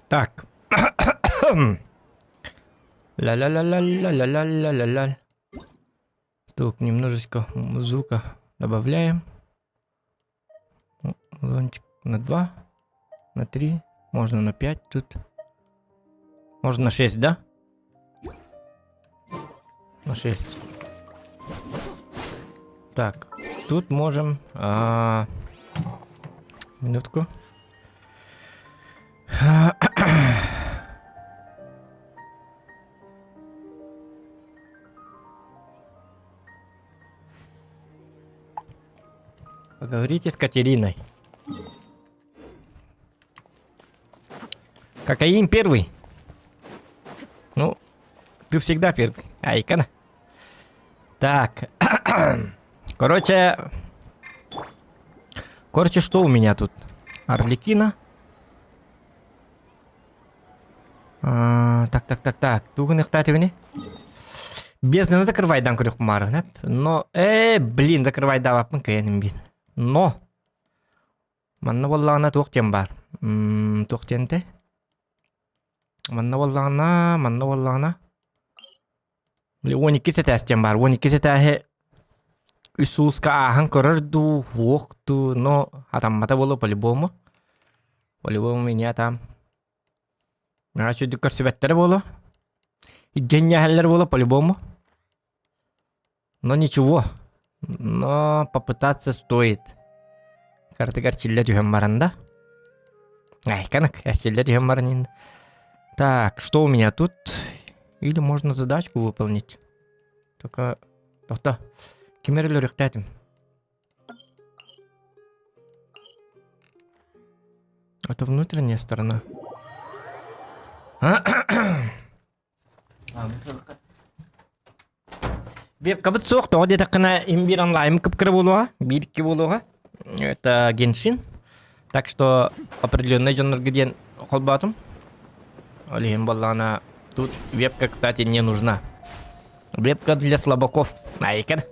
Так. Ля-ля-ля-ля-ля-ля-ля-ля-ля. Тут немножечко звука добавляем. Зонтик на 2, на 3, можно на 5 тут. Можно на 6, да? На 6. Так, тут можем... А, минутку. Поговорите с Катериной. Кокаин первый. Ну, ты всегда первый. Айкана. Так. Короче... Короче, что у меня тут? Арлекина. А, так, так, так, так. Тугун ихтаатыбыни? Безднаны закрывайдан көрүөх маарыһын Но, э, блин, закрывайдаабаппын кыйаным бин. Но! Манна буоллаҕына туох диэн баар? Туох диэн этэй? Манна буоллаҕына, манна буоллаҕына 12 сэтээс диэн баар. 12 сэтээһи үс сулуска ааһан көрөр дуу, уох дуу, но атаммата буолуо по-любому. По-любому меня там Наһаа үчүгдүк көрсүбэттэрэ буолуо. Дьэнньэһэллэр буолуо по-любому. Но ничего. Но попытаться стоит. Картыгар чиллэ түһэн баран да. Ай, канак, чиллэ түһэн баран Так, что у меня тут? Или можно задачку выполнить. Только... Тохто. Ким эрэ өлөрүөхтээтим. Это внутренняя сторона. Вебкабыт суох тоҕо диэтэххинэ имбир онлайн кып-кыра буолуоҕа, биир-икки буолуоҕа. Это Геншин. Так что определенный дьоннорго диэн холбоотум. Ол иһин буоллаҕына тут вебка, кстати, не нужна. Вебка для слабаков. Айкер.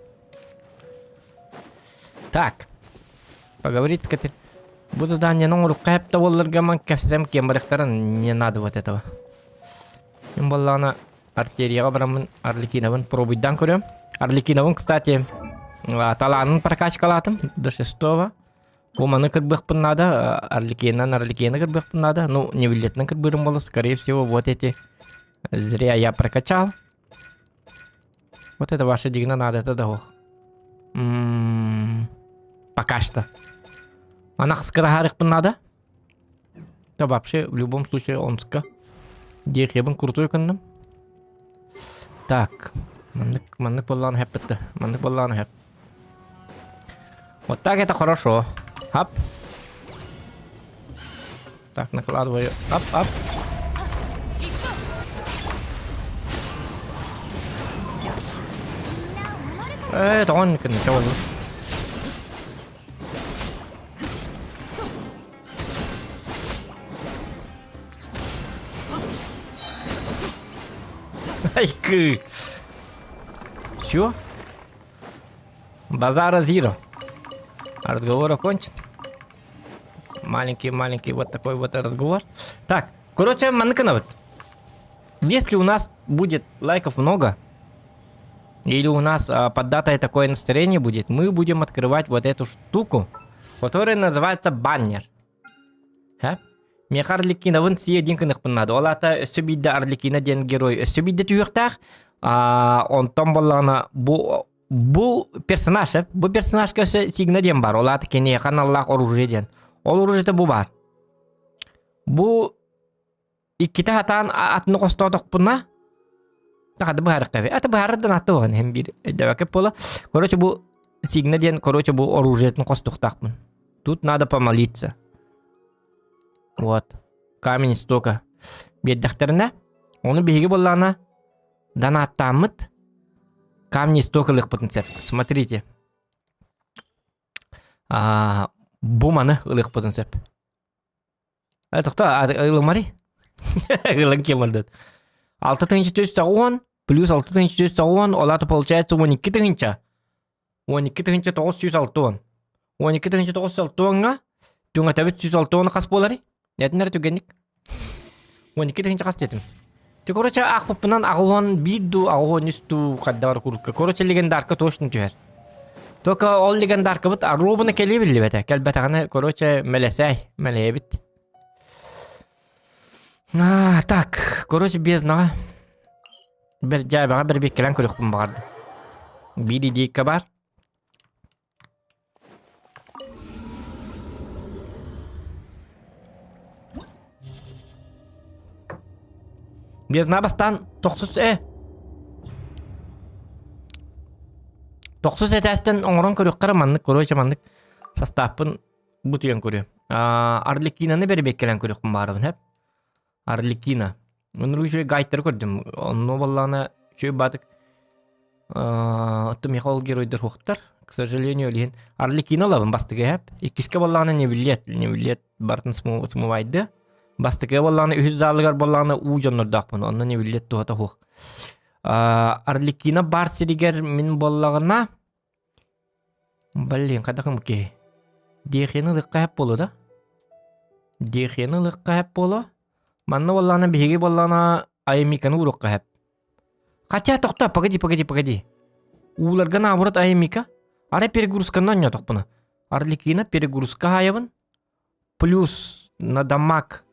Так. Поговорить с Катер... Бу задание оҥоруохха эптэ буолларга ман кэпсэм киэн не надо вот этого. Мин буоллаҕына артерияҕа бараммын Арлекиновын пробуйдаан көрөм. Арлекиновын, кстати, талаанын прокачкалаатым до шестого. Бу маны кырбыахпын надо, Арлекинан Арлекина кырбыахпын надо. Ну, невилетынан кырбыырым буолла, скорее всего, вот эти зря я прокачал. Вот это ваше дигна надо, это да М-м-м, пока что. Ана скорохарыхпын надо. Да вообще, в любом случае, омска. Диэхиэбин крутой кынным. Так, маннык, маннык буоллаҕына хэппитте. Маннык буоллаҕына хэп. Вот так это хорошо. Ап. Так, накладываю. Ап, ап. Э, тоҕон кынна чоҕулу. Айкы. Все? Базара Зиро. Разговор окончен. Маленький-маленький вот такой вот разговор. Так, короче, маннык вот. Если у нас будет лайков много, или у нас а, под датой такое настроение будет, мы будем открывать вот эту штуку, которая называется баннер. Ха? Миэхэ Арлекиновын сиэ диэн гыныахпын наада. Ол аата өссө биирдэ Арлекина диэн герой өссө биирдэ түһүөхтээх. А, онтон буоллаҕына бу бу персонаж бу персонажка өссө Сигна диэн баар. Ол аата киниэхэ аналлаах оружие диэн. Ол оружиета бу баар. Бу иккитэ хатаан атыны хостоотохпуна тахады быһаарыкка аты быһаарардан атты оҕон иһин биир өйдөбөккө буола. Короче бу Сигна диэн короче бу оружиетын хостуохтаахпын. Тут надо помолиться. Вот. Камень истока. Биэрдэхтэринэ, ону биһиги буоллаҕына донаттааммыт камни истока ылыахпытын сөп. Смотрите. А, бу маны ылыахпытын сөп. Э, тохто, ылымари. Ылан кем ылдыт. 6490 плюс 6490, ол аты получается 12 тыһынча. 12 тыһынча 960. 12 тыһынча 960-ҥа түҥэтэбит 160 хас буоларый? Этинэр түгэнник. 12 тыһыынча хас диэтим. Ти короче аахпыппынан 81 дуу, 83 дуу хайдах курукка. Короче легендарка точно түһэр. Только ол легендаркабыт робуна кэлиэ биллибэтэ. Кэлбэтэҕинэ короче мэлэсээй, мэлэйэбит. А, так, короче безднаҕа бэр дьээбэҕэ бэрбиэккэлээн көрүөхпүн баҕардым. Биир идейка баар. Бездна бастаан тохсус э тохсус этээстэн оҥорон көрүөххэ эрэ маннык короче маннык састааппын бутуйан көрүөм. Арлекинаны бэрибиэккэлээн көрүөхпүн баарабын хэп. Арлекина. Оннук үчүгэй гайдтары көрдүм. Онно буоллаҕына үчүгэй баатык оттон миэхэ ол геройдар суохтар. К сожалению, ол иһин Арлекина ылабын бастакы эһэп. Иккискэ буоллаҕына Невилет. Невилет барытын смывайды. Бастакы буоллаҕына үһүс залыгар буоллаҕына уу дьоннордоохпун. Онно Невилет туһата суох. Арлекина баар сиригэр мин буоллаҕына Блин, хайдах ымык киһи. Диэхиэни ылыахха сөп буолуо да? Диэхиэни ылыахха сөп буолуо. Манна буоллаҕына биһиги буоллаҕына Аймиканы ууруохха сөп. Хотя тохтоо, погоди, погоди, погоди. Ууларга наоборот Аймика. Арай перегрузканы оонньоотохпуна. Арлекина перегрузка хаайабын. Плюс на дамаг.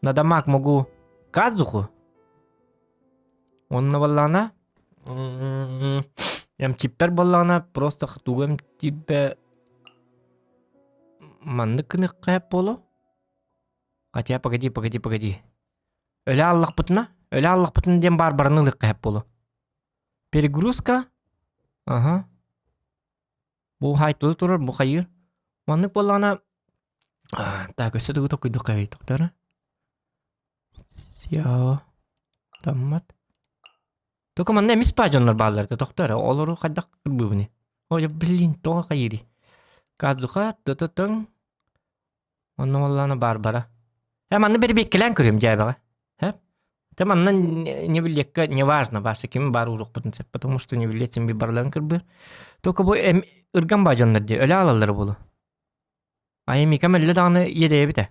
На дамаг могу Кадзуху. Онно буоллаҕына эмчиппэр буоллаҕына просто тугу эмтиирбэ маннык гыныахха сөп буолуо. Хотя погоди, погоди, погоди. Өлө аллахпытына, өлө аллахпытына диэн баар бараны ылыахха сөп буолуо. Перегрузка. Ага. Бу хаайтылы турар, бу хайыыр. Маннык буоллаҕына так өссө тугу токуйдук хайый токтора. Сиао таммат. Только манна эмис баа дьоннор бааллар да тохтор олору хайдах кырбыыбыны. Ой, блин, тоҕо хайыырый. Кадзуха, тытытыҥ. Онно буоллаҕына Барбара. Э, манна бэрбиэккэлээн көрүөм дьээбэҕэ. Э? Тэ манна не билиэккэ неважно бааса ким баар ууруохпутун сөп, потому что не билиэт син барыларын кырбыыр. Только бу эм ырган баа дьоннор дии өлө аалаллара буолуо. Айымикам өллө даҕаны иэдэйэбит ээ.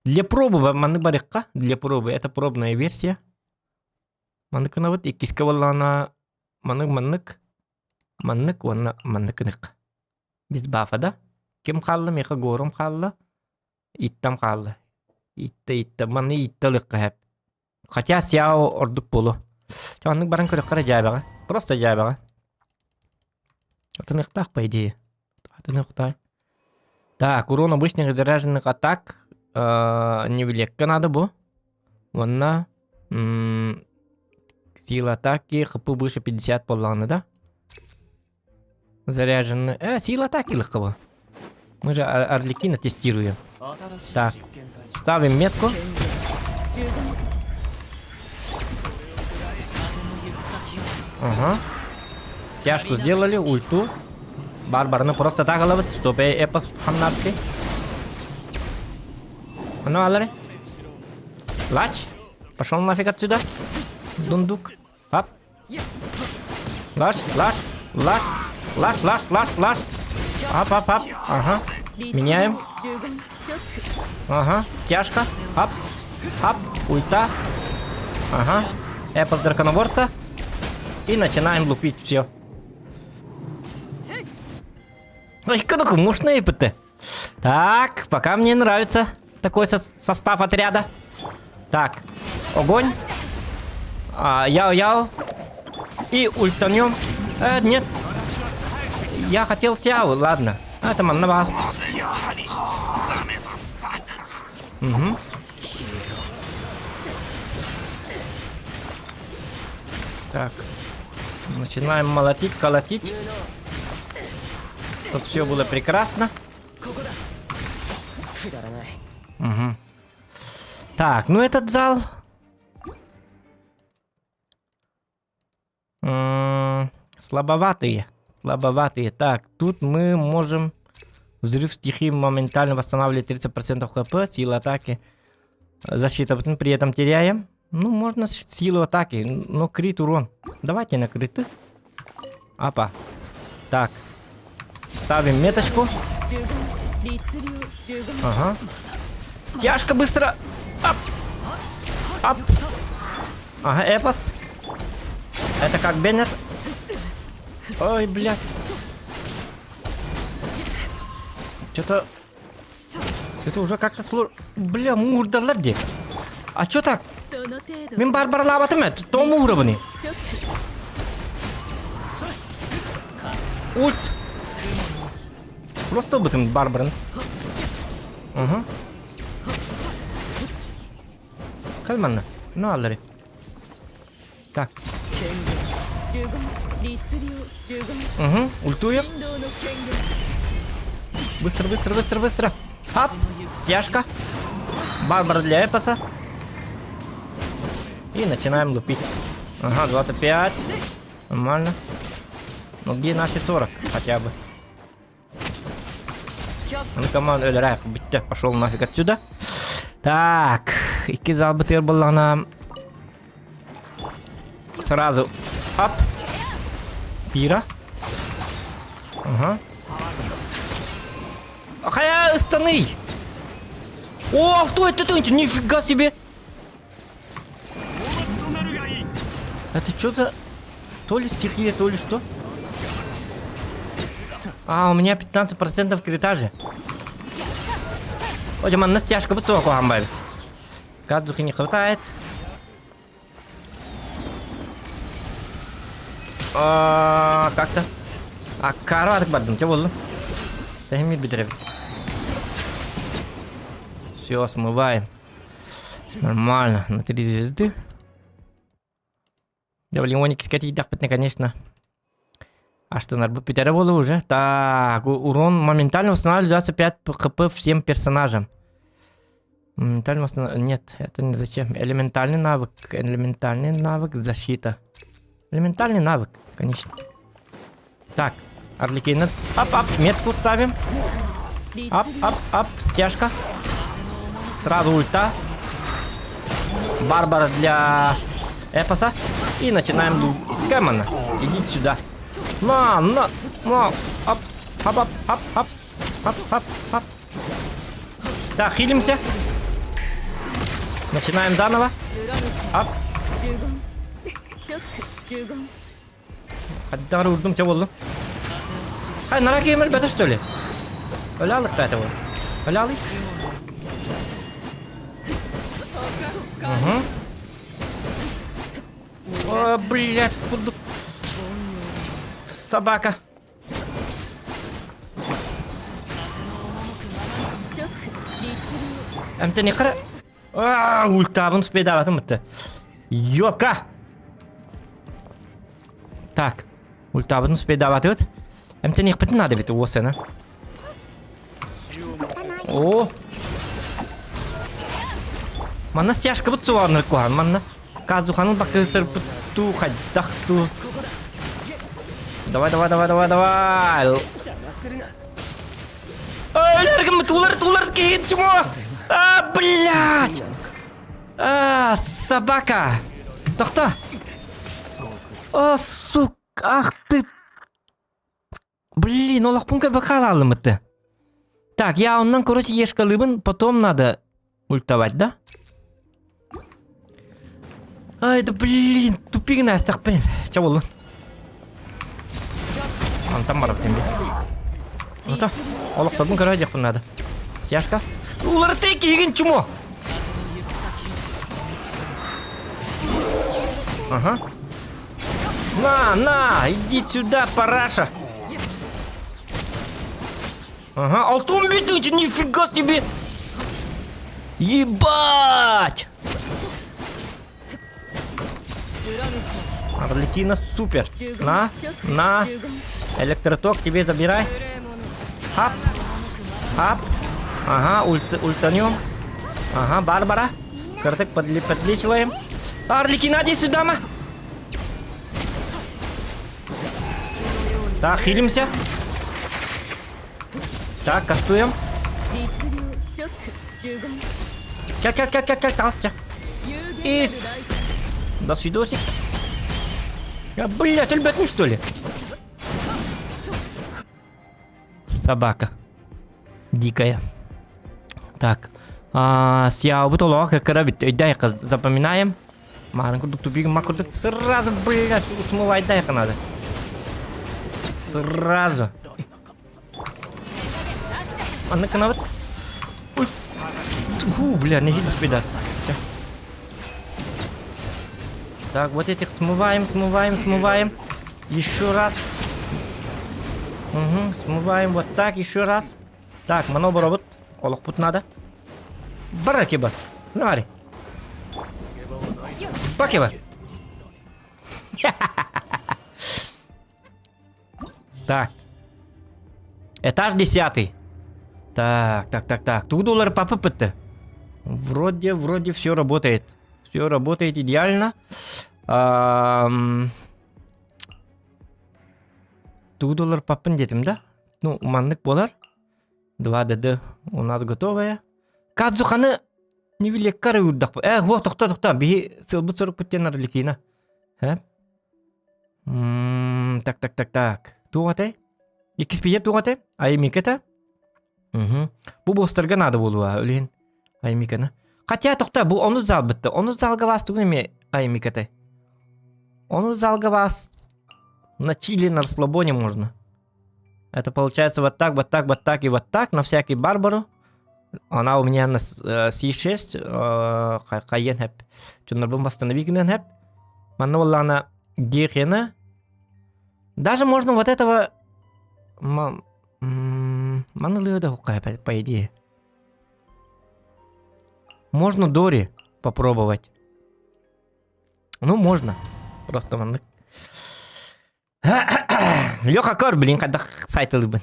Для пробы маннык барыахха. Для пробы это пробная версия. Маннык гынабыт. Иккискэ буоллаҕына маннык маннык маннык уонна маннык гыныахха. Без бафа да. Ким хаалла? Миэхэ Горум хаалла. Иттам хаалла. Итта итта. Манны итта ылыахха сөп. Хотя Сяо ордук буолуо. Чэ маннык баран көрүөххэ эрэ дьээбэҕэ. Просто дьээбэҕэ. Атыныахтаах по идее. Атыныахтаах. Так, урон обычных заряженных атак э, невилекка надо бу. Уонна сила атаки хп выше 50 буоллаҕына да. Заряженный. Сила атаки легкого. Мы же Арлекина тестируем. Так, ставим метку. Ага. Стяжку сделали, ульту. Барбарны просто так ылабыт, чтобы эпос хамнарский. Ну, алары. Лач. Пошел нафиг отсюда. Дундук. Ап. Лаш, лаш, лаш, лаш, лаш, лаш, лаш. Ап, ап, ап. Ага. Меняем. Ага. Стяжка. Ап. Ап. Ульта. Ага. Эпос драконоборца. И начинаем лупить все. Ой, как мощные ПТ. Так, пока мне нравится такой со состав отряда. Так, огонь. А, яо-яо. И ультанем. Нет. Я хотел сяо, ладно. Это на вас. Угу. Так. Начинаем молотить, колотить. Тут все было прекрасно. Угу. Так, ну этот зал... М -м слабоватые. Слабоватые. Так, тут мы можем... Взрыв стихии моментально восстанавливает 30% хп, сила атаки. Защита при этом теряем. Ну, можно силу атаки, но крит урон. Давайте на криты. Апа. Так. Ставим меточку. Ага. Стяжка быстро. Ап. Ап. Ага, эпос. Это как Беннет? Ой, блядь. Что-то... Это уже как-то сложно. Бля, муурдаллар дии. А чё так? Мин барбаралаабатым ээ, тоҕо муурабыный? Ульт! Просто ылбытым Барбарын. Угу. Кэл манна. Ну аллары. Так. Угу, ультуем. Быстро, быстро, быстро, быстро. Ап, стяжка. Барбара для эпоса. И начинаем лупить. Ага, 25. Нормально. Ну где наши 40 хотя бы? Ну команда өлөрөөх бүттэ пошел нафиг отсюда. Так, икки залбытыгар буоллаҕына сразу ап пира. Ага. Хайа ыстаный! О, кто это ты? Нифига себе! Это что за... То ли стихия, то ли что? А, у меня 15% крита же. Ой, манна стяжка бут суох куһаҕан Кадухи не хватает. А, как-то. А, каратык бардым, че болды? Тэһимир бүтэрэбит. Все, смываем. Нормально, на три звезды. Да, блин, тиийдэхпитинэ, конечно. Астынарбыт бүтэрэ буолуо уже. Так, урон моментально восстанавливает 25 хп всем персонажам. Моментально восстанов... Нет, это не зачем. Элементальный навык. Элементальный навык защита. Элементальный навык, конечно. Так, Арлекина. Ап-ап, метку ставим. Ап-ап-ап, стяжка. Сразу ульта. Барбара для эпоса. И начинаем Кэмона. Иди сюда. На, на, на. Ап, ап, ап, ап, ап, ап, ап, ап. Так, хилимся. Начинаем заново. Ап. Хаддары урдум чэ буоллум. Хай, нара киһим өлбөтө что ли? Өлө алыкта это вот. Өлө алый. Угу. О, блядь, курдук. Собака. Эмтэн хара. Аа, ультабын успейдаабатым бытты. Йока! Так, ультабын успейдаабатыбыт. Эмтэниэхпитин наада эбит уосена. О! Манна стяжкабыт суоҕар куһаҕан манна. Казуханын баккыыстарбыт туу хайдах туу. Давай, давай, давай, давай, давай. Өлөргүм тулар тулар киһин чмо. А, блядь! А, собака! Тохто! О, сук, ах ты! Блин, олохпун көрбөккө хаалаалыммыт. Так, я оннан, короче, ешкалыыбын, потом надо ультовать, да? Ай, да блин, тупигин астахпын. Чэ буоллун. Антан барап кэмби. Ото, олохторбун көрө диэхпин наада. Стяжка. Уларытай киһигин чмо! Ага. На, на, иди сюда, параша. Ага, алтын бүтүн нифига себе! Ебать! Арлекина супер. На, на. Электроток тебе забирай. Хап. Хап. Ага, ульт, ультанем. Ага, Барбара. Картек подли, подлечиваем. Арлекина, иди сюда, ма. Так, хилимся. Так, кастуем. Кэл, кэл, кэл, кэл, кэл, таҕыс И... До свидосик. Я, блядь, өлбөтүм что ли? Собака. Дикая. Так. Сиабыт олоҕо кыккыра бүттэ. Өйдөй запоминаем. Маарын курдук тупик ма курдук сразу блядь усмывайдай надо. Сразу. Маннык гынабыт. Ой. Фу, бля, не беда. Так, вот этих смываем, смываем, смываем. Еще раз. Угу, смываем вот так еще раз. Так, маноборобут. Олохпут надо. Баракиба. Нари. Бакева. Так. Этаж десятый. Так, так, так, так. Тугу доллар папа пытты. Вроде, вроде все работает. Все работает идеально. Тугу доллар папын детим, да? Ну, маннык болар. 2 ДД у нас готовая. Кадзуханы не билиэккэ уурдахпыт. Э, уо, тохто, тохто, биһи сылбыт сорукпут диэн Арлекина. Э? Так, так, так, так. Туох этэй? Иккис пиет туох этэй? Аймиката? Угу. Бу бостарга надо буолуа, үлүһүн. Аймиканы. Хотя тохто, бу ону зал бытты. Ону залга вас тугун эме Аймиката. Ону залга вас на чили на расслабоне можно. Это получается вот так, вот так, вот так и вот так, на всякий Барбару. Она у меня на C6, хайен хэп. Чуннарбын восстанови гынан хэп. Манна буоллаҕына диэхиэна. Даже можно вот этого маны лыада по идее. Можно Дори попробовать. Ну, можно. Просто маннык. Леха көр, блин, хайдах сайтылыбын.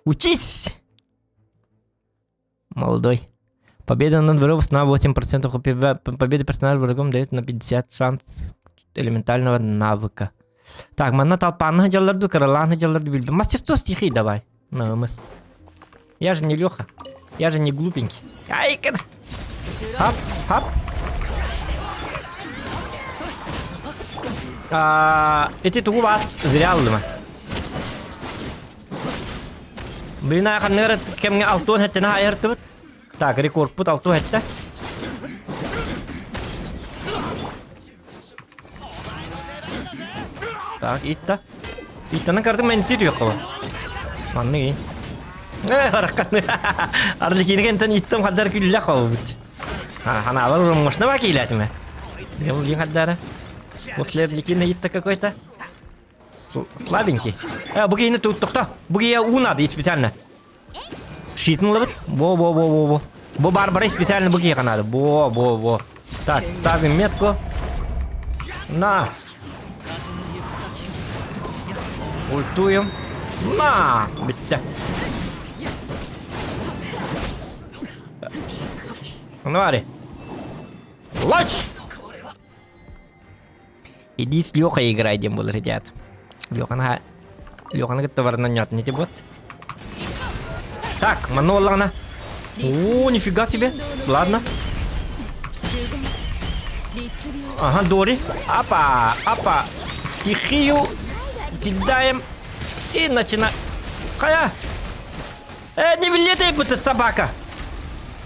Учись! Молодой. Победа над врагом на 8% победа персонажа врагом дает на 50 шанс элементального навыка. Так, манна талпааны дьалларду, кыралааны дьалларду билбин. Мастерство стихи давай. На МС. Я же не Леха. Я же не глупенький. Ай, Хап, хап. Эти тугу вас зря ыллыма. Блин, ханныр кемҥэ алтуон хэттэн айыртыбыт. Так, рекордпут алтуон хэттэ. Так, итта. Иттаны картым мен тириyor Манны. Э, баракканы. Арлекинген иттем хаддар күллә калбыт. Ха, хана бар можно бакилятме. Дем хаддара. После Арлекина итта какой-то. Слабенький. Э, бугейны тут тохта. Бугея у надо специально. Щитын лыбыт. Во-во-во-во-во. Бу Барбара специально бугея надо. Во-во-во. Так, ставим метку. На. Ультуем. На! Битте. Ну, Лач! Иди с Лехой играй, диэн буолар ребят. Леханы Леханы кытта барынан ньотун ити вот. Так, манна буоллаҕына. О, нифига себе. Ладно. Ага, Дори. Апа, апа. Стихию кидаем. И начинаем. Хайа! Э, не влетай, будто собака.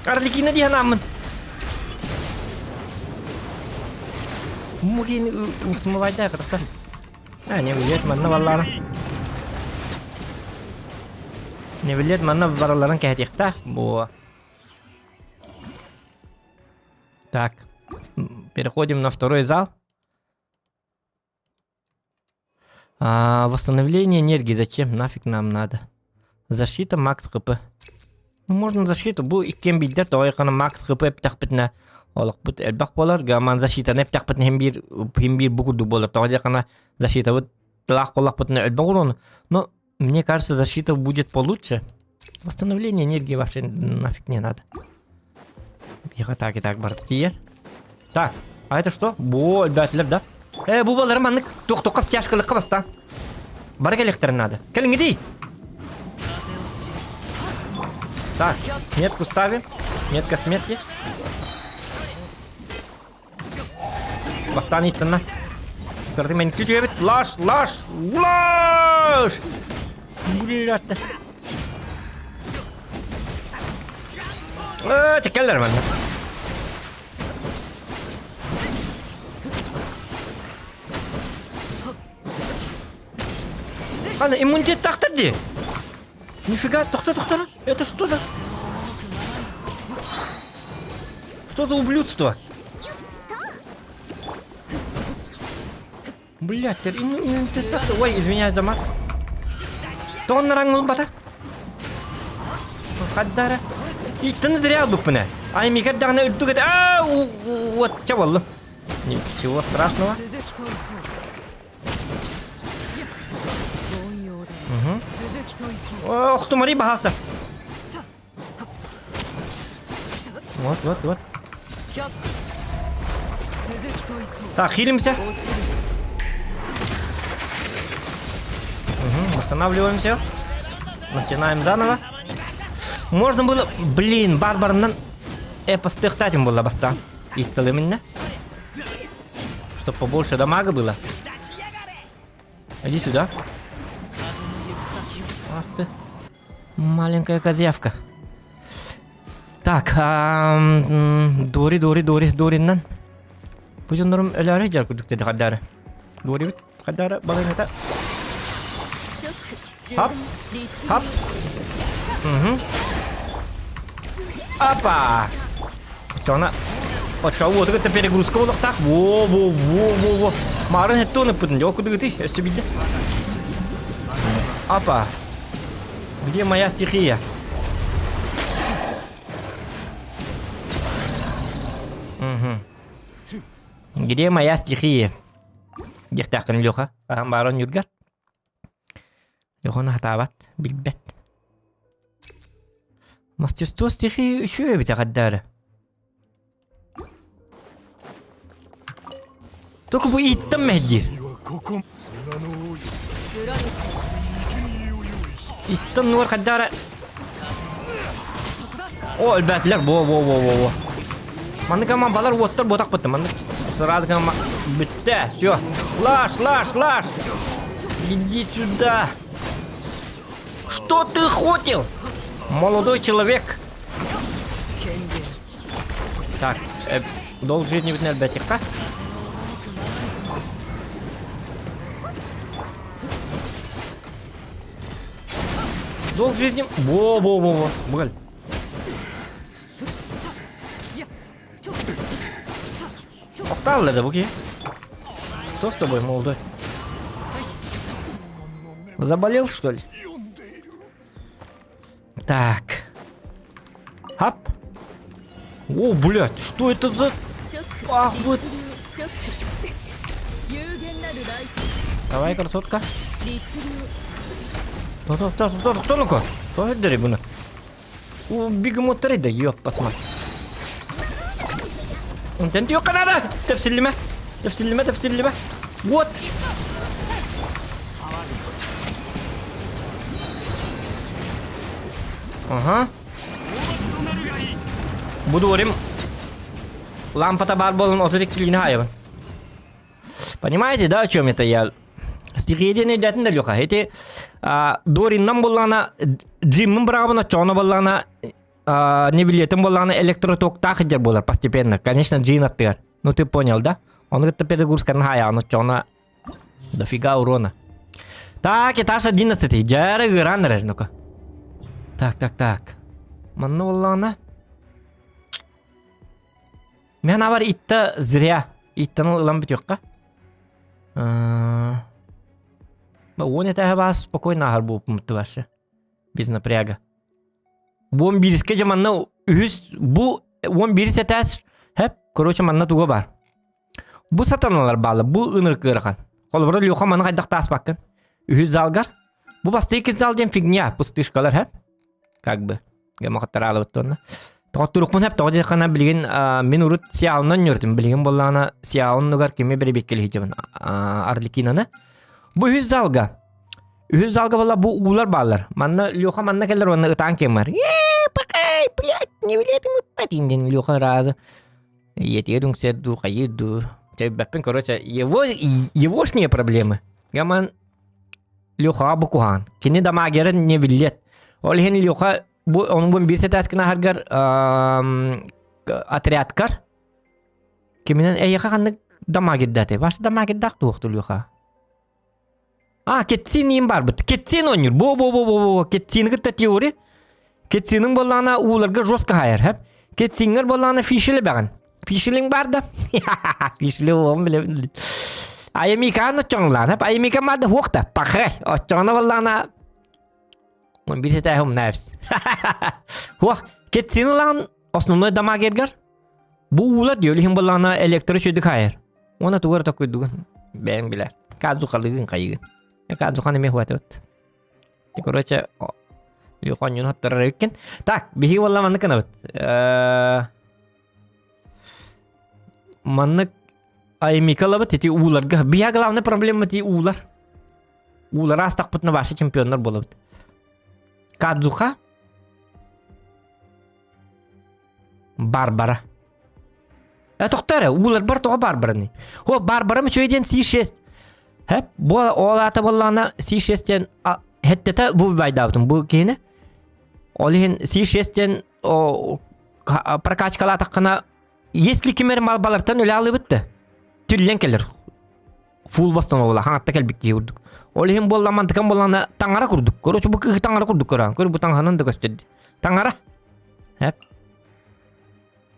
Арлекина диһанаммын. Мугин смывайда кытта. А, не билет манна баллара. Не билет манна бараларын кэһэтиэхтээх бу. Так, переходим на второй зал. А, восстановление энергии зачем? Нафиг нам надо. Защита макс хп. Ну, можно защиту. Бу иккиэн биирдэр тоҕо макс хп эптэхпитинэ олохпут элбэх буолар. Гаман защитаны эптэхпитинэ хин биир хин биир бу курдук буолар. Тоҕо диэххинэ защитабыт тылаах буоллахпытына элбэх уруону. Но мне кажется, защита будет получше. Восстановление энергии вообще нафиг не надо. Биха так и так барда тиийэр. Так, а это что? Бо, элбээтилэр да? Э, бу балары маннык туох-туохха стяжкалыкка бастаан. Бары кэлиэхтэрин надо. Кэлиҥҥитий! Так, метку ставим. Метка смерти. Бастаан иттанна. Көрдүм күтүөбүт. Лаш, лаш, лаш! Блядь. Чеккеллер манна. Ана иммунитет тахтар дии. Нифига, тохто, тохто. Это что за... Что за ублюдство? Блядь, иммунитет тахтар. Ой, извиняюсь, дома. Тоннаран бата. Хаддара. Иттен зря албыппын Ай, микер даҕаны үрдүк этэ. Аа, вот, ча боллум. Ничего страшного. Угу. Ох, тумари баһаста. Вот, вот, вот. Так, хилимся. Угу, восстанавливаемся. Начинаем заново. Можно было... Блин, барбарынан эпостыхтатим было баста. Иттал именно. Чтоб побольше дамага было. Иди сюда. Ах ты. Маленькая козявка. Так, Дори, Дори, Дори, Дориннан. Бу дьоннорум өлөөрү дьар курдук деді хаддары. Дорибит хаддары балыҥата. Хап, хап. Угу. Опа! Оччоҕуна оччоҕо уоту кытта перегрузка буолуохтаах. Во-во-во-во-во. Маарын хэтте уныппытын. Дьэ, кудугутый, өссө билде. Опа. Где моя стихия? Угу. Где моя стихия? Диэхтээххин Леха. Аһан баарон Юргар. Лехону хатаабат, билбэт. Мастерство стихии үчүгэй эбит эҕэрдээри. Только бу ииттэн мэһдиир. Иттэн нуар хайдаара. О, өлбөтүлэр, во во во во во. Маннык ама балар уоттар буотах быттым. Маннык сразу ама бүттэ, все. Лаш, лаш, лаш. Иди сюда. Что ты хотел? Молодой человек. Так, э, долг жизни бүтүн элбэтихха. Долг жизни... Во-во-во-во. Быгал. Охталла да буки. Что с тобой, молодой? Заболел, что ли? Так. Хап. О, блядь, что это за... Ах, вот. Давай, красотка. Кто ну-ка? Кто это буну? Бегемоттар да, ёп, посмотри. Онтон тиокка надо! Тэпсиллимэ! Тэпсиллимэ, тэпсиллимэ! Вот! Ага. Буду орим. Лампата бар болон 32 килини хаайабын. Понимаете, да, о чем это я? Стихиеден өйдәтин да Леха. Эти Дориннан буллаҕына Джиммин быраҕабын оччоҕуна буоллаҕына Невилетин буоллаҕына электротоктаах сылдьар буолар постепенно. Конечно, Джин аттыгар. Ну ты понял, да? Ону кытта перегрузканы хаайаҕын оччоҕуна дофига урона. Так, этаж 11. Дьэ, ыараан эрэр, ну-ка. Так, так, так. Манна буоллаҕына Мен авар итта зря. Иттан ылан бүтүөххэ. Уон этээһэ баас спокойно аһар буолбут вообще. Без напряга. Буон биирискэ дьэ манна үһүс бу уон биирис этээс хэп короче манна туга бар. Бу сатаналар баалар бу ынырык ыарахан. Холобура Леха маны хайдах тааспаккын. Үһүс залгар. Бу бастакы зал диэн фигня пустышкалар хэп. Как бы. Гемохаттараалыбыт туонна. Тоҕо турукпун хэп тоҕо диэххэ билигин мин урут Сиаунан ньөртүм билигин буоллаҕына Сиауннугар кими бэрэбиэккэлиһичэбин Арлекинаны. Бу үһүс залга Үһүс залга буолла бу уулар бааллар. Манна Леха манна кэлэр уонна ытаан киэммэр. Ээ, пакай, блядь, не билетим ыппатым диэн Леха разы. Ийэтигэр үҥсэр дуу, хайыыр дуу. Чэйбэппин, короче, его, егошние проблемы. Гаман Лехаҕа бу куһаҕан. Кини дамагерын не биллиэт. Ол иһин Леха Бу онугун биир сэтээскин аһаргар отрядкар киминэн эйиэхэ ханнык дамагирдааты? Ваш дамагирдаах туох түлүөха? А, Кетсин иин барбыт. Кетсин оонньуур. Бо бо бо бо бо Кетсини кытта теория. Кетсиниң боллаана ууларга жестко хайар, хэп. Кетсиңер боллаана фишили бэҕин. Фишилиң бар да. Фишили уом биле. Айамиканы очоҥлаан, хэп. Айамика бар да хуохта. Пахай. Очоҥно боллаана Bir этээһи умнаабыс. Хуох, кетсин ылаан основной дамагергар бу уулар диөл иһин боллаана электро сүдүк хайар. Уона тугар токуйдугун бэйэҥ билэр. Кадзухалыгын хайыгын. Кадзухан эмиэ хуатыбыт. Короче, Лүхонньун хоттарар эбиккин. Так, биһиги болла маннык гынабыт. Маннык Аймикалабыт ити ууларга. Биһа главная проблема ти уулар. Уулар аастахпытына вообще чемпионнар буолабыт. Кадзуха Барбара. Э тохтоо эрэ, уулар бар тоҕо Барбараны? О, Барбара үчүгэй диэн C6. Хэп, бу ол аата буоллаҕына C6 диэн хэттэтэ бу байдаабытым бу киһини. Ол иһин C6 диэн прокачкалаатаххына если ким эрэ малбалартан үлэ алыбыт да түллэн кэлэр. Фул восстановила хаҥатта кэлбит киһи курдук. Ол иһин буолла мантыкан буоллаҕына таҥара курдук. Короче, бу кыыһы таҥара курдук көрөҕүн. Көр бу таҥаһынан да көстөр. Таҥара. Хэп.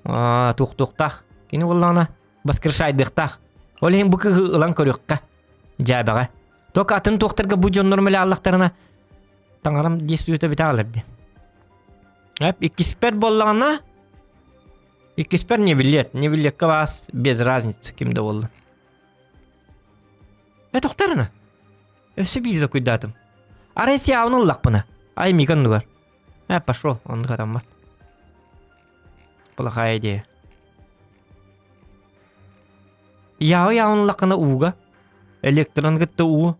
Аа, туохтуохтаах. Кини буоллаҕына воскрешайдыахтаах. Ол иһин бу кыыһы ылан көрүөххэ. Дьээбэҕэ. Только атын туохтарга бу дьоннорум эле аллахтарына таҥарам действуета бүтэ аалар дии. Эп, иккиспэр буоллаҕына иккиспэр не билет. Не билиэккэ баас без разницы ким да буолла. Э тохтарына. Өссө биир докуйдаатым. Арай сиаун ыллахпына. Ай мика оннугар. Э пошел, оннук атаммат. Плохая идея. Яо яун ыллаххына ууга. Электрон кытта уу.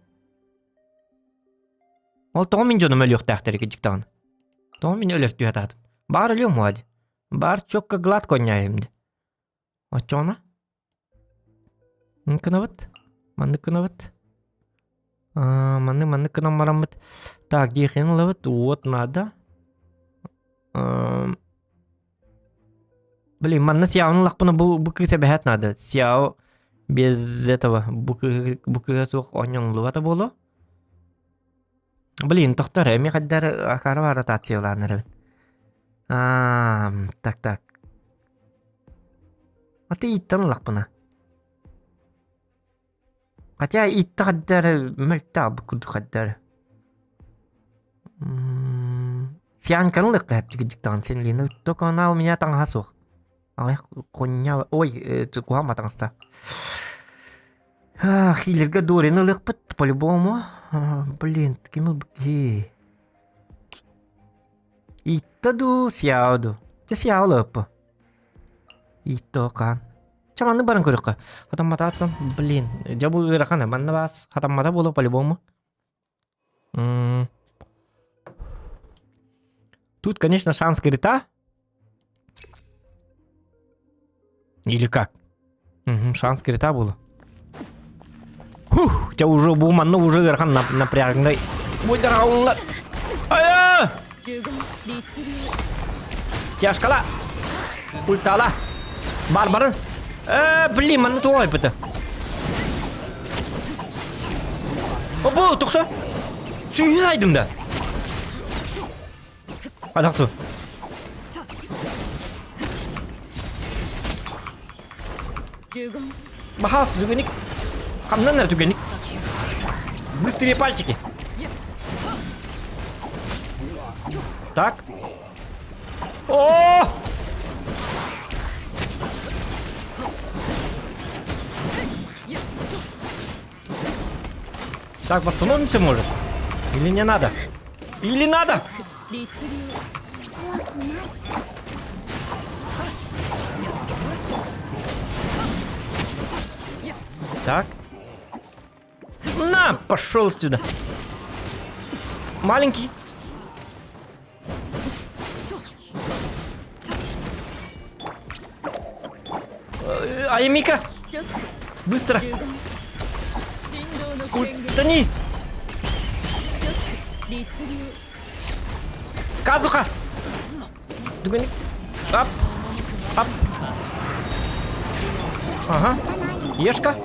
Ол тоҕо мин дьонум өлүөхтээхтэр кидьик даҕаны. Тоҕо мин өлөртүү сатаатым. Баар өлүөм уади. Баар чокко гладко онньаайым ди. Оччоҕуна гынабыт маннык гынабыт маннык маннык гынан бараммыт так диэхин ылабыт уот наада блин манна сиаону ыллахпына бу бу кыыс эбэһээт наада сиао без этого бу кыыһы бу кыыһа суох оонньонуллубата буолуо блин тохтор эмиэ хайдах эрэ акаары баар ротациялаан эрэбин так так А ты ииттэн ыллахпына. Хотя иитте хайда эрэ мөлтөх курдук хайда эрэ. Сианканы ылыахха сөп даҕаны син Лена только она у меня таҥаһа суох. Аҕыйах коння ой куһаҕан таҥаста. Хилергэ Дорины ылыахпыт по-любому. Блин, ким ылбыт киһи? Иитте дуу, сиао дуу? Чэ сиао ылыаппын. Ииттоокаан. Чэ маннык баран көрүөххэ. Хатамматааттан, блин, дьэ бу ыарахан манна баас хатаммата буолуо по-любому. Тут, конечно, шанс крита. Или как? Угу, шанс крита было. Фух, тебя уже бу манна уже ыарахан напрягнай. Ой, дорогой, Ая! Тяжкала! Ультала! Барбарын! Э, блин, манна туох айбыта? Обо, тохто! Сүүһүн айдым да. Атахту. Бахас, түгенник. Хамнанар түгенник. Быстрее пальчики. Так. О! Так, восстановимся, может? Или не надо? Или надо? Так. На, пошел сюда. Маленький. Аймика! Быстро! Культани! Казуха! Ап! Ап! Ага. Ешка.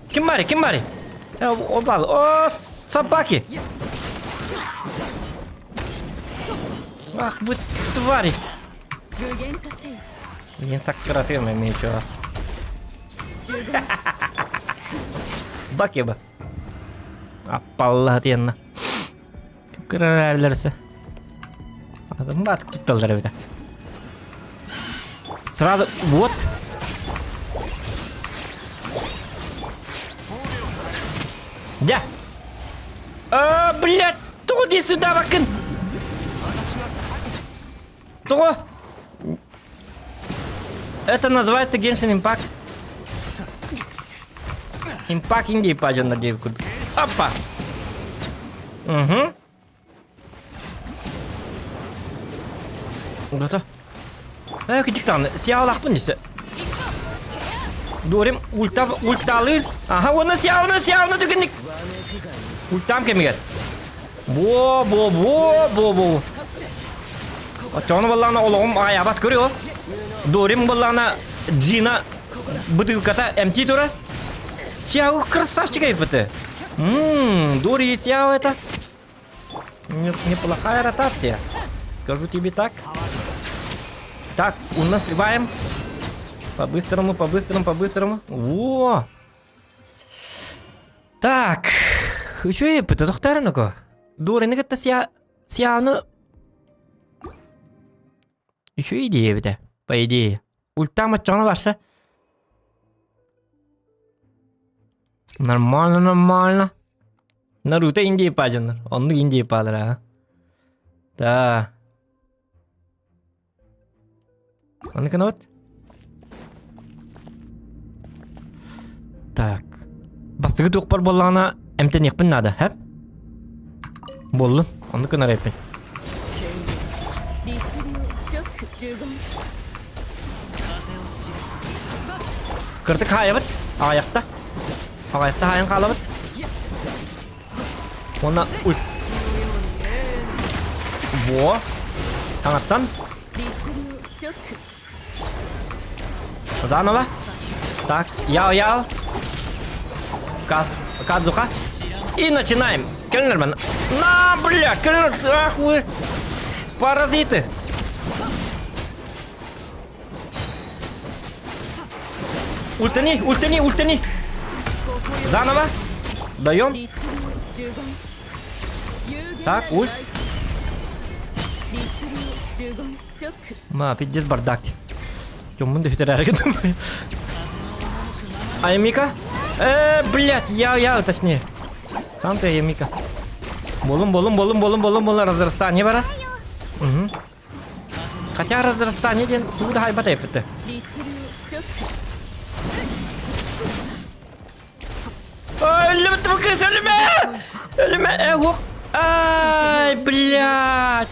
Ким баарый? Ким баарый? Опа! О, собаки! Ах вы твари! Мен саккыратыам эмиэ чугас. Бакеба. Аппалла диэнна. Кыраралларса. Бат тутталлар эбит. Сразу вот. Да. А, блядь, тоҕо дии сюда Тоҕо? Это называется Genshin Impact. Impact Индии пажанна диэбит курдук. Опа! Угу. Готов. Э, кытыктааны сиалаахпын десе. Дорим ульта ульталыыр. Аха, уонна сиалны сиалны түгэнник. Ультам кэмигэр. Во, во, во, во, во. Оччоҕуна буоллаҕына олоҕум аҕайаабат көрүө. Дорим буоллаҕына Джина бытыылката эмтии турар. Сиау красавчик эбит. Ммм, Дори и Сиао это неплохая ротация. Скажу тебе так. Так, у нас сливаем. По-быстрому, по-быстрому, по-быстрому. Во! Так, үчүгэй эппитэ тохтоорунако. Дуораны кытта сианы үчүгэй идея эбитэ, по идее. Ультам оччоҕуна барса. Нормально, нормально. Наруто Индия паажаннар. Оннук Индия паалара, а. Да. Аны вот. Так. Бастыгы туохпар буоллаҕына эмтэниэхпин наада, һэ? Буоллун, оннук гынар эппин. Кырдык хаайабыт, аҕайахта. Аҕайахта хаайан хаалабыт. Уонна ульт. Во. Таҥаттан. Заново. Так, яо-яо. Каз... Кадзуха. И начинаем. Кельнерман. На, бля, Кельнер, ах вы. Паразиты. Ультани, ультани, ультани. Заново. Даем. Так, ульт. Ма, пиздец бардак. Тёммун да фитерәрі Аймика? Блядь, я, точнее. Сам ты Аймика. Болум, болум, болум, болум, болум, болум, разрастание бара. Угу. Хотя разрастание диэн тугу да хайбат эппитэ. Өлүмэ кыыс өлүмэ! Өлүмэ! Э, уох! Ай, блядь!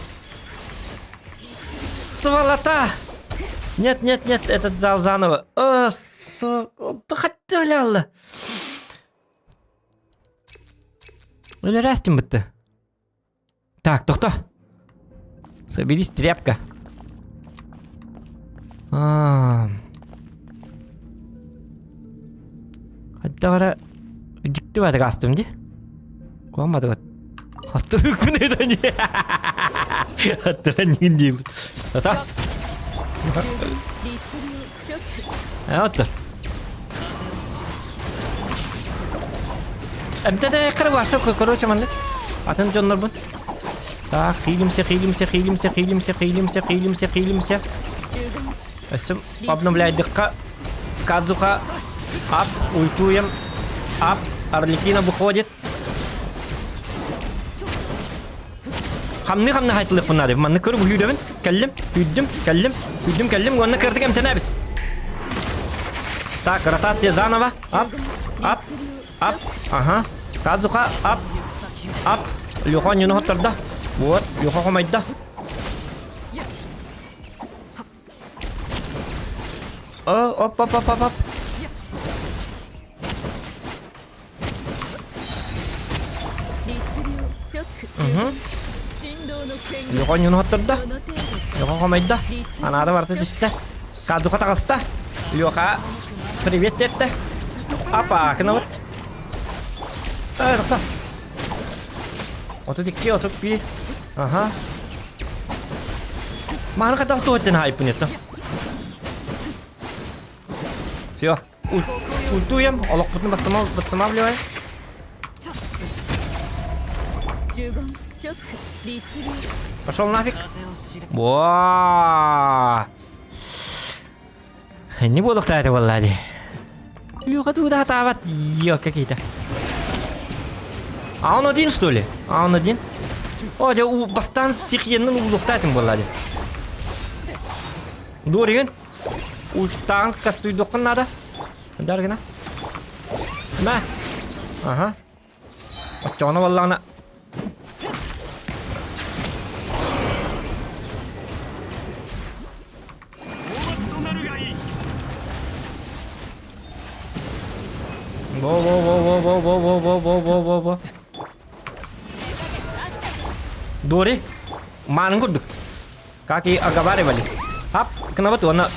Сволота! Нет, нет, нет, этот зал заново. О, с... Хотя, Өлөрөөстүм бытты. Так, тохто. Соберись, тряпка. А. Хайдах эрэ дьикти баатык аастым дии. Куһаҕан Аттырыкпын этэн Аттыран диибин. Ата. Аттыр. Эмтэтэ кыры короче маннык. Атын дьоннорбун. Так, хилимся, хилимся, хилимся, хилимся, хилимся, хилимся, хилимся. Өссө обновляйдыкка Кадзуха ап, ультуем. Ап, Арлекина выходит. Хамны-хамны хайтылык надо. Манны көрүп үйдөбүн. Кэллим, үйдүм, кэллим, үйдүм, кэллим. Уонна кырдык эмтэнэбис. Так, ротация заново. Ап, ап, ап. Ага. Кадзуха, ап, ап. Люха нюну хоттарда. Вот, Люха хомайда. О, оп, оп, оп, оп, оп. Угу. Леха онньуну хоттордо. Леха хомойдо. Анаада барыта түстэ. Кадуха таҕыста. Леха привет диэтэ. Апа, кынабыт. Эй, тохто. 32, 31. Ага. Маны хайдах туоттен хайпын это. Все. Ультуем, олохпутун восстанавливаем. Пошел нафиг. Во! Не буолуохтаах это буолла дии. Леха туда таабат. Ё, какие-то. А он один, что ли? А он один? О, дьэ, у бастаан стихиянын уулуохтаатым буолла дии. Доригин, ультаан кастуйдуоххун надо. Даргына. На. Ага. Оччоҕуна буоллаҕына Во-во-во-во-во-во-во-во-во-во-во. Дори, маанын курдук. Как и оговаривали. Ап, кынабыт уонна.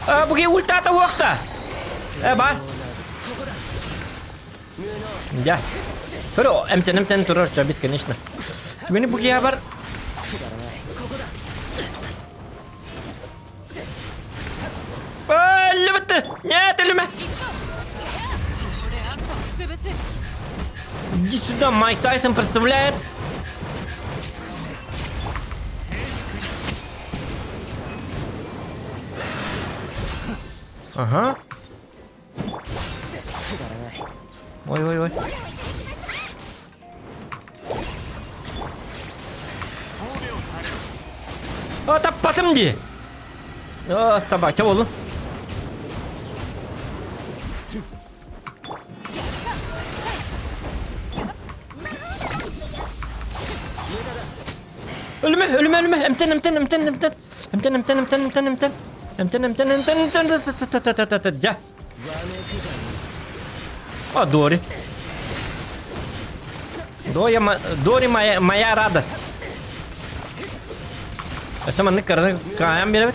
А, буги ультата уохта! Э, ба. Дьэ. Көрө, эмтэн эмтэн турар чо бесконечно. Түгэни бугия бар. Өллүбүттү! Нет, өлүмэ! Иди сюда, Майк Тайсон представляет. Ага. Ой-ой-ой. О, таппатым дии. О, собача буоллун. Өлүмэ, өлүмэ, өлүмэ, эмтэн, эмтэн, эмтэн, эмтэн. Эмтэн, эмтэн, эмтэн, эмтэн, эмтэн. Эмтэн, эмтэн, эмтэн, эмтэн, дьэ. О, Дори. Дори, Дори моя, моя радость. Өссө маннык кыраны каайан биэрэбит.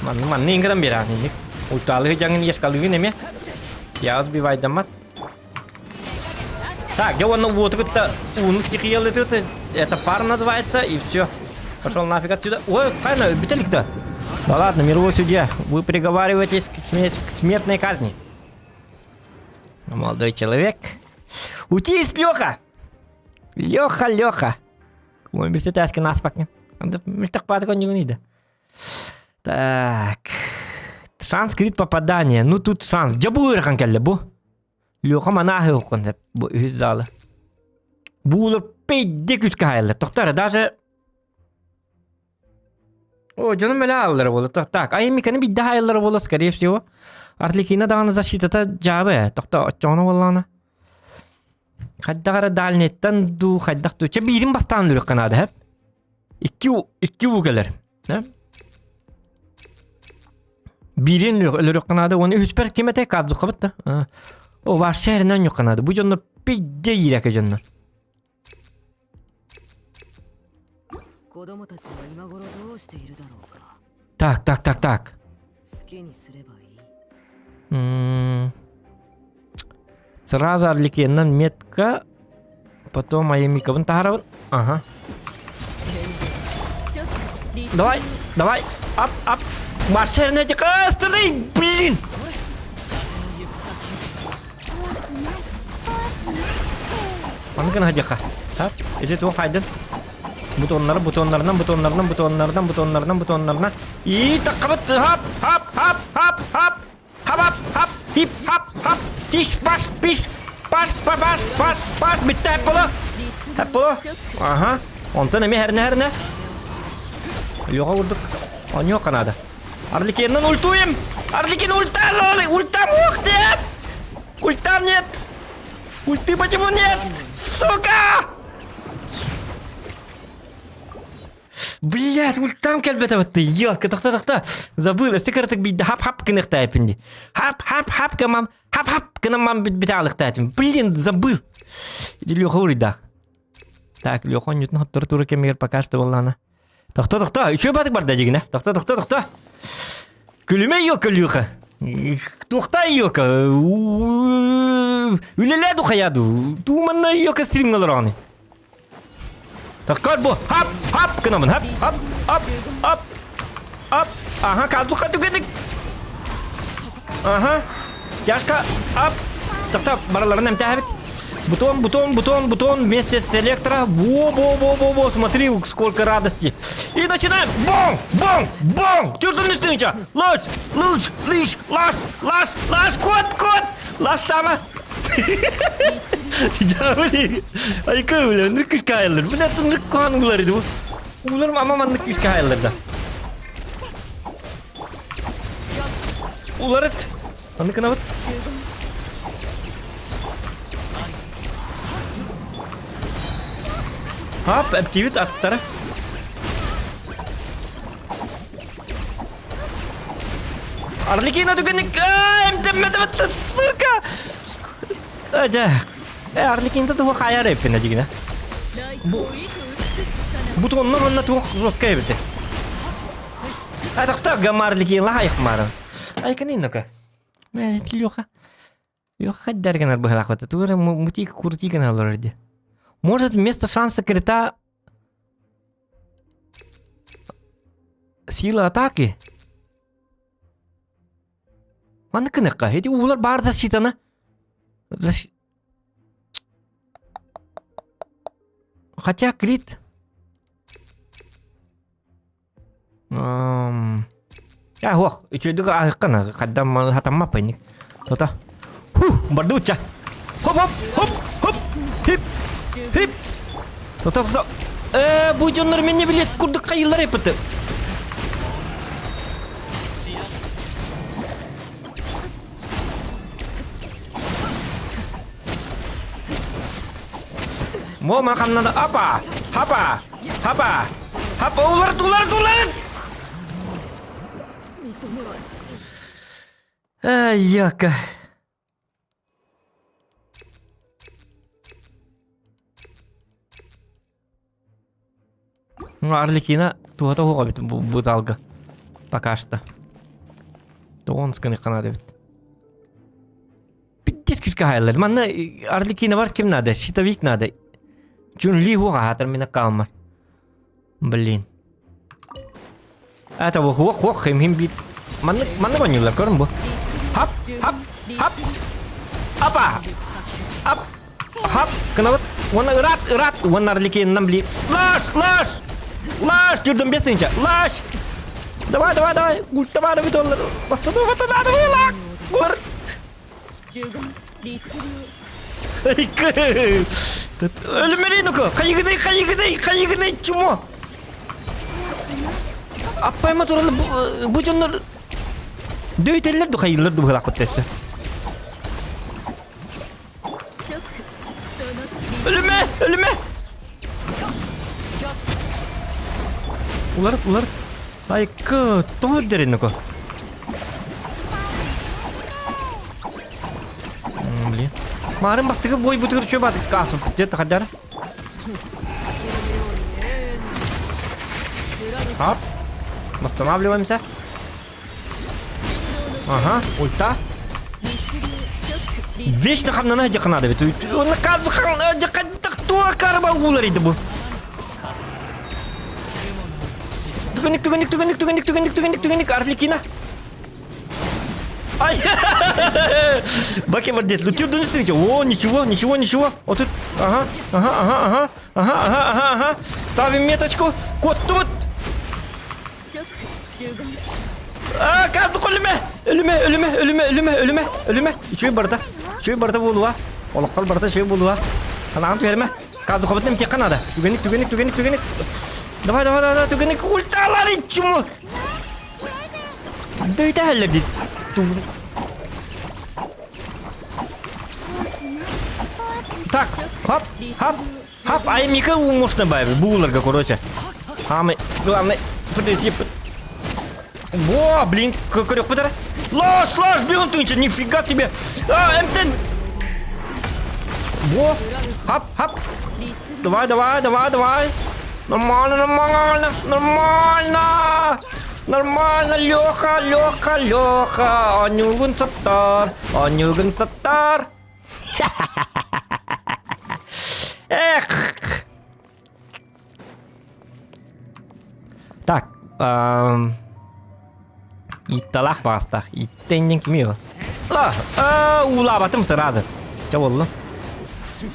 Манны манны иҥгыран биэрэҕин инник. Ультаалыы дьаҥын ешкалыыгын эмиэ. Я сбивайдаммат. Так, я уонна уоту кытта ууну стихиялытыт. Это пар называется, и все. Пошел нафиг отсюда. Ой, хайна, бүтэлик-то. Да ладно, мировой судья, вы приговариваетесь к смертной казни. Молодой человек. Утись, Леха! Леха, Леха! Университетскин аспакны. Так. Шанс крит попадание. Ну тут шанс. Дьэ бу ыарахан кэллэ бу. Леха манааһы уккун бу үһүс залы. Буулар пейде күскэ хаайаллар. Тохтор даже О, дьонум эле ааллара буолла. Так, Аймиканы бидде хаайаллара буолла, скорее всего. Арлекина даҕаны защитата дьаабы ээ. Тохто, оччоҕуна буоллаҕына. Хайдах эрэ дальнеттан дуу, хайдах дуу. Чэ биирин бастаан өлүөххэ наада, һэп. Икки, икки уу кэлэр. Биирин өлөрүөххэ наада. Уонна үһүспэр ким этэй? Кадзухабыт да. О, вообще эринэн ойнуохха наада. Бу дьоннор пиздец иирэкэ дьоннор. Так, так, так, так. М-м. Сразу Арлекиннан метка, потом Аямикабын таһарабын. Ага. Давай, давай, ап, ап. Маршерне кастырый, блин! Маны гына дьаха. Так, ити туох хайдын? Бутоннары, бутоннарынан, бутоннарынан, бутоннарынан, бутоннарынан, бутоннарынан. И таккабыт, хап, хап, хап, хап, хап, хап, хап, хап, хип, хап, хап, тиш, баш, пиш, баш, ба, баш, баш, баш, бүттэ хэп боло. Хэп боло. Ага. Онтон эмиэ хэрнэ хэрнэ. Леха курдук. Оньо Канада. Арлекиннан ультуем! Арлекин ульта! Ультам ух, нет! Ультам нет! Ульты почему нет? Сука! Блядь, ультам кэлбэтэ ты, ёлка, тохто, тохто. Забыл, өссө кыратык биирдэ хап-хап гыныахтаайпын дии. Хап-хап-хап гымам, хап-хап гынамам бүтаалыктаатым. Блин, забыл. Иди Леха уруйдаах. Так, Леха онньутун хоттору тура кэмигэр пока что буоллаҕына. Тохто, тохто, үчүгэй баатык барда дьигинэ. Тохто, тохто, тохто. Күлүмэ ёка, Леха. Туохта ёка. Үлэлээ ду хайа ду. Туу манна ёка стримҥа олороҕуный. Так, бу. Хап, хап гынабын. Хап, хап, хап, хап. Ап. Ага, кадуха түгенік. Ага. Стяжка. Ап. Тохто, бараларын эмтээбит. Бутон, бутон, бутон, бутон вместе с электро. Во-во-во-во-во, смотри, сколько радости. И начинаем. Бом, бом, бом. Тюрдун Луч, луч, лич, лаш, лаш, лаш, кот, кот. Лаш тама. Дьаабы Айка бля, ынырык күүскэ хаайыллар. Бля, ынырык куһаҕан уулар ити бу. Ууларым ама маннык күүскэ хаайыллар да. Уларыт. Маннык гынабыт. Хап, эмтиибит атыттара. Арлекино түгэнник эмтэммэтэ сука! Дьэ, Арлекино туох хайар эппинэ дьигинэ. Бу бу туоннар уонна туох жесткая эбите. Атахта гамма Арлекин лаһайых мара. Айканы ну-ка. Леха. Леха хаддар гынар быһалаах Тугара мутик курти гыналар ди. Может вместо шанса крита Сила атаки. Маннык гыныахха. Ити уулар баар защитаны. Защ... Хотя крит... А, хуох, үчүгэйдик ааһыаххын хаддам хатаммаппын. Тота. Ху, бардыбычча. Хоп, хоп, хоп, хоп, хип, хип. Тота, тота. Э, бу дьоннор мени билет курдук хайыллар эппити. Мо маханнада апа, хапа, хапа, хапа улар тулар тулар. Ай, яка. Ну, Арлекина туһата суох эбит бу, бу залга. Пока что. Тоонсканы канада эбит. Пиздец күүскэ хаайыллар. Манна Арлекина бар ким надо? Щитовик надо. Чун Ли хуох аһаатар мин аккаунмар. Блин. Это хуох хуох хим хим бит. Маннык маннык оонньууллар көрүн бу. Хап хап хап. Апа. Ап. Хап. Кынабыт. Уонна ыраат ыраат. Уонна Арлекинынан били. Лаш лаш. Лаш түрдүм бес тыһыынча. Лаш. Давай давай давай. Ультабаары бүт оллар. Бастыды надо было. Улар. Өлүмэрий ну-ка! Хайыгыный, хайыгыный, хайыгыный, чмо! Аппайма туралы бу дьоннор дөйтеллер ду хайыыллар ду быһылаахпыт өссө. Өлүмэ, өлүмэ! Улар, улар. Айкы, тоҕо үрдэрин ну-ка? Блин. Марын бастакы бойбутугар чё баатык каасым. Где-то хаддар. Хоп. Восстанавливаемся. Ага, ульта. Вечно хамнана дьаканада бит. Оны казхан дьакан карба улар иди бу. Түгенник, түгенник, түгенник, түгенник, түгенник, түгенник, түгенник, Арлекина. Ай! Баке бар дед. Ну түрдүн үстүнче. О, ничего, ничего, ничего. Вот тут. Ага, ага, ага, ага, ага, ага, ага, ага. Ставим меточку. Кот тут. А, карды өлүмэ! Өлүмэ, өлүмэ, өлүмэ, өлүмэ, өлүмэ, өлүмэ. Үчүгэй барыта. Үчүгэй барыта буолуа. Олоххор барыта үчүгэй буолуа. Санаҕын түһэримэ. Казы хоботун эмтиэххэ наада. Түгэник, түгэник, түгэник, түгэник. Давай, давай, давай, түгэник. Ульталар чмо. Дөйтэһэллэр дит. Так, хоп, хоп, хоп. Ай, Мика можно добавить. Булларга, короче. Самый главный, типа. Во, блин, көрөх бытара. Лаш, лаш, бегом тынча, нифига тебе. А, МТ. Во! Хап, хап! Давай, давай, давай, давай! Нормально, нормально, нормально! Нормально, Леха, Леха, Леха! Онюгун саттар, онюгун саттар! Эх! Так, итталах баастах. Иттеннен кими бас? А, уулаабатым сразу. Ча болду.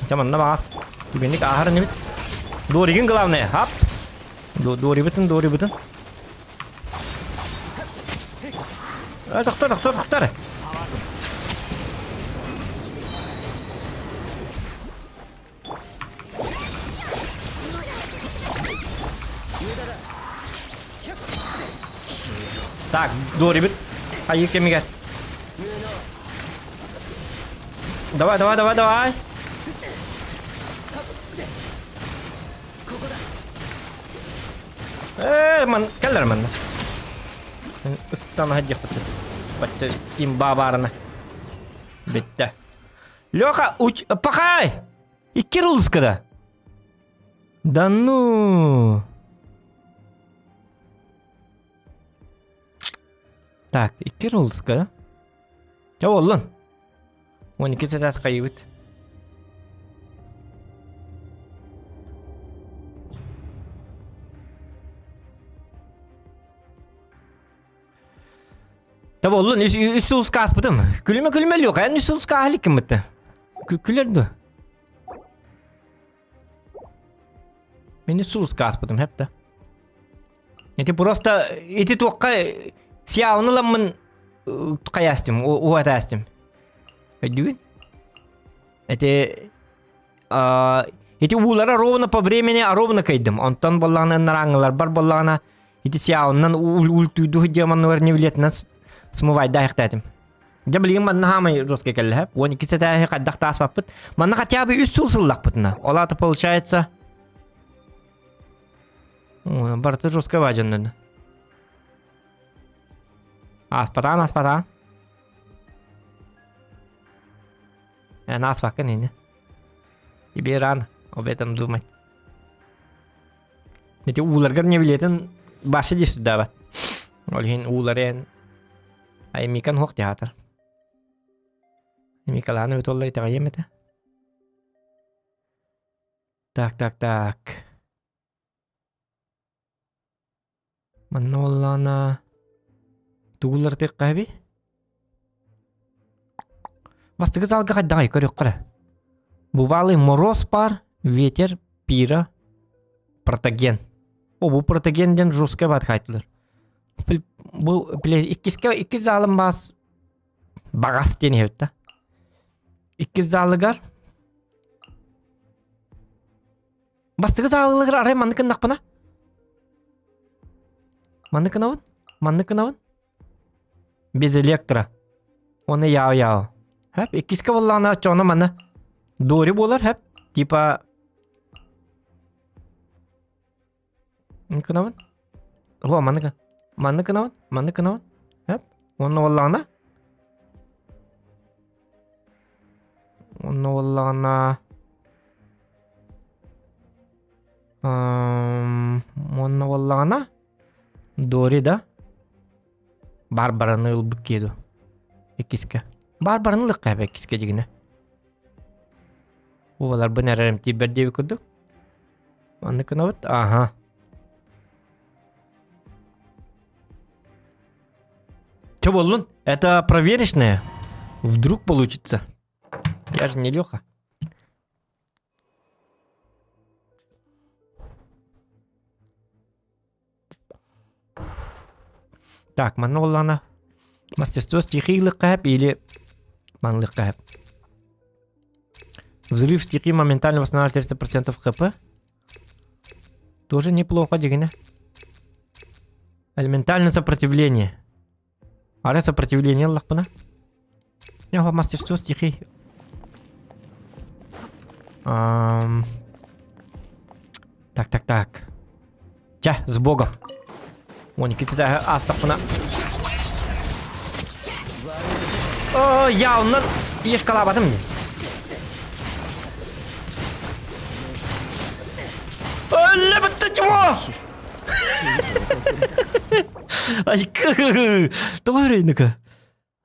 Ча манна баас. Түгенник ааһар инибит. Доригин главное, хап. Дорибытын, дорибытын. Тохтор, тохтор, тохтор. Так, Дорибит. Айыы кэмигэр. Давай, давай, давай, давай. Э, ман, кэллэр манна. Ыстан хадьяхпыт. Бачча имба баарына. Бүттэ. Леха, уч... Пахай! Икки рулускада. Да ну. Так, икки рулуска. Чэ буоллун. 12 сэтээс хайыбыт. Та буоллун, үс, үс сулуска ааспытым. Күлүмэ күлүмэ Леха, эн үс сулуска ааһа иликкин бытта. Күлэр дуо? Мин үс сулуска ааспытым, хэп да. Ити просто ити туохха сиауны ыламмын хайаастым, уһатаастым. Өйдүүгүн? Ити ити уулара ровно по времени ровно кайдым. Онтон боллаҕына нарааңыларбар боллаҕына ити сиауннан ультуйду дьаманныгар невлетинэн смывайдаахтаатым. Дьэ билигин манна хаамай жесткий кэллэ. 12 сэтээһи хайдах тааспаппыт. Манна хотя бы үс сыл сыллахпытына. Ол аата получается барыта жесткий баажаннан. Ааспатаан, ааспатаан. Эн ааспаккын ини. Тебе рано об этом думать. Эти ууларгар не билетин башы дии сүрдээбэт. Ол иһин уулары эн Аймикан хуох театр. Микалааны бит олла итэҕэйиэм этэ. Так, так, так. Манна буоллаҕына тугулар тыахха эбий? Бастакы залга хайдаҕай көрүөххэ эрэ. Бывалый мороз пар, ветер, пира, протоген. О, бу протоген диэн жесткай баат хаайтылар. Бу иккискэ иккис залым баас Багас диэн иһэбит да. Иккис залыгар Бастакы залыгар арай маннык гыннахпына? Маннык гынабын? Маннык гынабын? Без электро. Оны яо-яо. Хэп, иккискэ буоллаҕына оччоҕуна маны дори буолар, хэп. Типа Гынабын. О, маннык. Маннык гынабын. Маннык гынабын. Хэп. Онно буоллаҕына Онно буоллаҕына Онно буоллаҕына Дори да Барбараны ылбыт киһи дуо? Иккискэ. Барбараны ылыахха эбэ иккискэ дьигинэ. Уоларбын эрэрим тиийбэр диэбит курдук. Маннык гынабыт. Аха. Че буоллун? Это проверочное. Вдруг получится. Я же не Леха. Так, манна буоллаҕына мастерство стихи ылыахха или манлыахха Взрыв стихи моментально восстанавливает 300% хп. Тоже неплохо, дегене. Элементальное сопротивление. Ара сопротивление ыллахпына. Я мастерство стихи. Ам... Так, так, так. Чэ, с богом. 12 астахпына. О, я оннан ешкалаабатым дии. Өллөбүттэ чмо! Айкы! Тоҕо өрөйнүкэ?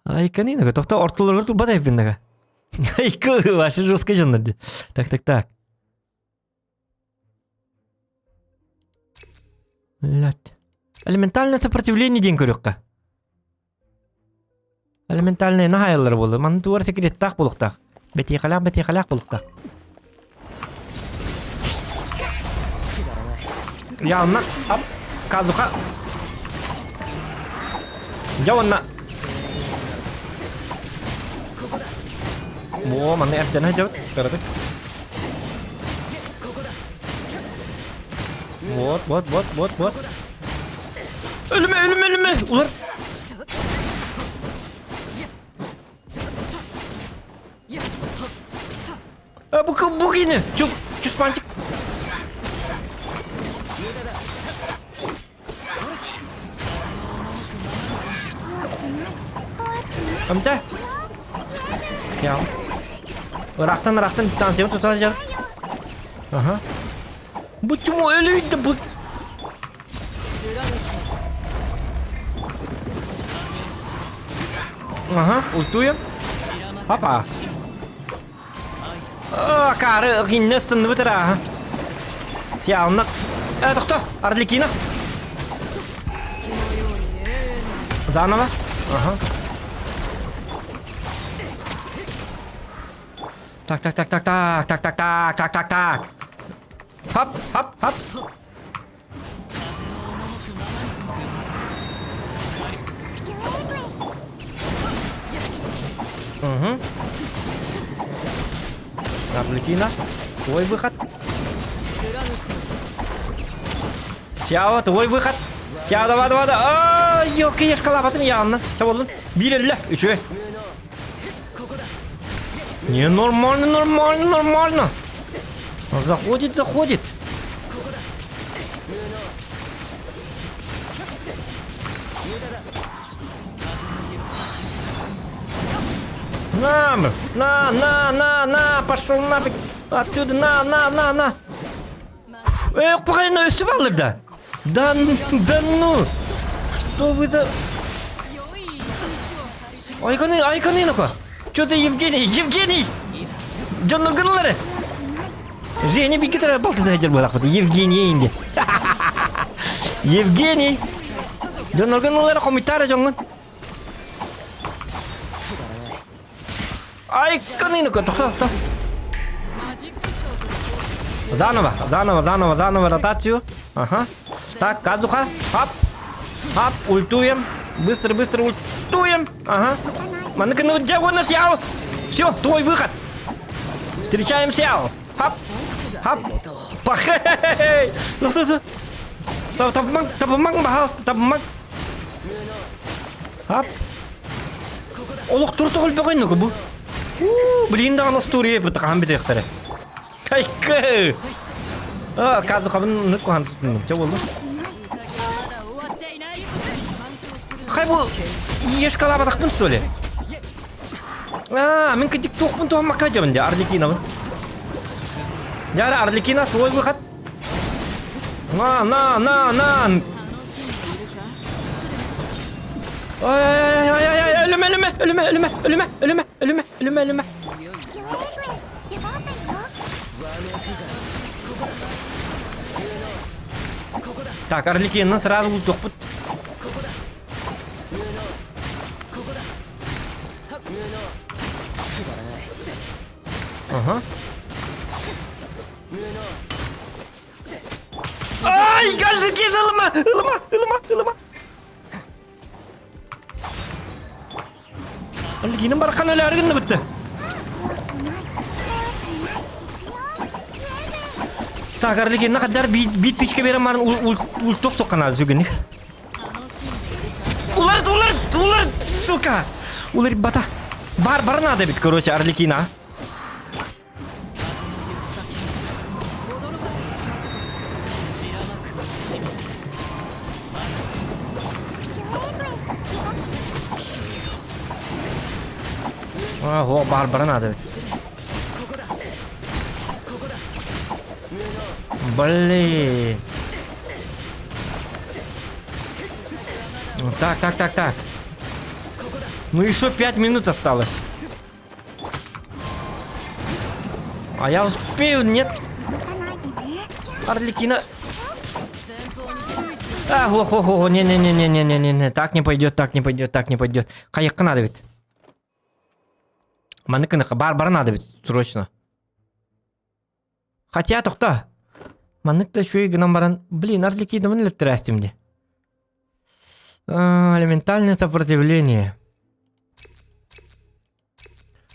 Айканинага, тохто ортолорго турбат эбиннага. Айкы, вообще жестко дьоннор ди. Так, так, так. Блять. Элементальное сопротивление диэн көрүөххэ. Элементальное наһайаллар буолла. Манна тугар секреттаах буолуохтаах. Бэтиэхэлээх бэтиэхэлээх буолуохтаах. Я онно ап казуха. Дьэ уонна Во, манна эрдэнэ сылдьабыт. Кыратык. Вот, вот, вот, вот, вот. Өлүмэ, өлүмэ, өлүмэ! Улар. А, бу, бу кини! Чуп, чуспанчик. Амта. Я. Ыраахтан ыраахтан дистанцияны тута сылдьар. Ага. Бу чему өлүйдэ бу? Ага, ультуем. Опа. Акары гинне ыстынныбыт ага. Сиалнак. Э, тохто, Арлекина. Заново. Ага. Так, так, так, так, так, так, так, так, так, так, так. Хоп, хоп, хоп. Угу. Арлекина, твой выход. Сяо, твой выход. Сяо, давай, давай, давай. А, елки, я шкалабатым явно. Ча болдун? Биир үчүгэй. Не, нормально, нормально, нормально. Заходит, заходит. На, на, на, на, на, пошел нафиг. Отсюда, на, на, на, на. Эх, правильно, өстүп да. Да, да ну. Что вы за... Айканы, айканы ну-ка. Что ты, Евгений, Евгений! Дьонноргуналары! Женя бикитера балтыда сылдьар буолахпыт. Евгений инде. Евгений! Дьонноргуналары хомуйтаара дьоҥҥун. Айканы ну-ка, тохто, тохто. Заново, заново, заново, заново ротацию. Ага. Так, Казуха, хап. Хап, ультуем. Быстро, быстро ультуем. Ага. Маннык ну дьэ Сяо. Все, твой выход. Встречаем Сяо. Хап. Хап. Пахэй. Ну кто это? Табамак, табамак, пожалуйста, табамак. Хап. Олох туртугул бөҕөй бу. Блин даҕаны остуоруйа бу хаһан бүтүөхтэрэ. Айкы! А, Казухабын нык куһан туттуннум. Чэ буолла. Хай бу ешкалаабатахпын что ли? А, мин кытик туохпун туһаммакка дьабын дьэ, Арлекиновын. Дьэ, Арлекина, твой выход. На, на, на, на! Ай, ай, ай, ай, ай, өлүмэ, өлүмэ, өлүмэ, өлүмэ, өлүмэ, өлүмэ, өлүмэ, өлүмэ, өлүмэ. Так, Арлекинаны сразу ультуохпут. Ага. Ай, Арлекин, ылыма, ылыма, ылыма, ылыма. Арлекиным барахан өлөөрү гынна бүтті. Так, Арлекинна хаддар биир тычка берен барын ультуох соккана сүгүнү. Улар, улар, улар, сука! Улар бата. Бар, бар надо бит, короче, Арлекина. О, Барбара надо ведь. Блин. Так, так, так, так. Ну еще 5 минут осталось. А я успею, нет? Арлекина. А, хо хо хо не-не-не-не-не-не-не, так не пойдет, так не пойдет, так не пойдет. Хайыққа надо ведь. Маныкыныха бар бар надо ведь срочно. Хотя тохто. Маннык да үчүгэй гынан баран, блин, Арлекиновын өлөттөрөөстүм дии. Элементальное сопротивление.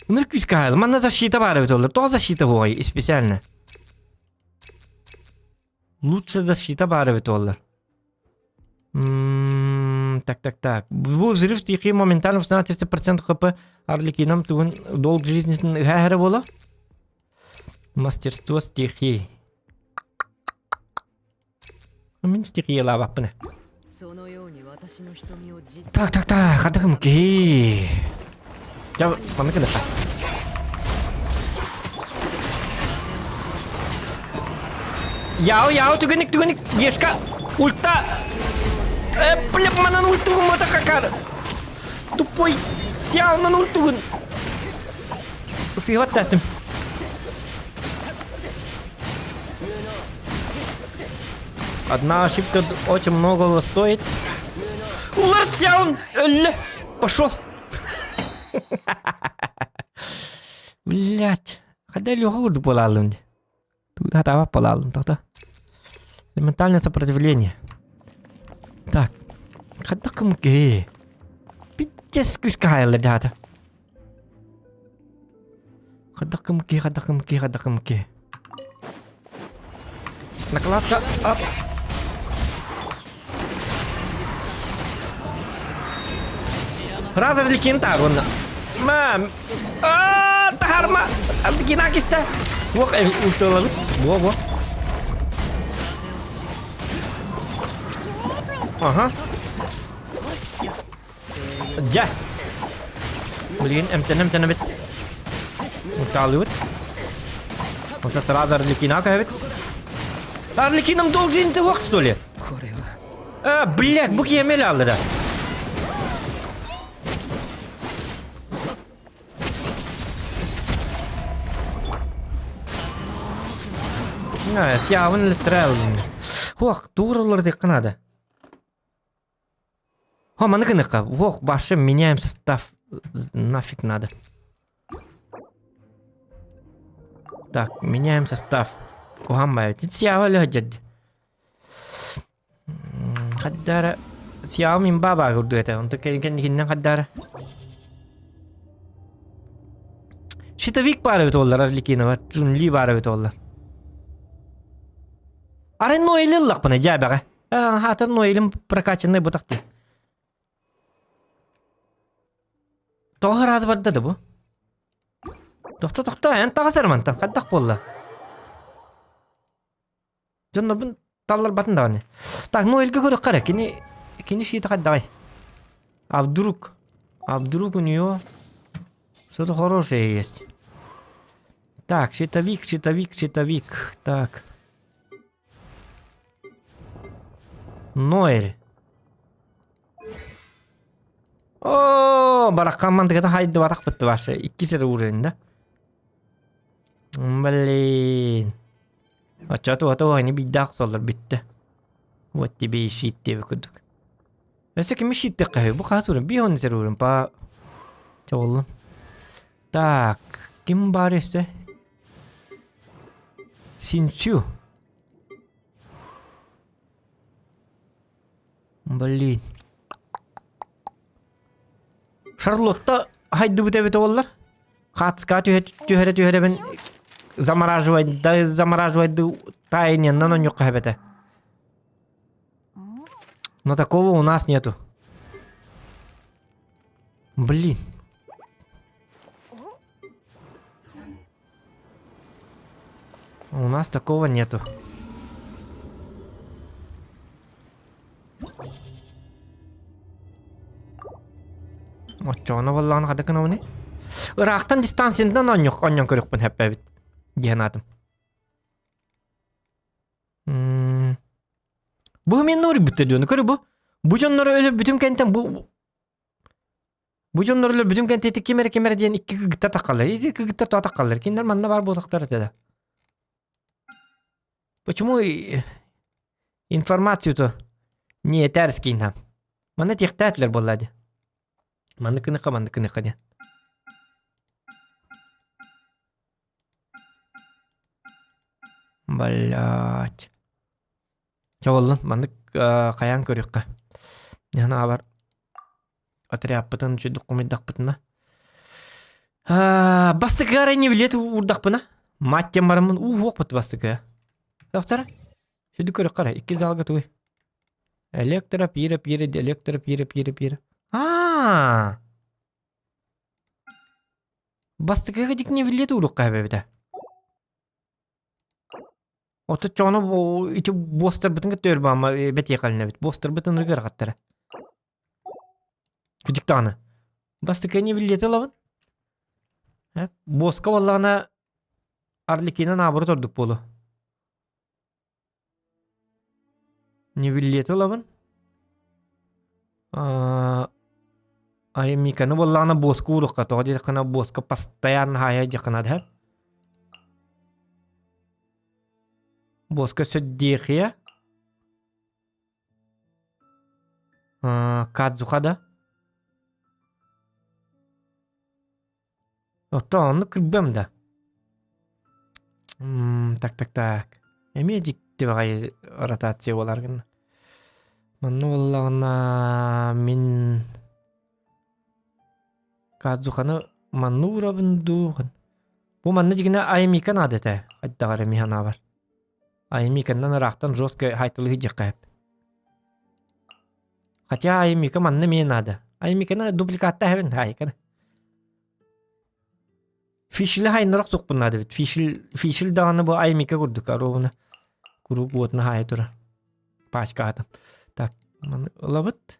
Ыныр күүскэ хаайла. Манна защита баар эбит олор. Тоҕо защита буолай специально? Лучше защита баар эбит олор. Так, так, так. Бу взрыв стихии моментально восстанавливает 30% хп Арлекином тугун долг жизни ыһа буола. Мастерство стихий. Мин стихиялаабаппын. Так, так, так, хатыгым киһи. Дьэ, маннык гыныхха. Яу, яу, түгэнник, түгэнник, Ешка, ульта! Э, бля, манан ультугун матакакар! Тупой, сяунан ультугун! Сыйбат тастым. Одна ошибка очень многого стоит. Улар Сяун! Өллө! Пошел! Блять. Хада Леха курдук буолааллым дии. Хатаабат буолааллым тоҕо. Элементальное сопротивление. Так. Хайдах кымык киһи? Пиздец күүскэ хаайаллар дьаата. Хайдах кымык киһи, хайдах кымык киһи, хайдах кымык киһи. Накладка ап. Раза кентавр онно. Мам. Аа, таһарма. Ардыкина киста. Уох, ульталабыт. Во, во. Ага. Дьэ. Билигин эмтэнэ-эмтэнэбит. Ульталыыбыт. Онтон сразу Арлекина көһөбүт. Арлекином должен суох, что ли? А, блядь, бу киэмэл аллара. Сьявын литтералын. Хуах, тууралар дикка надо. О, маны гыныка. Ох, вообще меняем состав. Нафиг надо. Так, меняем состав. Куһан баайбыт. Сиаҕа өлө Хаддара Сиаҕа мин баабаа курдук этэ. Онтон кэнникиннэн хаддара. Щитовик баар эбит уоллар Арлекинова, Чунли баар эбит уоллар. Арай Ноэли ыллахпына дьээбэҕэ. Хаатар Ноэлим прокачанный бутах дии. Тоҕо ыраас барда да бу? Тохто тохто эн таҕыс эрэ мантан хайдах буолла? Дьоннорбун талларбатын даҕаны. Так, Ноэльга көрүөххэ эрэ. Кини кини шиитэ хайдаҕай? А вдруг? А вдруг у нее что-то хорошее есть? Так, щитовик, щитовик, щитовик. Так. Ноэль. Оо, бараххан мантыката хайдыбатах бытты вообще. Иккис эрэ уровень, да? Блин. Оччото ото они биирдээх охсоллор бүттэ. Вот тебе и щит диэбит курдук. Өссө кими щиттэххэ бу хас уровень? Биир он уровень по чоҕуллун. Так, ким баар өссө? Синчу. Блин. Шарлотта хайдыбыт эбит буоллар. Хацка түһэрэ түһэрэбин замораживать да замораживать тайненнан онньукка эбэтэ. Но такого у нас нету. Блин. У нас такого нету. Оччоҕуна буоллаҕына хата гынабыный? Ыраахтан дистанциятынан оонньуох оонньоон көрүөхпүн сөп эбит диэн аатым. Бу мен нуурбүттэ диэн көрү бу. Бу дьоннору өлөрбүтүм кэнтэн бу бу дьоннору өлөрбүтүм кэнтэн ким эрэ ким эрэ диэн икки кыргыттар таххаллар. Ити кыргыттар тоҕо таххаллар? Кинилэр манна баар буолуохтар этэ да. Почему информацию-то не этэрский нам? Манна тиэхтээтилэр буолла дии. Маннык гыныхха, маннык гыныхха диэн. Блять. Чэ буоллун, маннык хайаан көрүөххэ. Анаабар отрядпытын үчүгдүк хомуйдахпытына. Бастакы не билет уурдахпына. Мать тем бараммын уу хуохпут бастакы. Доктор, сүдү көрүөххэ эрэ, икки залга тугуй? Электро, пира, пира, электро, пира, пира, пира. Аа! Бастакыга дьикни билиэт уурукка эбэбитэ. Отуччоҕуна бу ити буостарбытын кытта өр баама бэтиэхэлинэбит. Буостарбытын ырыгырҕаттара. Кыдьык даҕаны. Бастакы не билиэти ылабын. Буоска буоллаҕына Арлекина наоборот ордук буолуо. Нивеллеты ылабын. Аймиканы буоллаҕына буоска уурукка тоҕо диэтэххинэ буоска постоянно хаайа дьаххына дэһэр. Буоска сөддиэхиэ. Кадзуха да. Оттон оннук кырбыам да. Так так так. Эмиэ дьикти баҕайы ротация буолар гынна. Манна буоллаҕына мин Кадзуханы манна уурабын дуу? Бу манна дьигинэ Аймика наада этэ. Хайдах эрэ мин санаабар. Аймиканнан ыраахтан жестко хайтылыы дьиэххэ Хотя Аймика манна эмиэ наада. Аймиканы дубликатта эһэбин Айканы. Фишили хайнарах сукпун наада эбит. Фишил, фишил даҕаны бу Аймика курдук оруобуна куруук уотуна хаайа турар. Пачка аатын. Так, маны ылабыт.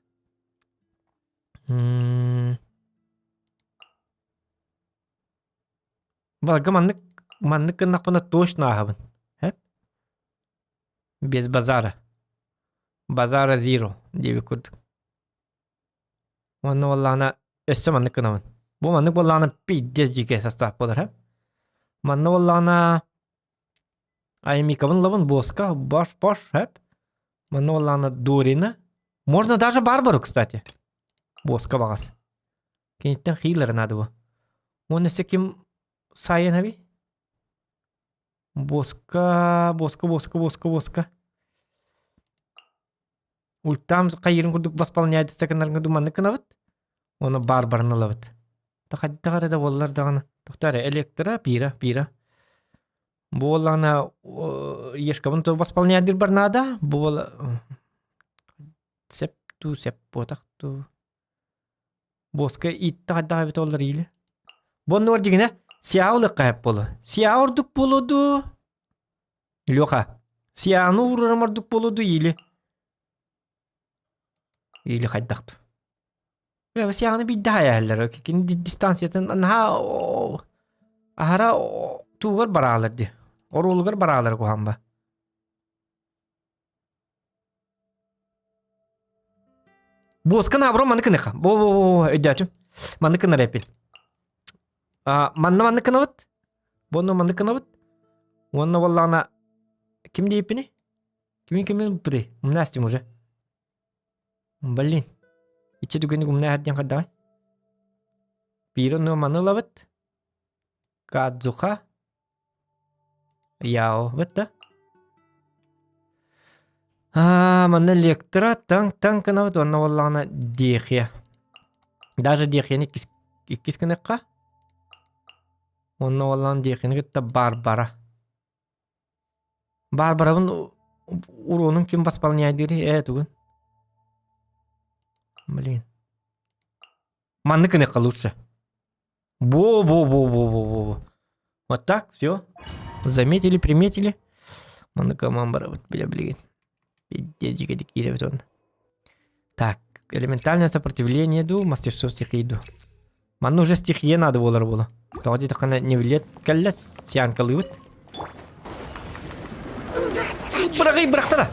Балга маннык маннык гыннахпына точно ааһабын. Хэп? Без базара. Базара зиро диэбит курдук. Уонна буоллаҕына өссө маннык гынабын. Бу маннык буоллаҕына пиздец дьиикэй састаап буолар һэ. Манна буоллаҕына Аймикабын ылабын Боска, Баш, Пош, хэп. Манна буоллаҕына Дорина. Можно даже Барбару, кстати. Боска баҕас. Киниттэн хиллер надо бу. Уонна өссө ким сайын эбий? Буоска, буоска, буоска, буоска, буоска. Ультам хайыырын курдук восполняется гынар курдук маннык гынабыт. Уонна баар баран ылабыт. Хайдах эрэ да буоллар даҕаны. Тохтоо эрэ, электро, пира, пира. Буоллаҕына ешкабын то восполняйдыр бар наада. Буола сеп туу сеп буотах туу. Буоска иитте хайдах эбит оллар ииле. Бу оннугар дьигинэ сиа ылыахха сөп буолуо. Сиа ордук буолуо дуу? Леха, сианы уурарым ордук буолуо дуу или или хайдах дуу? Бля, сианы биирдэ хайаһаллар. Кини дистанциятын наһаа аһара туугар бараалар дии. Оруолугар бараалар куһаан ба. Буоска наоборот маннык гыныха. Бо-бо-бо өйдөөтүм. Маннык гынар эппин. А, манна маннык гынабыт. Буонна маннык гынабыт. Уонна буоллаҕына ким диэппиний? Кими кими ыппытый? Умнаастым уже. Блин. Иччи түгэни умнааһар диэн хайдаҕай? Биир онно маны ылабыт. Кадзуха. Яо, бытта. Аа, манна лектора таҥ таҥ гынабыт уонна буоллаҕына Дехия. Даже Дехияны иккис иккис гыныахха. Уонна буоллаҕына Дехияны кытта Барбара. Барбарабын уруонун ким восполняйдыырый ээ тугун? Блин. Маннык гыныахха лучше. Во-во-во-во-во-во. Вот так, все. Заметили, приметили. Маннык коман барабыт, бля, блин. Пиздец, киирэбит он. Так, элементальное сопротивление ду, мастерство стихии ду. Манна уже стихия надо буолар буола. Тоҕо диэтэххинэ не билет кэллэ сианкалыыбыт. Быраҕый бырахтара.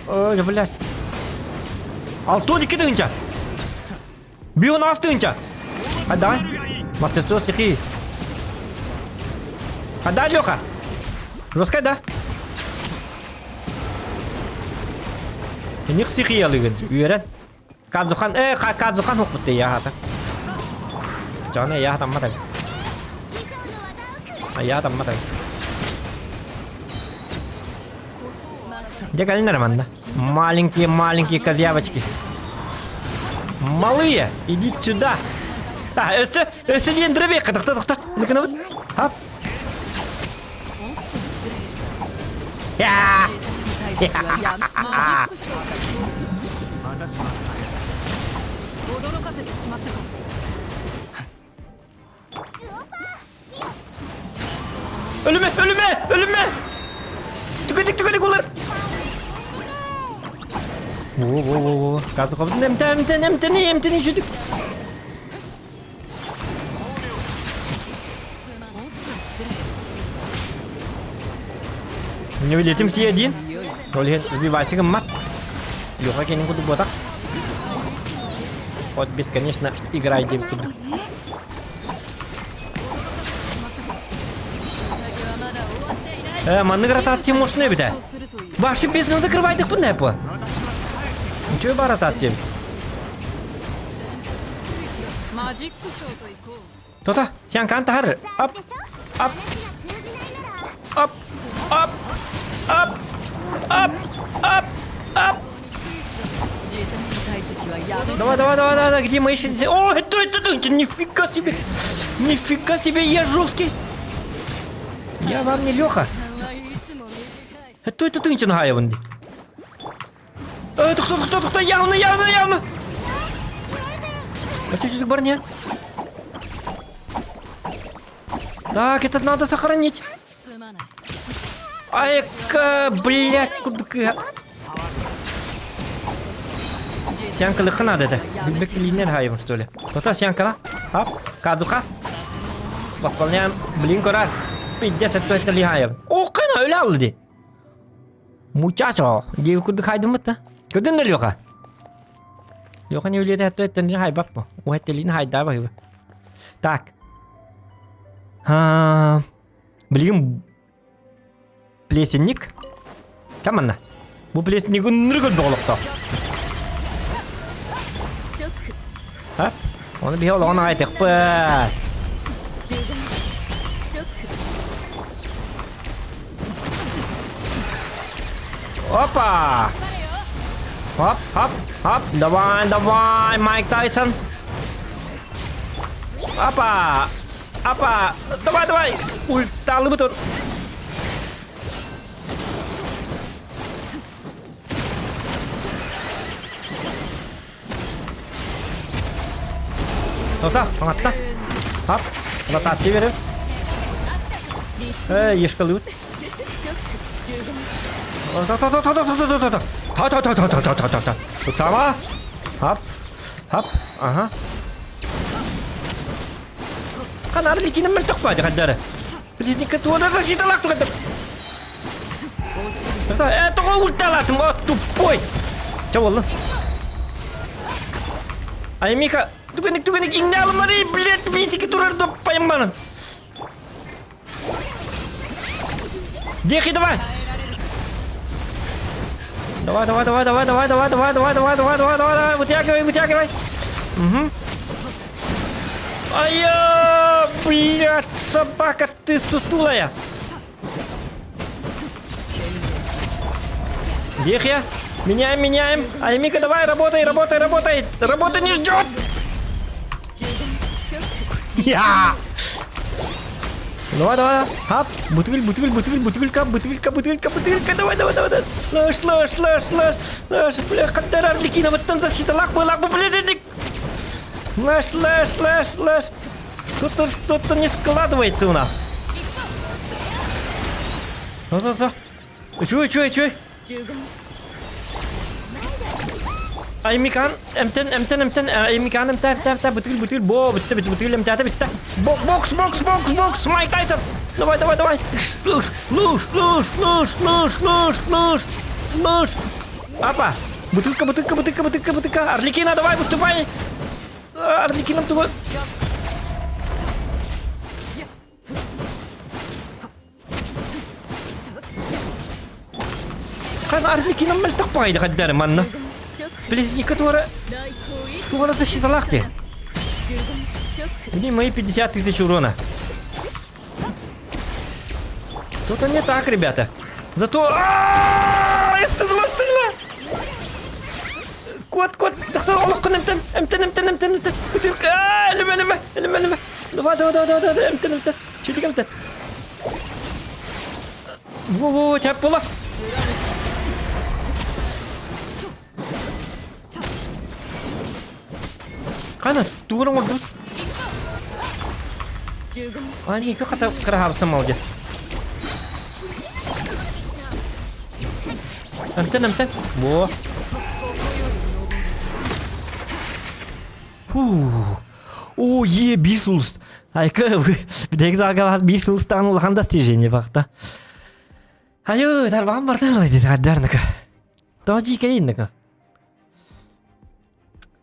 Ой, блядь. 62 тыһыынча. 116 тыһыынча. А давай. Мастерство стихии. А да, Леха? Жесткая, да? Них стихиялыгын. Үөрэн. Кадзухан, э, Кадзухан хокпут я хата. Чоне я таммата. Я таммата. Где калинер манна? Маленькие-маленькие козявочки. Малые, идите сюда. А, өссө, өссө диэн дробе, кытыкта, тыкта. Ну-ка, Хоп. Я! Өлүмэ, өлүмэ, өлүмэ! Түгэнник, түгэнник улар! Во, во, во, во. Газы қабытын эмтэн, эмтэн, эмтэн, эмтэн, жүдік. Не вылетим все один. Ол иһин убивайся гыммат. Леха кенин курдук буотах. Вот бесконечно играй диэн курдук. Э, маннык ротация мощная эбитэ. Ваши бизнес закрывайдыкпын эпо. Ничего бар ротация. Тота, сян тахар. Ап, ап, ап, ап, ап, ап, ап, ап. Давай, давай, давай, давай, где мои 60? О, это, это, это, нифига себе! Нифига себе, я жесткий! Я вам не Леха. Это, это ты нахаеван. Это кто, кто, кто, явно, явно, явно! А что, барня? Так, этот надо сохранить. Ай-ка, блядь, куда Сянкалыхха надо это. Билбек линер хайым, что ли. Тота сянкала. Хоп, кадуха. Восполняем. Блин, кора. 50 лихаем. О, кана, өлә алды. Мучачо, диэбит курдук хайдыммыт да. Көрдүн да Леха? Леха не үлиэтэ эттэн хайбат бу. Уһэттэлиин хайдаба хыба. Так. А, билигин плесенник. Каманна. Бу плесенник ынырык өлбөх олохтоох. А? Оны биһи олоҕун аҕайтыахпыт. Опа! Хоп, хоп, хоп. Давай, давай, Майк Тайсон. Опа! Опа! Давай, давай! Ульталыбыт он. Тота, хаҥатта. Хап, ротация берер. Э, ешкалыбыт. Та-та-та-та-та-та-та-та. Та-та-та-та-та-та-та. Тут сама. Хап, хап, ага. Ханары ликинен мөлтөх баadi хаддары. Близника туона защиталаах тугадыр. Э, тоҕо ульталаатым, о, тупой! Чэ буолла. Аймика, түгэнник түгэнник иҥнэ алымары, блядь, бисики турар доппайым Дехи, давай! Давай, давай, давай, давай, давай, давай, давай, давай, давай, давай, давай, давай, давай, вытягивай, вытягивай. Угу. Ай, блядь, собака ты сутулая. Дехья, меняем, меняем. Аймика, давай, работай, работай, работай. Работа не ждет. Я! Давай, давай, хап, бутыль, бутыль, бутыль, бутылька, бутылька, бутылька, бутылька, давай, давай, давай, давай. Лаш, лаш, лаш, лаш, лаш, бля, хаттар Арлекина, вот там защита, лак бы, лак бы, блядь, Лаш, лаш, лаш, лаш. Что-то, что-то не складывается у нас. Ну, ну, ну. Чуй, чуй, чуй. Аймикан, эмтэн, эмтэн, эмтэн, Аймикан, эмтэ, эмтэ, эмтэ, бытыгыр, бытыгыр, бо, бүтте, бүтте, бытыгыр, эмтээтэ, бүтте. Бокс, бокс, бокс, бокс, Майк Тайсон. Давай, давай, давай. Луш, луш, луш, луш, луш, луш, луш, луш. Апа, бутылка, бутылка, бутылка, бутылка, бутылка. Арлекина, давай, выступай. Арлекина тугу... Хан Арлекина мөлтөх баҕайы хаддары манна. Близника туора туора защиталаах дии. Мне мои 50 тысяч урона. Что-то не так, ребята. Зато... Стрельба, стрельба! Кот, кот, тохтоо, олоххун эмтэн, эмтэн, эмтэн, эмтэн, эмтэн. Бутылка, өлүмэ, өлүмэ, өлүмэ, өлүмэ. Давай, давай, давай, давай, давай, эмтэн, эмтэн. Чүтүк эмтэн. Во-во, чап була. Хана, тугун оҥорбут? Аника хата кыраһаабытсан молодец. Эмтэн, эмтэн. Во. Фу. О, е, биир сулус. Айка, биһиги залга биир сулустаан улахан достижение бахта. Айы, тарбаҕым барда ылай деді, Тоҕо дьиикэйин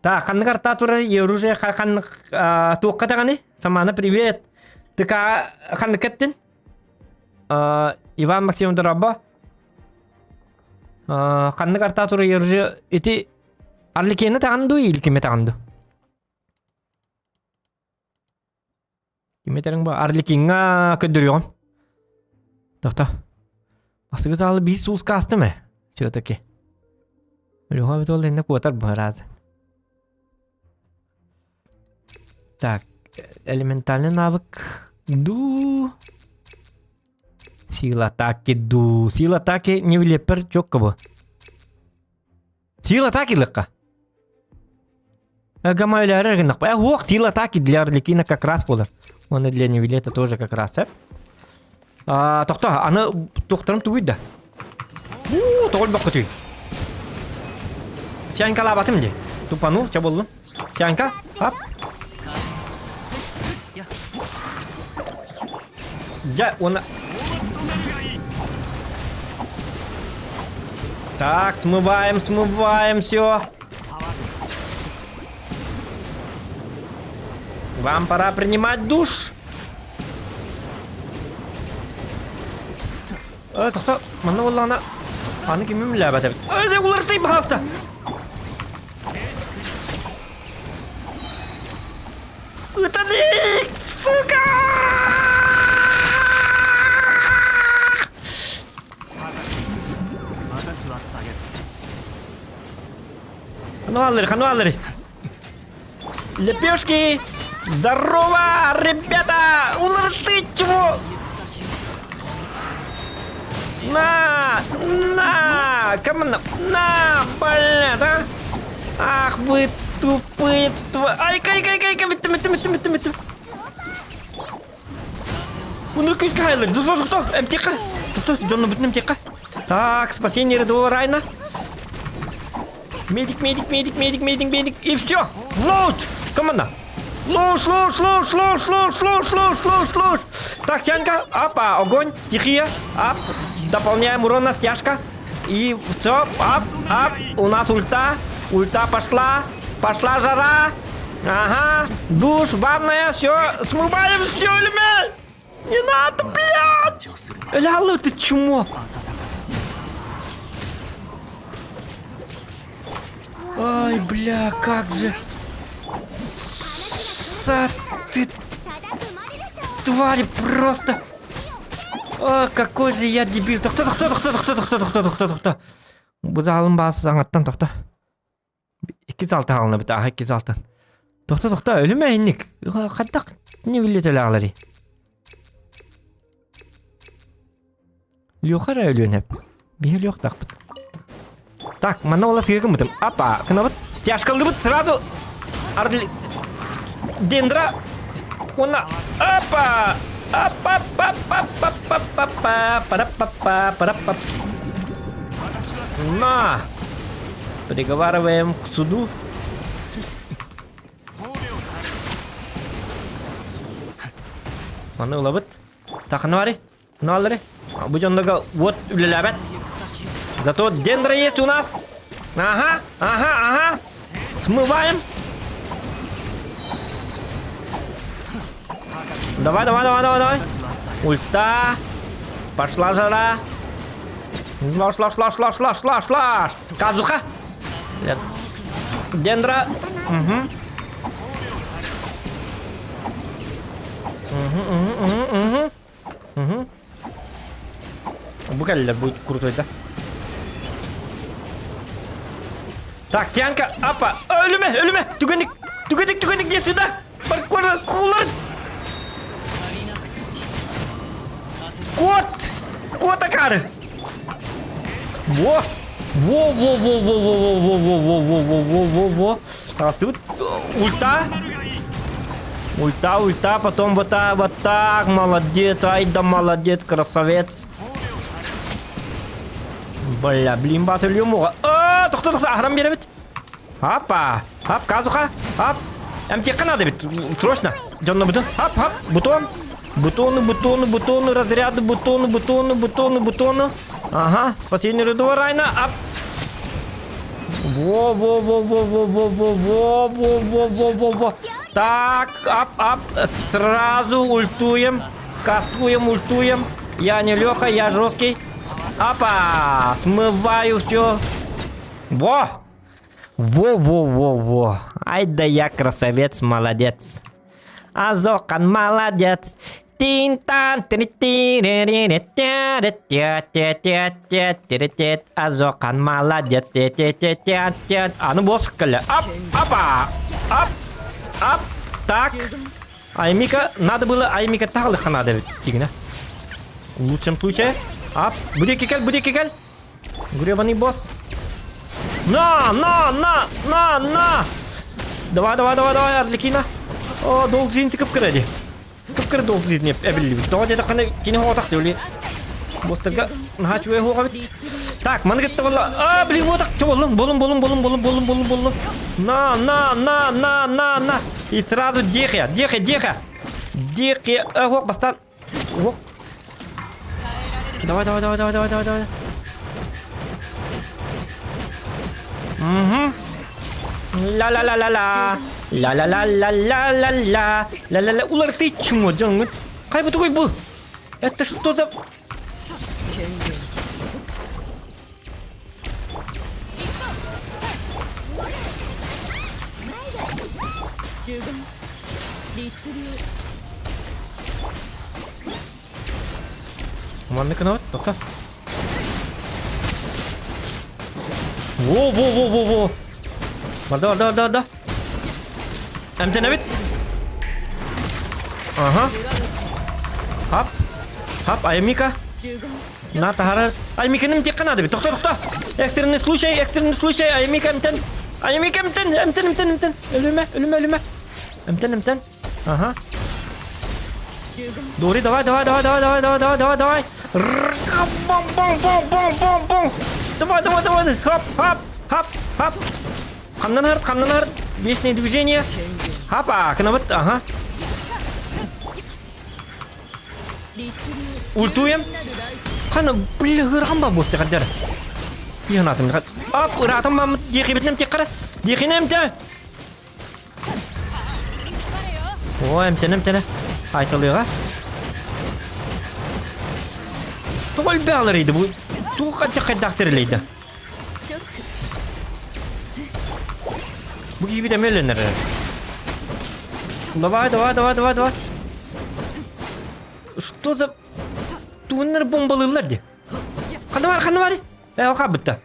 Так, ханнык арта турар оружие ханнык туохха даҕаны? Самана привет. Тыка ханнык кэттин? Иван Максимов дорообо. Ханнык арта турар оружие ити Арлекина таҕан дуу или киме таҕан дуу? Ким этэриҥ бу Арлекиҥҥа көрдөрүөҕүм. Тохто. Бастакы саалы биир сууска астым ээ. Все-таки. Леха бит ол иннэ куотар быһараат. Так, элементальный навык. Ду. Сила атаки ду. Сила атаки не влепер четко бы. Сила атаки лыкка. Гамайлары гыннахпа. Э, ох, сила атаки для Арлекина как раз буолар. Уонна для Невилета тоже как раз, э. А, тохто, аны тохторум тугуй да. У, тоҕол баккытый. Сянька лаабатым ди. Тупанул, ча боллум. Сянька, ап. Дьэ, уонна... Так, смываем, смываем все. Вам пора принимать душ. Э, тохто, манна буоллаҕына аны кимим билээбэт эбит. Э, уларытый баһаалыста. Ытанык! Сука! Хануаллари, хануаллари! Лепешки! Здорово, ребята! Уларты чего? На! На! Кому на? На! Блядь, а! Ах вы тупые твари! Ай, кай, кай, кай, кай, митти, митти, митти, митти, митти. Уну күскэ хайлар. Тохто, эмтиэххэ. Тохто, дьоннубутун эмтиэххэ. Так, спасение рядового Райна. Медик, медик, медик, медик, медик, медик. И все! Лоуд! Команда! Луж, луж, луж, луж, луж, луж, луж, луж, луж. Так, Сянка, апа, огонь, стихия, ап. Дополняем урон на стяжка. И все, ап, ап. У нас ульта. Ульта пошла. Пошла жара. Ага. Душ, ванная, все. Смываем все, элемент. Не надо, блядь! Ляла, ты чмо? Ай, бля, как же... Са, ты... Твари, просто... А, какой же я дебил. Тохто, тохто, тохто, тохто, тохто, тохто, тохто, тохто. Бу залым баас саҥаттан тохто. Икки залтан аҕалнабыт, аха икки залтан. Тохто, тохто, өлүмэ инник. Хайдах не билетелээҕлэрий? Леха эрэ өлүөн сөп. Биһи өлүөхтаахпыт. Так, манна уола сыа гыммытым. Апа, кынабыт, стяжкалыыбыт сразу. Арли... Дендра. Уонна... Апа! Апа-па-па-па-па-па-па, пара-па-па, пара-па. На! Приговариваем к суду. Маны ылабыт. Таханы бары. Налары. Бу дьоннорго вот үлэлээбэт. Зато дендра есть у нас. Ага, ага, ага. Смываем. Давай, давай, давай, давай, давай. Ульта. Пошла жара. Шла, шла, шла, шла, шла, шла, шла. Казуха. Дендра. Угу. Угу, угу, угу, угу. Угу. Бу кэллэ будет крутой, да? Так, Тианка, апа, өлүмэ, өлүмэ, түгэнник, түгэнник, түгэнник, иди сюда! Паркур, кулар! Кот! Кот акары! Во! Во, во, во, во, во, во, во, во, во, во, во, во, во, во. Тут ульта. Ульта, ульта, потом вот так, вот так. Молодец, ай да молодец, красавец. Бля, блин, бас өлүөм уға. А, тоқта, тоқта, ахрам беребит. Апа, хап, казуха, хап. Эмтиэххэ надо бит, срочно. Дьонно бутон, хап, хап, бутон. Бутону, бутону, бутону, разряды, бутону, бутону, бутону, бутону. Ага, спасение рядового Райна. Ап. Во, во, во, во, во, во, во, во, во, во, во, во, во. Так, ап, ап, сразу ультуем. Кастуем, ультуем. Я не Леха, я жесткий. Апа, смываю все. Во! Во-во-во-во. Ай да я красавец, молодец. Азокан молодец. Тин-тан, ти ти ти Азокан молодец. ти ти ти ти ти Аны босс кэллэ. Ап, апа! Ап, ап, так. Аймика, надо было Аймика тағылыққа надо дигіне. В лучшем случае. Ап, буде кел, буде кел. Гребаный босс. На, на, на, на, на! Давай, давай, давай, давай, Арлекина. О, долг жизни кып кыра Кып кыра долг жизни эбилли. Тоҕо диэтэххинэ кини хоҕотах диэли. Босстарга наһаа үчүгэй хоҕобит. Так, маны кытта буолла. А, блин, вот так, боллум, болум, болум, болум, болум, болум, болум, болум. На, на, на, на, на, на. И сразу дехе, дехе, дехе. Дехе, ох, бастан. Ох. Давай, давай, давай, давай, давай, давай, давай. Угу. Ла-ла-ла-ла-ла. Ла-ла-ла-ла-ла-ла-ла. Ла-ла-ла. Улар ты чмо, дьон. Кай бу такой был? Это что за... Маннык гынабыт, тохто. Во, во, во, во, во. Барда, барда, барда, барда. Эмтэнэбит. Ага. Хап. Хап, Аймика. На, таһарар. Аймиканы эмтиэххэ наада бит. Тохто, тохто. Экстренный случай, экстренный случай. Аймика эмтэн. Аймика эмтэн, эмтэн, эмтэн, эмтэн. Өлүмэ, өлүмэ, өлүмэ. Эмтэн, эмтэн. Ага. Дори, давай, давай, давай, давай, давай, давай, давай, давай, давай. Бом, бом, бом, бом, бом, бом. Давай, давай, давай. Хоп, хоп, хоп, хоп. Ханнан харт, ханнан харт. Вечное движение. Хапа, кынабыт, ага. Ультуем. Хана, бля, ырахан ба босты хаддар. Иһанатым. Ап, ыраатым мамыт, диэхибитинем тек қара. Диэхинем те. О, эмтэнэ, эмтэнэ. Айталыга. Тоҕо элбэҕэлэрийди бу? Туох хачча хайдах тэрилэйдэ? Бу киһибит эмиэ өлөнөр. Давай, давай, давай, давай, давай. Что за... Тугуннар бомбалыыллар дии. Ханна бар, ханна бар. Э, хаабытта.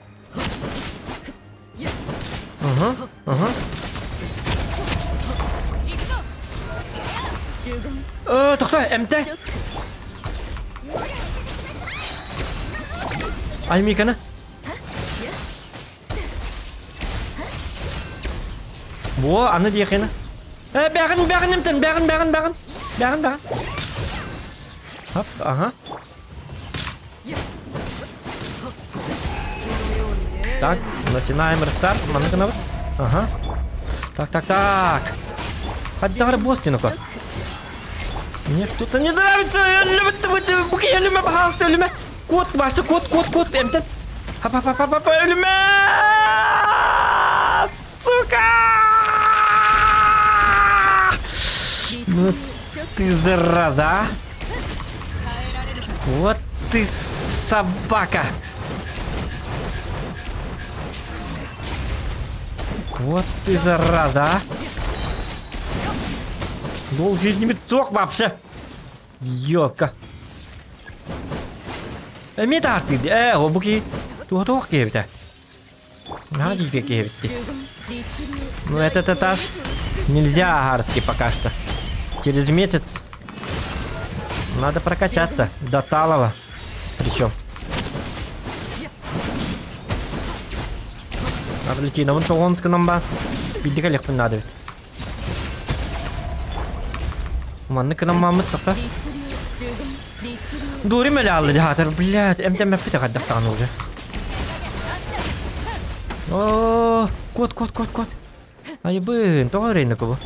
Ага, ага. Э, тохто, эмтэ. Аймикана. Во, аны диэхина. Э, бэҕин, бэҕин эмтэн, бэҕин, бэҕин, бэҕин. Бэҕин, бэҕин. Хоп, ага. Так. Начинаем рестарт. Манна гынабыт. Ага. Так, так, так. Хаддагары босс ну-ка. Мне что-то не нравится. Өлүмэ, пожалуйста, өлүмэ. Кот, Вася, кот, кот, кот. Эмтэн. Хап-хап-хап-хап, өлүмэ! Сука! Ну ты зараза, а? Вот ты собака! Вот ты зараза, а! Долг жизни суох вообще! Ёлка! Эмиэ таартыыр ээ, ол бу киһи туох туох киһибитэ. Наһаа дьиикэй киһи эбит Ну этот этаж нельзя агарский пока что. Через месяц надо прокачаться до Талова. Причем. Арлекиновын тоҕонскынан ба. Билдик элэхпин наада эбит. Маннык гынан мааммыт тоқта. Дури мэлэ хаатар, блядь, эмтэммэппит хайдах уже. О, кот, кот, кот, кот. Айбын, тоҕо эрейнэ кубу.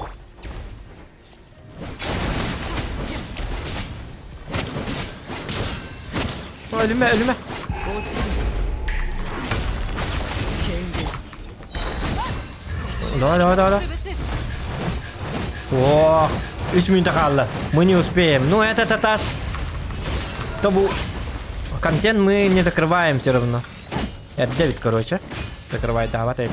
Өлүмэ, өлүмэ. Давай, давай, давай. О, үс мүнүүтэ хаалла. Мы не успеем. Ну, этот этаж. Тобу контент мы не закрываем все равно. F9, короче. Закрывай, давай, опять.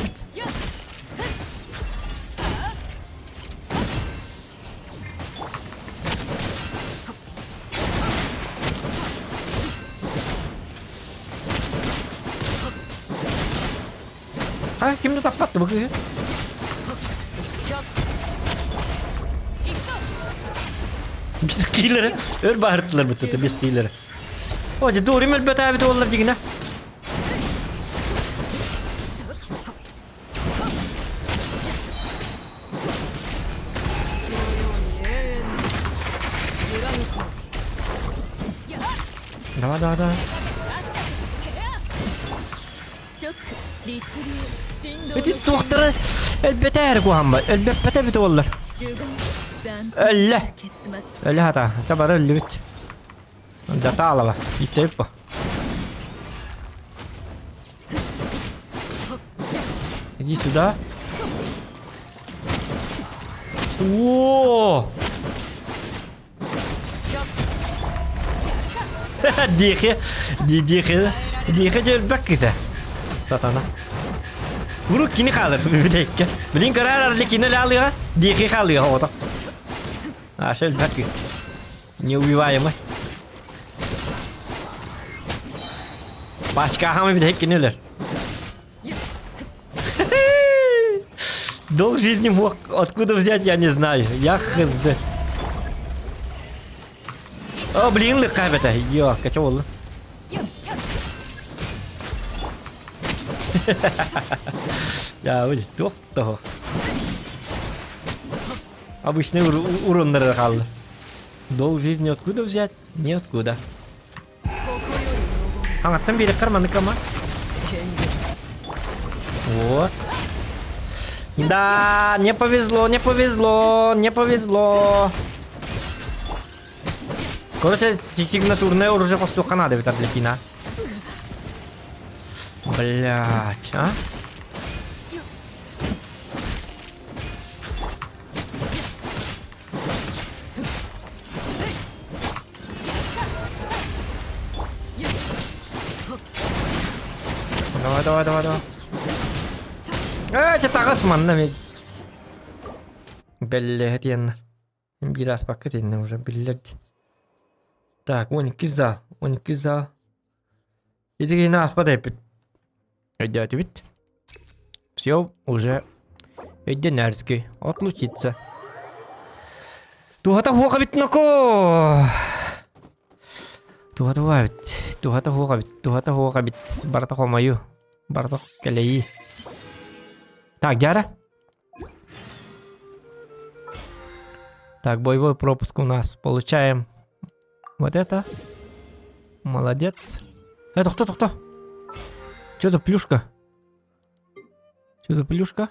А, ким да таппатты бу кыыһы? Biz киилere өр баһырттылар бутта без киилere. О, же дуурим өлбөтөөбүт уоллар дьигинэ. Давай, давай, давай. Ити туохтара өлбөтээр куһамма өлбөппөтө бит уоллар. Өллө. Өлө хата. Табары өллүбүт. Даталова. Исеппо. Иди сюда. О! Диэхи, диэхи, диэхи дьөлбөк кисе. Сатана. Урук кини хаалар бүтэккэ. Билин көрөр арли кини лаалыга, диэхи хаалыга ото. Аша өлбөк. Неубиваемый. Башка бүтэк кинилер. Долг жизни мог откуда взять, я не знаю. Я хз. О, блин, лыка это. Ё, кача болды. Я вот туох того. Обычный ур уроннары қалды. Долг жизни откуда взять? Ниоткуда. Аңаттан бері карманыкама. Вот. Да, не повезло, не повезло, не повезло. Короче, сигнатурное оружие пастуха надо ведь для кино. Блять, а? Давай, давай, давай, давай. Э, чэ таҕыс манна мен. Бэллэһэтиэннэр. Биир ааспакка тиэннэ уже биллэр дии. Так, 12 зал, 12 зал. Ити киһини ааспат эппит. Өйдөөтүбүт. Все уже өйдөнөрский. Отлучиться. Туһата хуоха бит ноко. Туһата хуоха бит. Туһата хуоха бит. Туһата хуоха бит. Барата хомойу. Барата кэлэйии. Так, Дяра. Так, боевой пропуск у нас. Получаем вот это. Молодец. Это кто, кто, кто? Что за плюшка? Что за плюшка?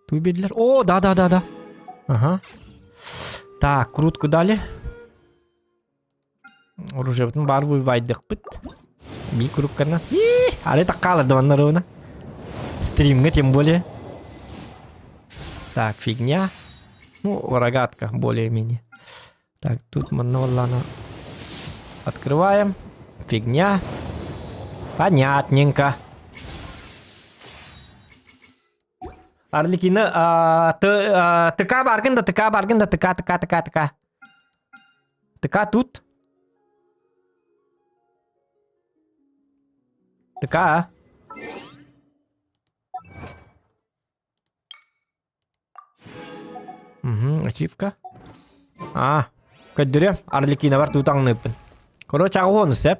Тубидлер. О, да-да-да-да. Ага. Так, крутку дали. Оружиебытын баар выбайдыкпыт. Ми куруккана. Ары таккалар доннарына. Стримҥа тем более. Так, фигня. Ну, рогатка более-менее. Так, тут манна буоллаҕына открываем. Фигня. Понятненько. Арлекина, ТК баргын да, ТК баргын да, ТК, ТК, ТК, ТК. ТК тут. ТК. Угу, ачивка. А, көрдөрүө, Арлекинабар туутаҥныыппын. Короче, аҕыс сөп.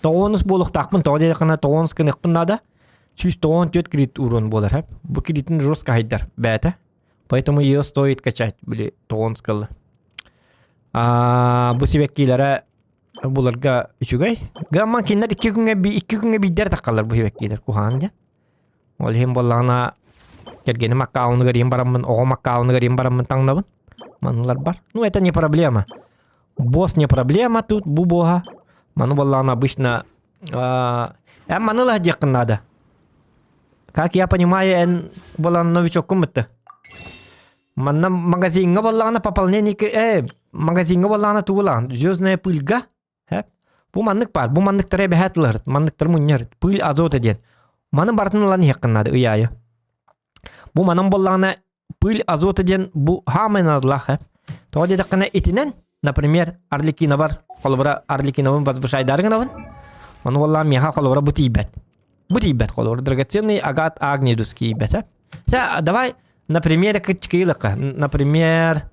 Тоҕуонус буолуохтаахпын, тоҕо диэтэххинэ тоҕуонус гыныахпын наада. 194 крит урон буолар, хэп. Бу критин жестко хайдар, бээтэ. Поэтому ее стоит качать, били, тоҕуонус кылла. А, бу сибэккилэрэ буларга үчүгэй. Гамма кинилэр икки күҥҥэ икки күҥҥэ биирдэр таххаллар бу сибэккилэр куһаҕан диэн. Ол иһин буоллаҕына кэргэним аккаунугар иһин бараммын, оҕом аккаунугар иһин бараммын таҥнабын. Манылар бар. Ну, это не проблема. Босс не проблема тут, бу буоһа. Маны буоллаҕына обычно эн маны ыла диэххин наада. Как я понимаю, эн буолан новичоккун бытты. Манна магазиҥҥа буоллаҕына пополнение э магазиҥҥа буоллаҕына тугу ылаҕын? Звездная пыльга Һэп. Бу маннык баар. Бу манныктары эбэһээт ыларыт. Манныктары мунньарыт. Пыль азота диэн. Маны барытын ылан иһиэххин наада ый аайы. Бу манан буоллаҕына пыль азота диэн бу хаамай наадалаах хэп. Тоҕо диэтэххинэ итинэн, например, Арлекинабар, холобура Арлекинабын возвышайдаары гынабын. Ону буоллаҕа миэхэ холобура бу тиийбэт. Бу тиийбэт холобура драгоценный агат агнидус тиийбэт. Чэ, давай На примере Кычкыйлыка. Например,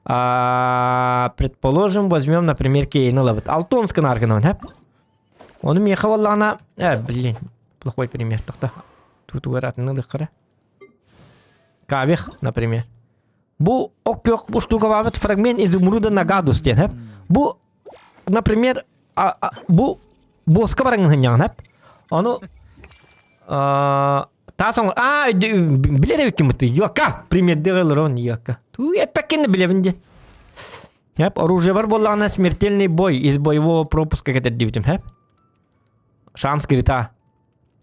предположим, возьмем, например, Кейн ылабыт. Алтонскын аргынан, хэп? Оны меха боллаҕына... Э, блин, плохой пример тохто. Тутугар атын ылыххара. Кавих, например. Бу ок бу штука бабыт фрагмент изумруда нагадус диэн, хэп? Бу, например, бу боска бараҥын хэп? Ону Таас оҥор аа билэр эбиккин бытыы йуокка примердик ылырон йуокка туу эппэккин да билэбин диэн Хэп оружиебар буоллаҕына смертельный бой из боевого пропуска кэтэрдибитим хэп шанс крита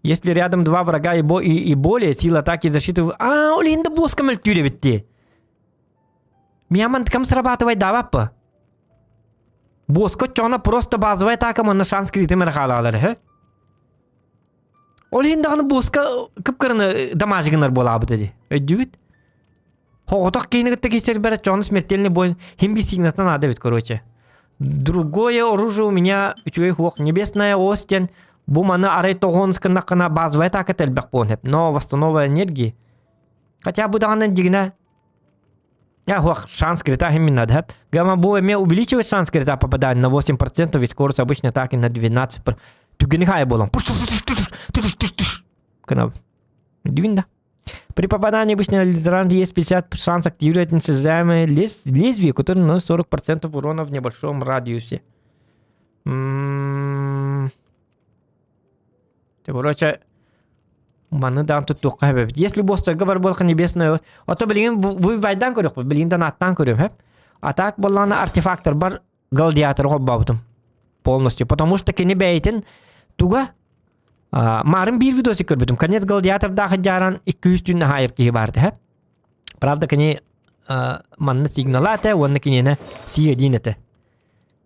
если рядом два врага и, бо и, и более сила атаки и защиты а ол иһин да буоска мөлтүүр эбит дии Миамантыкам срабатывай даваппа Буоска оччоҕуна просто базовая атака манна шанс критым эрэ хаалаалар үһү Ол иһин даҕаны буоска кып-кыраны дамажы гынар буолаабыта дии. Өйдүүгүт? Хоҕотох киһини кытта киирсэрбэр чону смертельный бой хим би сигнатан наада эбит короче. Другое оружие у меня үчүгэй хуох небесная ось диэн бу маны арай тоҕуонус гыннаххына базовая атака элбэх буолуон сөп. Но восстановая энергии. Хотя бу даҕаны дьигинэ Я хуах шанс крита именно надо. Гамма бу эмиэ увеличивает шанс крита попадания на 8%, ведь скорость обычно так и на 12%. Түгэни хай болон. Кына. Дивин да. При попадании обычно литерант есть 50 шанс активировать несоздаемое лез лезвие, которое наносит 40% урона в небольшом радиусе. М-м-м. Короче, маны даҕаны туттуохха сөп Если босстарга бар буолха небесное, ото билигин вайдан көрүөхпүт, билигин да аттан көрүөм сөп. А так буоллаҕына артефактор бар гладиаторы холбообутум полностью, потому что кини бэйэтин туга марын биир видосик көрбүтүм. Конец гладиатордаах дьааран 200 түүн хаайыр киһи баар этэ. Правда, кини манна сигнала этэ уонна киниэнэ си-один этэ.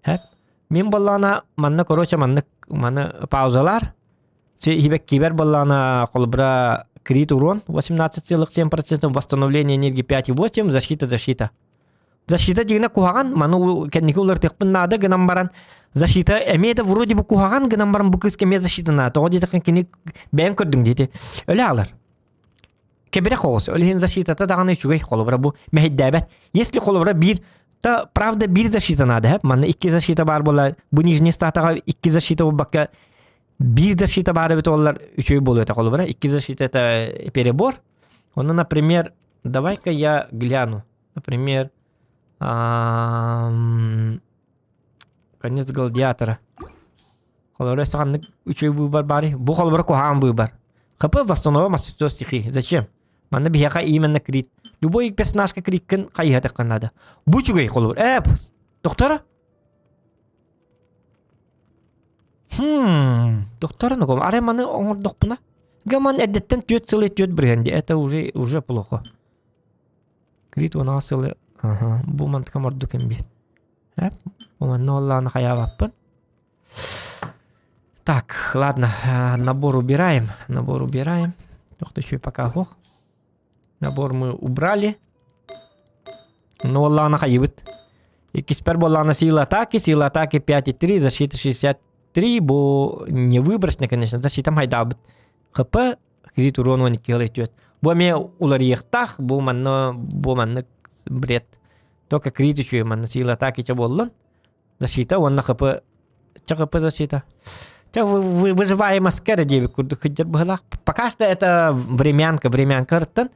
Хэп. Мин буоллаҕына манна короче маннык маны паузалар Хибэккибэр буоллаҕына холобура крит урон 18,7%, восстановление энергии 5,8, защита защита. Защита дьиҥинэ куһаҕан, маны кэнники уларытыахпын наада гынан баран защита эмиэ да вроде бы куһаҕан гынан баран бу кыыска эмиэ защита наада. Тоҕо диэтэххин кини бэйэҥ көрдүҥ диэти. Өлө аалар. Кэбирэх оҕус. Ол иһин защитата даҕаны үчүгэй холобура бу мэһэйдээбэт. Если холобура биир та правда биир защита наада һэп. Манна икки защита баар буолла. Бу нижний статаҕа икки защита буолбакка биир защита баар эбит буоллар үчүгэй буолуо этэ холобура. Икки защита это перебор. Онно, например, давай-ка я гляну. Например, конец гладиатора. Холобура, өссө ханнык үчүгэй выбор баарый? Бу холобура куһаҕан выбор. ХП восстанова мастерство стихии. Зачем? Манна биһиэхэ именно крит. Любой персонажка криккин хайыһатыхха надо. Бу үчүгэй холобур. Э, доктора? Хм, доктора ногом. Арай маны оҥордохпуна? Гаман эрдэттэн түөрт сылы түөрт бырыһан ди. Это уже уже плохо. Крит уон сылы. Ага, бу мантыкам ордук эмби. Э, бу манна оллааны хайаабаппын. Так, ладно, набор убираем. Набор убираем. Тохто еще пока ох. Набор мы убрали. Ну, оллааны хайыбыт. Иккиспэр буоллаҕына сила атаки, сила атаки 5,3, защита 63, бу не выборочно, конечно, защитам хайдаабыт. ХП, крит урон 12 ылай Бу эмиэ уларыйыахтаах, бу манна, бу маннык бред. Только крит үчүгэй манна сила атаки ча буоллун. Защита уонна ХП ча ХП защита. Ча выживаемость эрэ диэбит курдук сылдьар быһыылаах. Пока что это времянка, времянка ырыттан.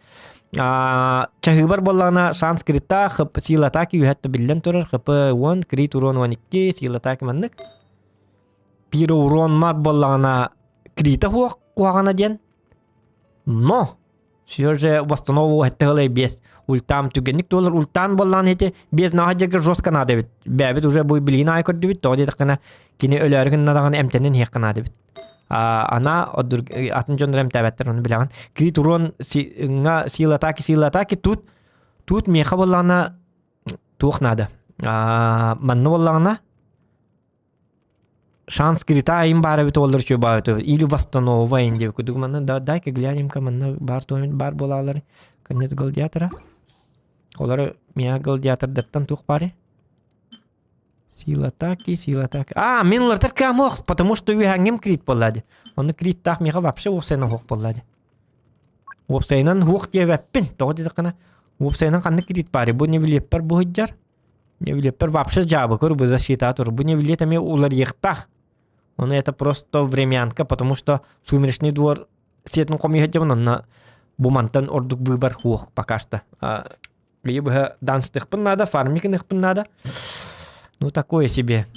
Чаһыыбар буоллаҕына шанс крита, ХП сила атаки үһэттэ биллэн турар. ХП 10, крит урон 12, сила атаки маннык. Пиро урон мар буоллаҕына крита хуох куһаҕана диэн. Но Все же восстановил этэ без ультам түгэнник туолар ультан буоллаан ити без наһа жестко надо эбит. Бэбит уже бу билигин аай көрдүбүт тоҕо диэтэххинэ кини өлөөрү гыннадаҕына эмтэнэн иһиэххэ наада эбит. Она атын дьоннор эмтээбэттэр ону билэҕин. Крит урон сила атаки сила атаки тут тут миэхэ буоллаҕына туох наада. Манна буоллаҕына Шанс крита им баар эбит уоллар үчүгэй баар эбит или восстановай диэбит курдук манна да дай-ка глянем-ка манна баар туох баар буолаалар конец гладиатора олору миэхэ гладиатордартан туох баарый сила атаки сила атаки а мин уларытар кыам суох потому что үөһээҥҥим крит буолла дии онно криттаах миэхэ вообще уопсайынан суох буолла дии уопсайынан суох диэбэппин тоҕо диэтэххинэ уопсайынан ханнык крит баарый бу нэбилиэппэр бу сылдьар Невилеппер вообще дьаабы көрбү защита тур. Бу Невилет эмиэ уларыйыахтаах. Ону это просто времянка, потому что сумеречный двор сетин хомуйа дьабын онно бу мантан ордук выбор хуох пока что. Либо данстыхпын надо, фармикыныхпын надо. Ну такое себе.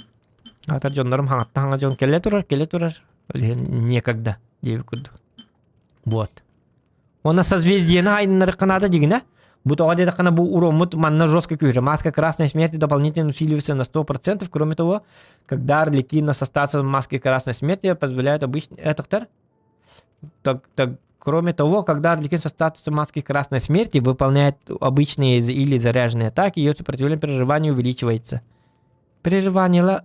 Атар дьоннорум хаҥаттан хаҥа дьон кэлэ турар, кэлэ турар. Некогда диэбит курдук. Вот. Уонна созвездиены айыннарыахха наада дьигинэ. Бу тоҕо диэтэххинэ бу уроммут манна жестко күүһүрэ. Маска красной смерти дополнительно усиливается на 100%. Кроме того, когда Арлекино остаться в маске красной смерти позволяет обычный... Этот, так, так, кроме того, когда Арлекин со статусом маски красной смерти выполняет обычные или заряженные атаки, ее сопротивление прерыванию увеличивается. Прерывание...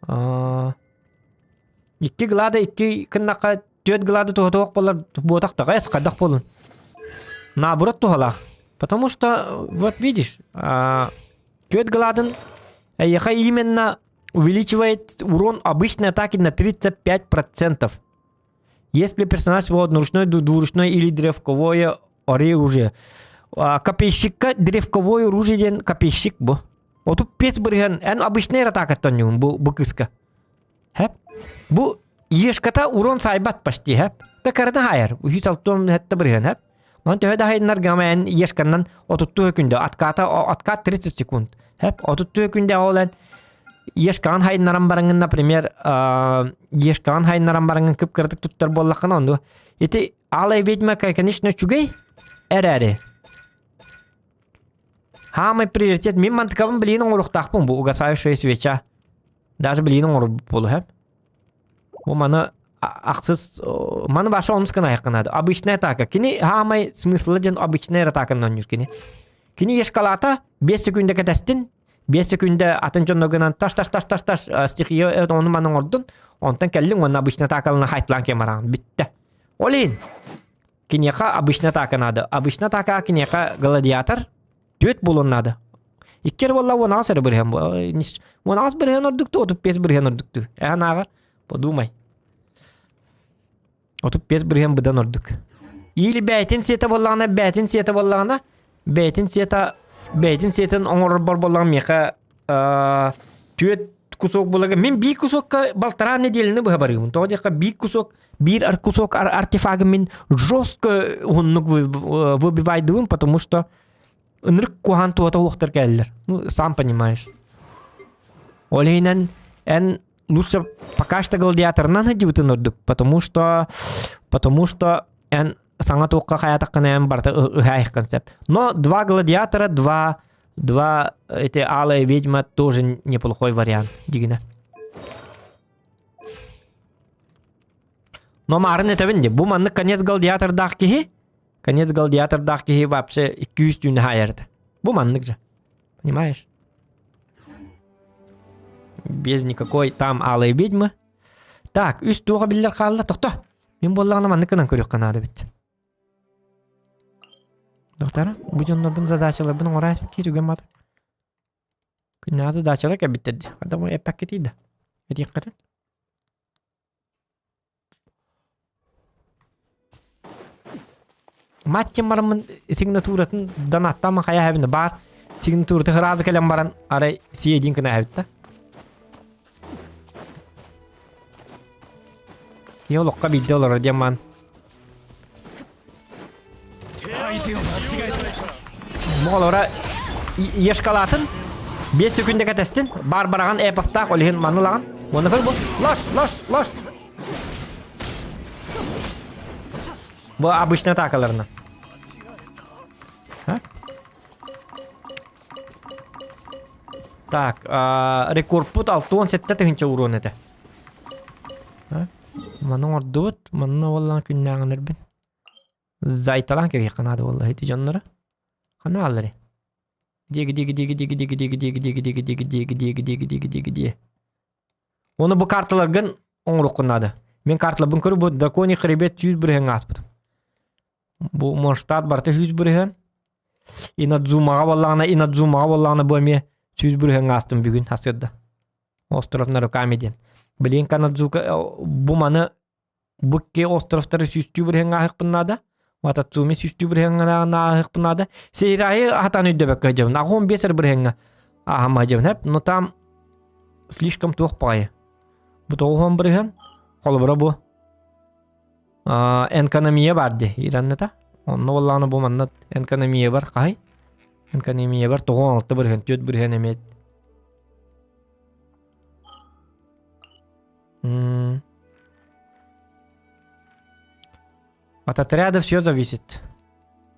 А... Икки глада икки гыннахха түөрт глада туһатуох буолар буотах таҕа хайдах буолун. Наоборот туһалаах. Потому что вот видишь, түөрт гладын эйиэхэ именно увеличивает урон обычной атаки на 35%. Если персонаж был одноручной, двуручной или древковое оружие. Копейщикка древковое оружие диэн копейщик бу. Отут биэс бырыһыан эн обычный атакаттан ньугун бу бу кыыска. Хэп. Бу ешката урон сайбат почти хэп. Да кырата хайар. Үһүс алтуон хэтте бырыһыан хэп. Ман төһө да хайыннар гама эн ешканнан отуттуу күндө отката откат 30 секунд. Хэп отуттуу күндө ол эн ешкаан хайыннаран бараңын, например, ешкаан хайыннаран бараңын кып кыратык туттар буоллаххына онду. Ити алай ведьма, конечно, үчүгэй эрээри. Хаамай приоритет мин мантыкабын билигин оҥоруохтаахпын бу угасающая свеча. Даже билигин оҥорбут буолу һэ. Бу маны ахсыс маны баша онус гына айахханаады. Обычная атака. Кини хаамай смысла диэн обычная атаканан оонньуур кини. Кини ешкалаата 5 секунда кэтэстин 5 секунда атын дьонно гынан таш таш таш таш таш стихия ону маны оҥордун. Онтон кэллиҥ уонна обычная атакалана хайтлаан кэм араҕын бүттэ. Ол иһин киниэхэ обычная атака надо. Обычная атака киниэхэ гладиатор түөрт буолуон наада. Икки эрэ буолла 18 эрэ бырыһыан 18 бырыһыан ордуктуу, 35 бырыһыан ордуктуу. Эһэн ааҕар, подумай. 35 бырыһыан быдан ордук. Или бэйтин сиэтэ буоллаҕына, бэйтин сиэтэ буоллаҕына, бэйтин сиэтэ бэйтин сиэтин оҥорорбор буоллаҕына миэхэ түөрт кусок булага мин биир кусокка балтараа неделяны быһа барыыбын. Тоҕо диэххэ биир кусок биир кусок артефагы мин жестко уһуннук выбивайдыбын, потому что ынырык куһаан туота уохтар кэллэр. Ну, сам понимаешь. Ол иһинэн эн. лучше пока что гладиаторынан сылдьыбытын ордук, потому что потому что эн саҥа туохха хайаатаххына эн барыта ыһаайыххын сөп. Но два гладиатора, два два эти алая ведьма тоже неплохой вариант дигинэ. Но маарын этэбин ди, бу маннык конец гладиатордаах киһи, конец гладиатордаах киһи вообще 200 түүнү хаайарда. Бу маннык же. Понимаешь? Без никакой там алой ведьмы. Так, үс туоға биллер хаалла. Тохто. Мин буоллаҕына маннык гынан көрүөххэ наада эбит. Доктора, бу дьоннорбун задачаларбын оҥорон киирүгэн бата. Күннээҕи задачалар кэлбиттэр дии. Хата эппэккэ тиийдэ. Этиэххитин. Мать бараммын сигнатуратын донаттаан хайа эбин баар сигнатурата сразу кэлэн баран арай сиэдин гына эбит да. Киһи олоххо биирдэ олорор диэн маан. Моҕолоро ешкалаатын 5 секунда кэтэстин бар бараҕан эпостаах ол иһин манны ылаҕын уонна көр бу лош лош лош бу обычный атакаларынан Так, рекордпут 67 тыһыынча уруон этэ. Маны оҥордубут, манна уоллаан күннээҕинэрбин. Зайталаан кэбиһиэххэ наада буолла ити дьонноро. Ханна хаалларый? Диэги диэги диэги диэги диэги диэги диэги диэги диэги диэги диэги диэги диэги диэги диэги диэ. Уонна бу карталаргын оҥоруоххун наада. Мин карталарбын көрү бу драконий хребет сүүс бырыһыаҥҥа ааспытым. Бу Монштадт барыта 100%. Инадзумаҕа буоллаҕына, Инадзумаҕа буоллаҕына бу эмиэ 100% аастым бүгүн сарсыарда. Остров Наруками диэн. Билигин Канадзука бу маны бу икки островтары сүүстүү бырыһыаҥҥа ааһыахпын наада. Ватацуми сүүстүү бырыһыаҥҥа ааһыахпын наада. Сейрайы хатан өйдөбөккө сылдьабын. Аҕыс биэс эрэ бырыһыаҥҥа ааһамма сылдьабын. Хэп, но там слишком туох баҕайы. Бу 90 бырыһыан. Холобура бу Энкономия баар дии Иранната. Онно буоллаҕына бу манна энкономия бар хаһай? Энкономия бар 96 бырыһыан, 4 бырыһыан эмиэ. От отряда все зависит.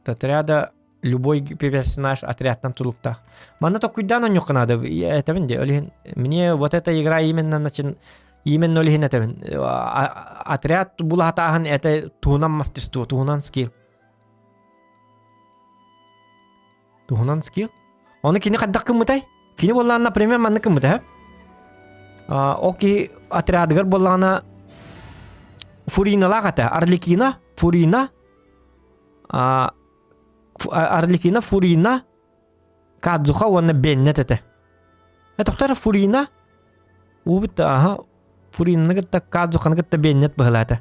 От отряда любой персонаж отрядтан тутулуктаах. Манна токуйдаан онньуохха наада этэбин дии. Ол иһин мне вот эта игра именно начин именно ол иһин этэбин. Отряд булаатааһын это туһунан мастерство, туһунан скилл. Туһунан скилл. Оны кини хайдах гыммытай? Кини буоллаҕына, например, маннык гыммыта, Ол киһи отрядыгар буоллаҕына Фуриналаах этэ. Арлекина, Фурина, Арлекина, Фурина, Кадзуха уонна Беннет этэ. Тохтор Фурина уубут аха Фуринаны кытта Кадзуханы кытта Беннет быһылаата.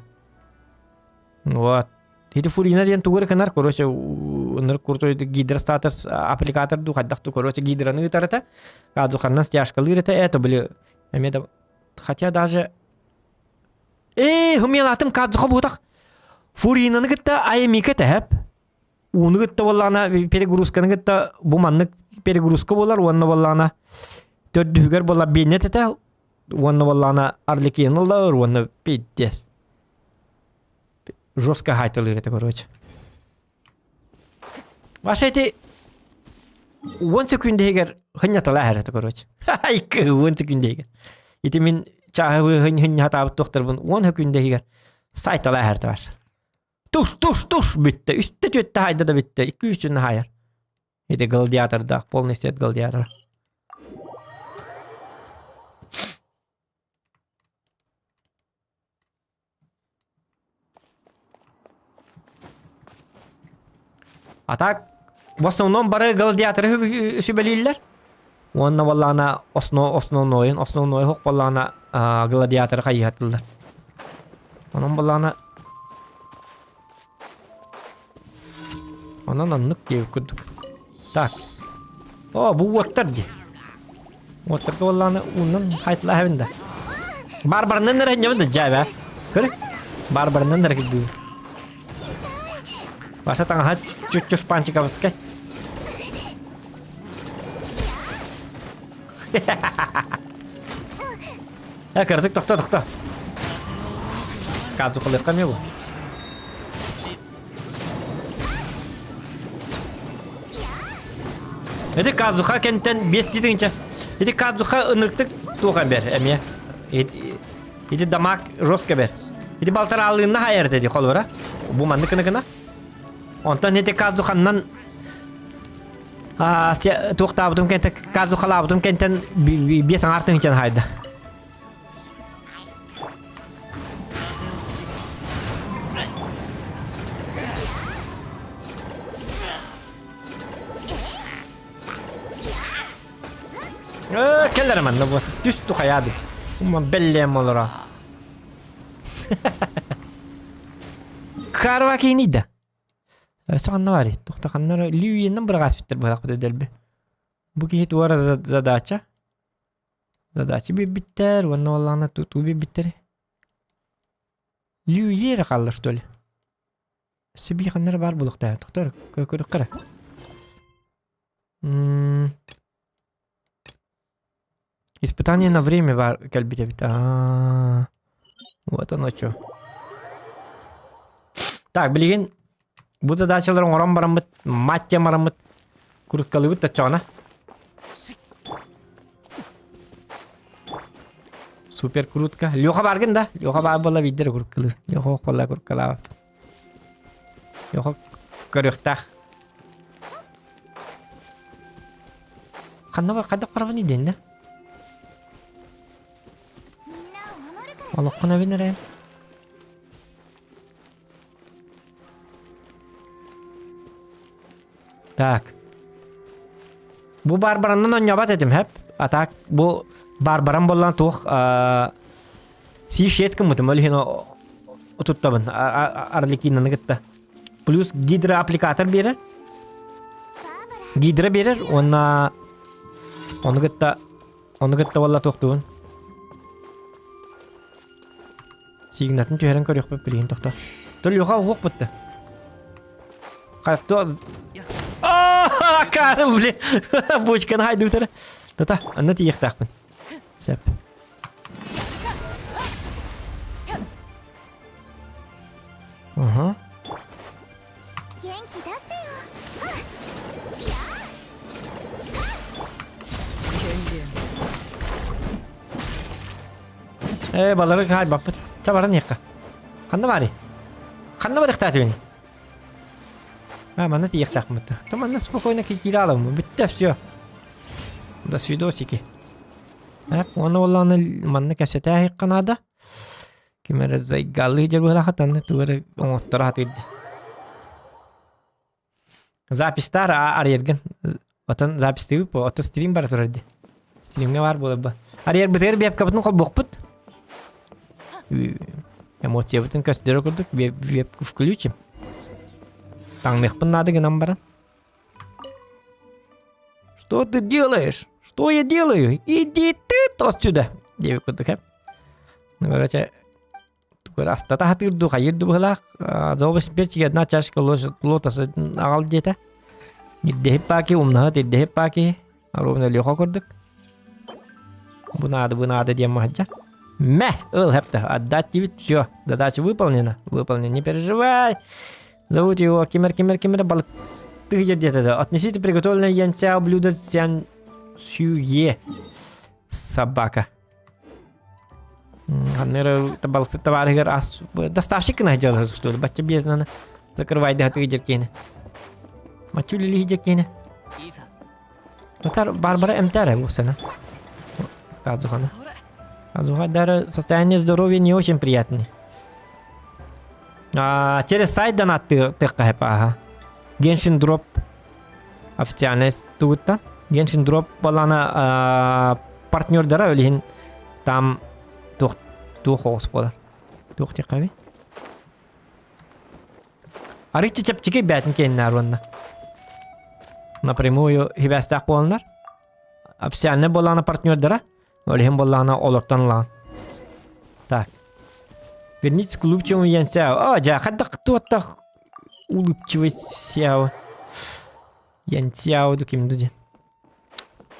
Вот. Ити Фурина диэн тугу эрэ гынар, короче, ынырык крутой гидростатор аппликатор дуу хайдах дуу, короче, гидраны ыытар этэ. Кадзуханнан стяжкалыыр этэ, это были эмиэ да хотя даже Ээ, хымыялаатым Кадзуха буутах. Фуринаны кытта Аймика тэһэп. Ууну кытта буоллаҕына перегрузканы кытта бу маннык перегрузка буолар уонна буоллаҕына төрдүһүгэр буолла Беннет этэ уонна буоллаҕына Арлекин ыллар уонна пиздец. Жестко хаайталыыр этэ короче. Ваша эти 10 секунда иһигэр хынньаталаа этэ короче. Икки 10 секунда иһигэр. Ити мин чааһы хынньатаабыт туохтарбын 10 секунда иһигэр сайталаа этэ ваша. Туш, туш, туш бүттэ. Үстэ түөттэ хайда да бүттэ. Икки үстүн хайар. Ити гладиатордаах, полный сет гладиатор. А так, в основном бары гладиаторы сүбэлииллэр. Уонна буоллаҕына основнойун, основной оһох буоллаҕына гладиаторы хайыһатыллар. Онон буоллаҕына Онон оннук диэбит курдук. Так. О, бу уоттар дии. Уоттарга буоллаҕына уунан хайтылаһабын да. Барбарынан эрэ ньабын да дьээбэ. Көрү. Барбарынан эрэ кирдүү. Ваша таҥаһа чуть-чуть Э, кыратык тохто, тохто. Каадукалыахха эмиэ бу. Ити Кадзуха кэнтэн 5 тыһыынча. Ити Кадзуха ыныктык туох бер эмиэ. Ити дамаг жестко бер. Ити балтараалыынна хайар ди холура. Бу маннык гына гына. Онтон ити Кадзуханнан туохтаабытым кэнтэн Кадзухалаабытым кэнтэн 5 аҥаар тыһыынчаны хайда. Кэлэр манна бу түс тухайаады. Ума беллем олоро. Карва кейнида. Саҕанна бар. Тохтаханнар Льюиннан бырағаспыттар быһалах дэлби. Бу киһи туара задача. Задача биэрбиттэр уонна уоллаҕына тутуу биэрбиттэр. Льюи эрэ хаалла что ли? Өссө биир ханна эрэ баар буолуохтаах. Тохтоор, көрүөххэ эрэ. Испытание на время баар кэлбит эбит. Аа. Вот оно чё. Так, билигин бу задачалары оҥорон бараммыт, маття бараммыт, курткалыыбыт точчоҕуна. Супер крутка. Леха баргын да? Леха баар буолла биирдэр курткалыы. Леха буолла курткалаабат. Леха көрүөхтээх. Ханна бар хайдах барабын диэн да? Олоххун эбин эрэ. Так. Бу барбараннан оонньообот этим, хэп. А так бу барбаран буоллан туох си-шесть гыммытым, ол иһин туттабын Арлекинаны кытта. Плюс гидроаппликатор биэрэр. Гидро биэрэр уонна ону кытта ону кытта буолла туохтугун. Сигнатын түһэрэн көрүөхпүт билигин тохто. Төлүөхэ уһуох бутта. Хайто Акары, блин. Бочканы хайдыбытара. Тата, анна тиийиэхтээхпин. Сөп. Ага. Ээ, балары хаайбаппыт. Ча баран иэххэ. Ханна баарый? Ханна барыахтаатыбын? А, манна тиийиэхтээхпин То манна спокойно киирэ аламмын. Бүттэ все. До свидосики. Эп, уонна буоллаҕына манна кэпсэтээһиэххэ наада. Ким эрэ зайгалыы дьарбыһалаах анны тугу эрэ оҥотторо сатыырда. Записьтаар арыйаргын. Отон записьтыыбыт буо, ото стрим бара турар дии. Стримҥэ баар буолар ба. Арыйарбытыгар вебкабытын холбуохпут. Эмоциябытын көстөрө курдук вебку включим. Таҥныахпын наада гынан баран. Что ты делаешь? Что я делаю? Иди ты отсюда! Диэбит курдук э. Ну, короче, астата сатыыр дуу, хайыыр дуу быһыылаах. Зообус перчик одна чашка лотоса аҕал диэтэ. Ирдэһип пааки, умнаһыт ирдэһип пааки. Ровно Леха курдук. Бу наада, бу наада диэн маһадьа. Мэ, ыл хэпта, отдать тебе все. Задача выполнена. Выполнена, не переживай. Зовут его Кимер, Кимер, Кимер, балык. Ты где-то. Отнесите приготовленное янця блюдо цян сюе. Собака. Ханнера балыксыт табаарыгар ас доставщик гына дьыала что ли бачча безднаны закрывай дыхаты дьэркиэни маччу лилиһи дьэркиэни Отар Барбара эмтээр буусана Кадухана Кадуха даже состояние здоровья не очень приятное а, через сайт донат тыахха ага Genshin Drop официальный тугуттан Genshin Drop балана партнердара өлүһүн там туох туох оҕус буолар туох диэххэ Арыычча чэпчэки бээтин киэннээр уонна напрямую хибээстээх буоланнар официальный буоллаҕына партнердара ол иһин буоллаҕына олортон ылаҕын так вернитесь к улыбчивому Янсяо о дьэ хайдах туоттах улыбчивый Сяо Янсяо ду ким ду диэн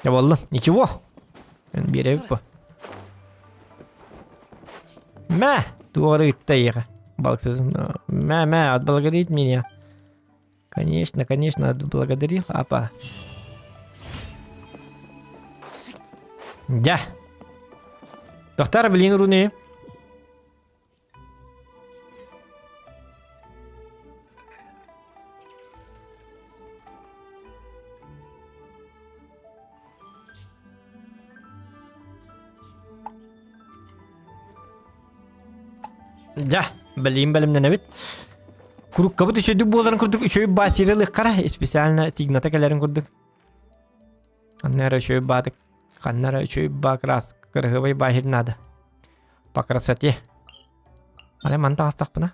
Дьэ буолла ничего биэрэбит бу. Мэ! Туора ытта эйиэхэ. Балыксызын. Мэ, мэ, отблагодарит меня. Конечно, конечно, отблагодарил, апа. Дьэ. Доктор, блин, руны. Дьэ, бэлиим бэлэмнэнэбит. Куруккабыт үчүгэй буоларын курдук үчүгэй баасирылыххара специально сигната кэлэрин курдук. Ханна эрэ үчүгэй баатык, ханна эрэ үчүгэй баа крас кырыһыбай баахир наада. По красоте. Аны маны таҕыстахпына.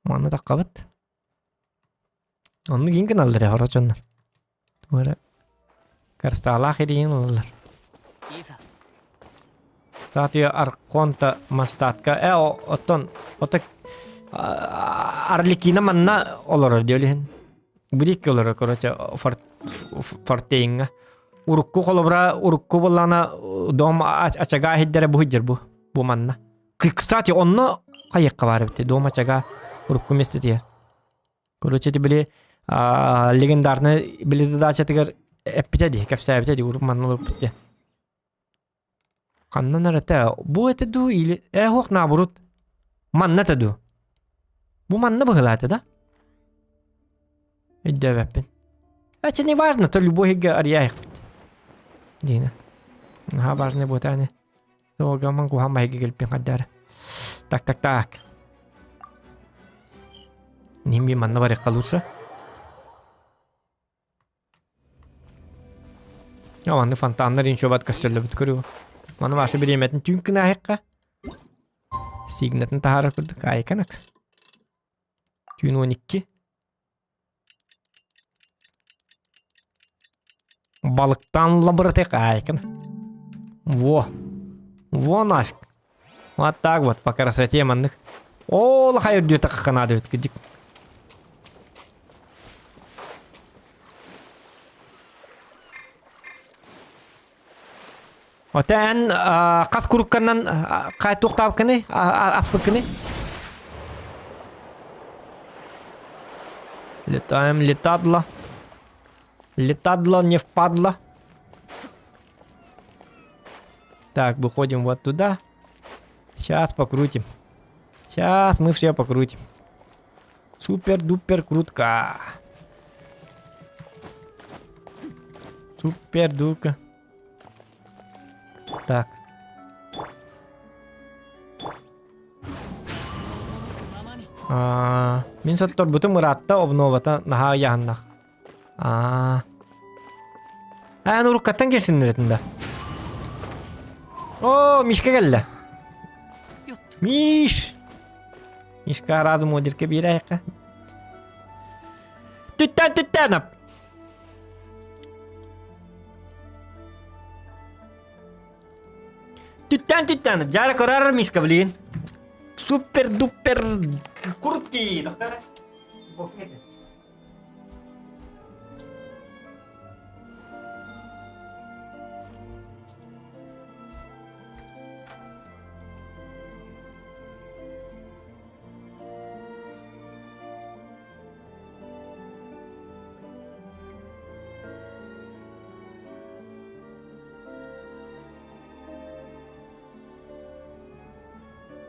Манна таххабыт. Оннук иин гыналлар ээ, хоро дьоннор. Тугу эрэ Карстаалаах ириин ылаллар. Саатыйа Архонта Мастатка э оттон ото Арлекина манна олорор диэл иһин. Бирикки олорор короче фортейҥҥа. Урукку холобура урукку буоллаҕына дом ачагаа иһирдэрэ бу иһирдэр бу бу манна. Кстати онно хайыахха баар эбит дом ачагаа урукку местэтигэр. Короче, ити били легендарный били задачатыгар эппитэ дии, кэпсээбитэ дии, урут манна олорбут диэн. Ханнан эрэ этэ, бу этэ дуу или э ох наоборот манна этэ дуу. Бу манна быһылаата да? Өйдөөбөппүн. Это не важно, то любой иһигэ арыйаайахпыт. Дина. Наһаа важный буотааны. Туогаман куһаан маһыга кэлбин хайдары. Так, так, так. Ним манна барыахха лучше. Манны фонтаннар иншо бат көстөллөбүт көрү. Маны ваша бириэмэтин түүн кынаахыкка. Сигнатын таһаарар курдук айканак. Түүн 12. Балыктаан лабырытык айкын. Во. Во нафиг. Вот так вот, по красоте маннык. Ол хайыр дүөтэ хаханаады бит кыдьык. Ота эн хас курукканан хай туохтаабыккыный аспыккыный? Летаем, летадло. Летадло не впадло. Так, выходим вот туда. Сейчас покрутим. Сейчас мы все покрутим. Супер-дупер крутка. Супер-дука. Так. Аа, мин сотторбутум ыраатта обновата наһаа ыйаһыннах. Аа. Эн уруккаттан кэлсиннэрэтин да. О, Мишка кэллэ. Миш! Мишка разум одерке биэрээххэ. Түттэн түттэн ап. Түттэн түттэн Жара көрөр Мишка, блин. Супер-дупер куртки, доктор.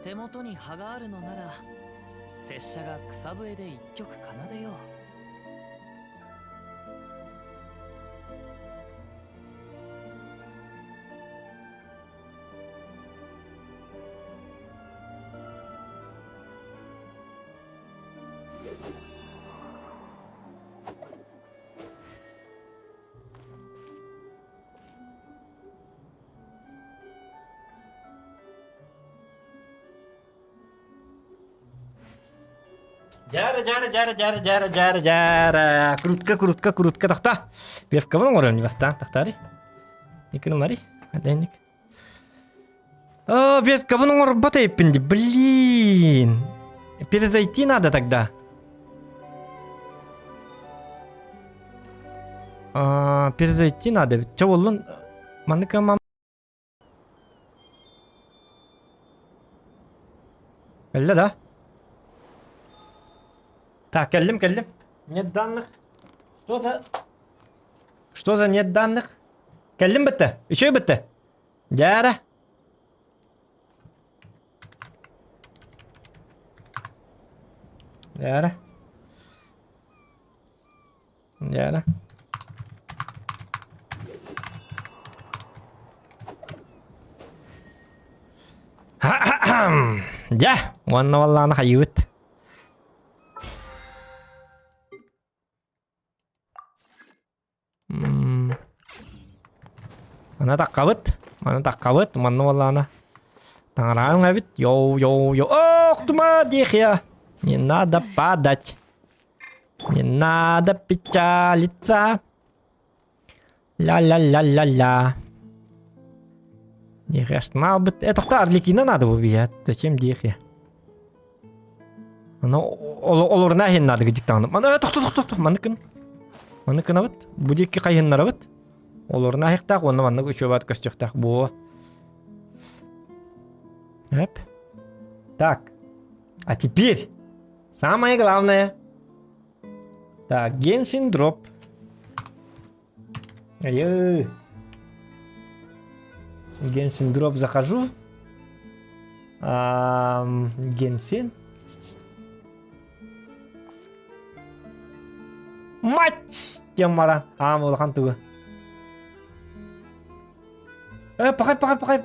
手元に葉があるのなら拙者が草笛で一曲奏でよう Дьара, дьара, дьара, дьара, дьара, дьара, дьара. Крутка, крутка, крутка, тохта. Певкабын оҥорон бастаан тахтари. Никын Аденник. А, веткабын оҥорбот эппин Блин. Перезайти надо тогда. А, перезайти надо. Чэ боллун? Манныка мам... Кэллэ да? Так, кэллим, кэллим. Нет данных. Что за... Что за нет данных? Кэллим бытты. Үчүгэй бытты. Дьээрэ. Дьээрэ. Дьээрэ. Дьэ, уонна валлааны хайыыбыт. Мана таххабыт, мана таххабыт, манна буоллаҕына таҥараҕыҥ эбит, йоу йоу йоу, ох тума диэхиэ, не надо падать, не надо печалиться, ля-ля-ля-ля-ля. Диэхиэ астынаалбыт, э тохтоо Арлекино надо бу зачем диэхиэ? Аны олоруна иһин наада дьиктаҕына. Маны тохто тохто тохто маннык гын. Маннык гынабыт. Бу диэки хайыһыннарабыт. Олоруна аһыктаах уонна маннык үчүгэйбат көстүөхтээх буо. Эп. Так. А теперь самое главное. Так, Genshin Drop. Ай-й. Genshin Drop захожу. Генсин. Мать! Диэн баран, аам улахан тугу. Э, пахай, пахай, пахай.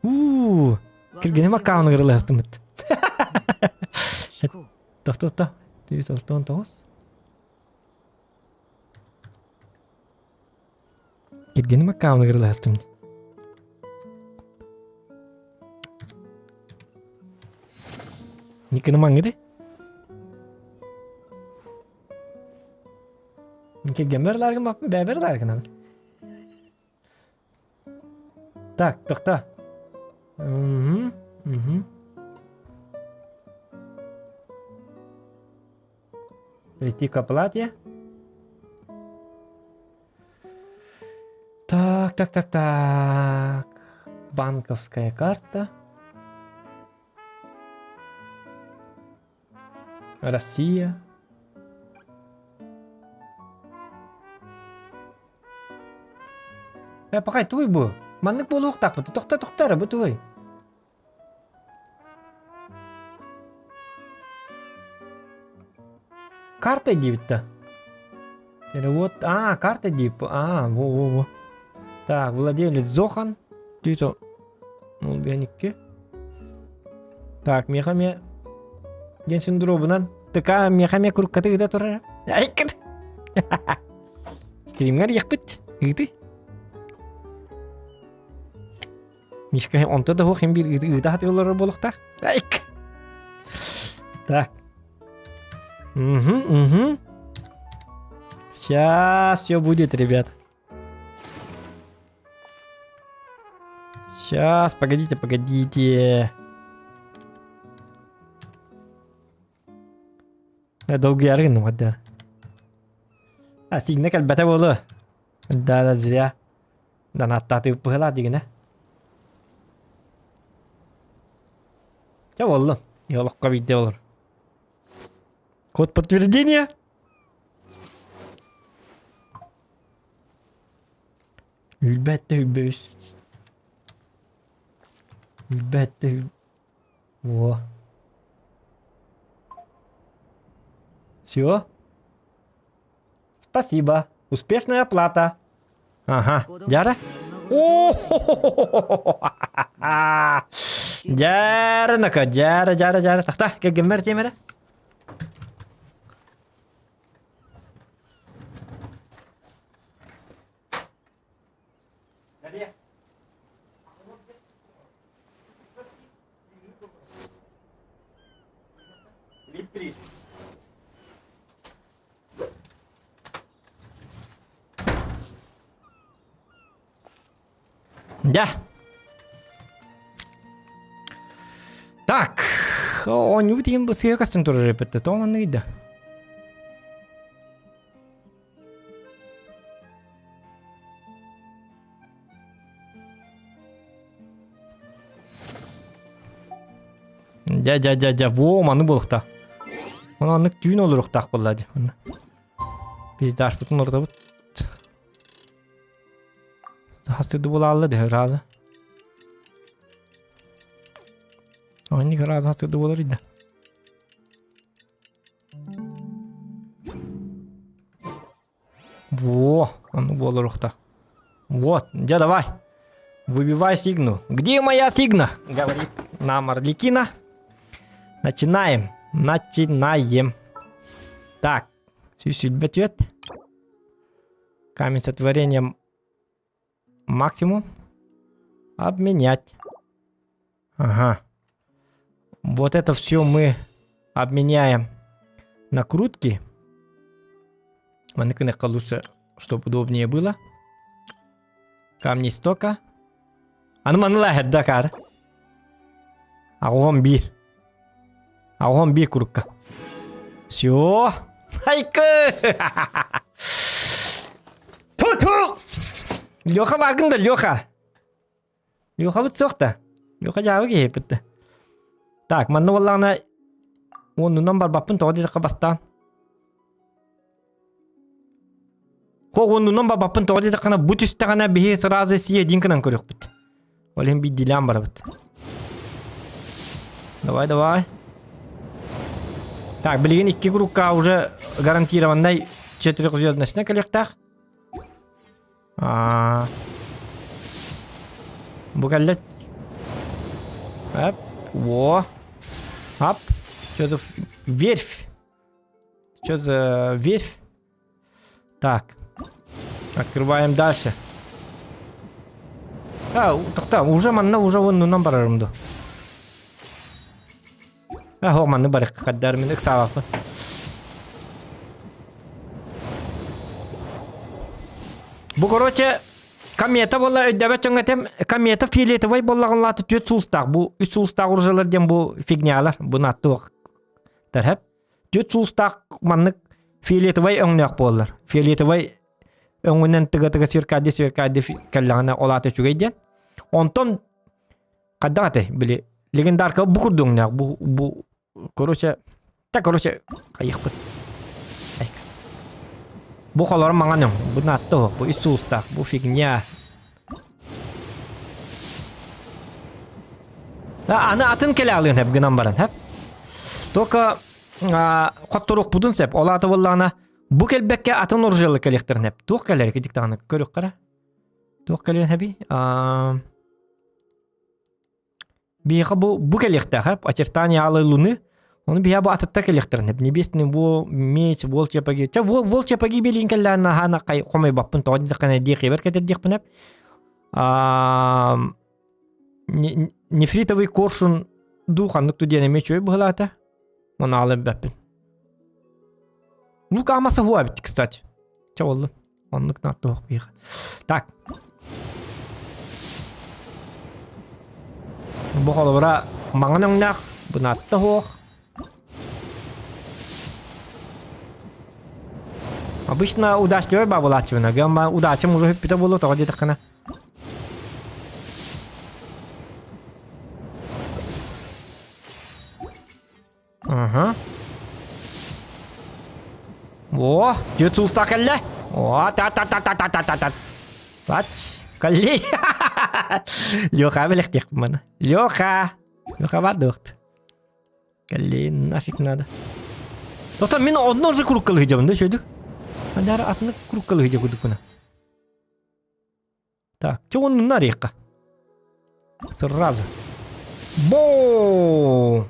Уу, киргиним аккаунт ырылаһыстымыт. Тохто, тохто. 169. Киргэним аккаунугар ылаһастым дии. Никыны маҥҥыды? Киргэммэр ылааргын баппын, бэйэбэр ылааргын Так, тохто. Угу, угу. Перейти к оплате. Так, так, так, так. Банковская карта. Россия. Э, пахай, туй бу. Маннык буолуохтаахпыт. Тохто, тохто эрэ, бу туй. Карта диэбит да. Перевод. А, карта диэбит. А, во-во-во. Так, владелец Зохан. Түйто. Ну, бэникки. Так, миэхэ эмиэ диэн синдромунан ТК миэхэ эмиэ куруккаты ыыта турар. Айкыт. Стримҥэр иэхпит. Ыыты. Мишка онто да суох биир ыыта сатыыллар буолуохтаах. Айк. Так. Угу, угу. Сейчас все будет, ребят. Сейчас, погодите, погодите. Долгуйары гынным да. А сигнэ кэлбэтэ буолуо. Да, зря. Донаттаатыы быһылаах дигинэ. Чэ буоллун. Олоххо биирдэ олор. Код подтверждения. Үлбэттэ үлбэбис. Үлбэттэ үл... Во. Все? Спасибо. Успешная оплата. Ага. Дьара? Дьара нака, дьара, дьара, дьара. Тахта, кэлгэммэр тиэмэрэ. Дьэ. Так, оонньуу тиийэн бу сыа көстөн турар эбит тоҕо манныгый да? Дьэ, дьэ, дьэ, дьэ, во, маны буолуохтаах. Ону аннык түүн олоруохтаах буолла дии. Манна. Пейзажпытын олордобут. Хастыды буолаалла дэ ырааза. Онник ырааза хастыды буолар идэ. Во, ону буолар Вот, дьэ давай. Выбивай сигну. Где моя сигна? Говорит нам Арлекино. Начинаем. Начинаем. Так, сүүсүлбэ Камень сотворения максимум. Обменять. Ага. Вот это все мы обменяем на крутки. Маныкыныкка лучше, чтобы удобнее было. Камни стока. Аны маны лаһырда кар. Аҕуһум биир. Аҕуһум биир курукка. Все. Хайкы! Ту-ту! Леха бааргын да, Леха. Лехабыт суох да. Леха дьаабы киһиппит да. Так, манна буоллаҕына уоннунан барбаппын тоҕо диэтэххэ бастаан. Хо уоннунан барбаппын тоҕо диэтэххинэ бу түстэҕинэ биһи сразу сиэ диин гынан көрүөхпүт. Ол иһин биирдиилээн барабыт. Давай, давай. Так, билигин икки курукка уже гарантированнай четырехзвездочный кэлиэхтээх. Аа. Бу кэллэ. Ап. Во. Ап. Что за верфь? Что за верфь? Так. Открываем дальше. А, тохта, уже манна уже оннунан барарым ду. А, о, манны барык каддар мин ыксаабаппын. Бу короче, комета буолла өйдөбөт дьоҥҥо этим, комета фиолетовай буоллаҕын лааты түөрт сулустаах. Бу үс сулустаах уржалар диэн бу фигнялар, бу наттуох тэрһэп. Түөрт сулустаах маннык фиолетовай өҥнөөх буоллар. Фиолетовай өҥүнэн тыга-тыга сверкади сверкади кэллэҕинэ ол аата үчүгэй диэн. Онтон хайдах этэй били легендарка бу курдук өҥнөөх бу бу короче так короче хайыахпыт бу холоро маҥан өҥ бу наатта оһох бу үс сулустаах бу фигня аны атын кэлэ алыан хэп гынан баран хэп только хотторуохпутун сөп ол аата буоллаҕына бу кэлбэккэ атын оружиялар кэлиэхтэрин хэп туох кэлэр китик даҕаны көрүөххэ туох кэлиэн хэбий Биһиэхэ бу бу кэлиэхтээх ээ очертания алой луны ону биһиэхэ бу атыттар кэлиэхтэрин сөп небесный во меч волчья погибель чэ волчья погибель иин кэллээн наһаана хомойбоппун тоҕо диэтэххинэ диэхиэбэр кэтэрдиэхпин эп нефритовый коршун дуу ханнык ту диэн эмиэ үчүгэй быһылаата ону аала билбэппин Лука Амаса хуа эбит кстати чэ боллун Оннук нааттуох биһиэхэ. Так. Бу холобура маҥан өҥнөөх, бу наатта суох. Обычно удачливай баабылааччыбын, гамма удачам уже бүппүтэ буолуо тоҕо диэтэххинэ. Ага. О, түөрт сулустаах кэллэ. О, та-та-та-та-та-та-та. Бач, кэлли. Леха билэхтиэхпин маны. Леха. Леха бар дуохт. Кэлли, нафиг надо. Тота мин онно уже куруккалы сылдьабын да шөдүк. Адара атыны куруккалы сылдьа курдукпуна. Так, чэ оннуна арыйыахха. Сразу. Бо!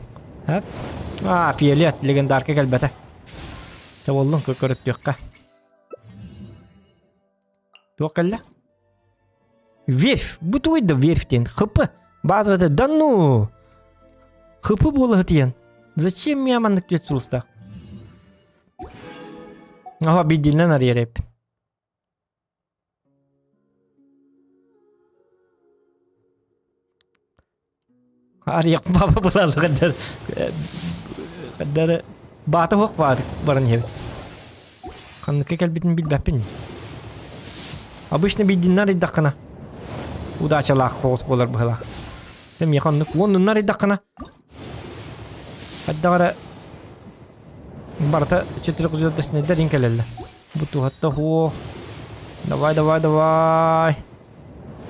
А, фиолет легендарка кэлбэтэ. Чэ буоллун көрөттүөххэ. Туох кэллэ? Верфь. Бу тугуй да верфь диэн? ХП. Базовый да ну! ХП буола сытыйан. Зачем мне маннык түөт сулустаах? Ага, биддинэн арыйар эппин. Арыйах баба булаллы каддар каддар баата хуох баат баран иһэбит. Ханныкка кэлбитин билбэппин. Обычно биддиннэр арыйдаххына удачалаах соҕус буолар быһылаах. Миэхэ оннук уоннуннар арыйдаххына. Хайдах эрэ барыта четырехзвездочнайдар иҥ кэлэллэр. Бу туһатта һуох. Давай, давай, давай.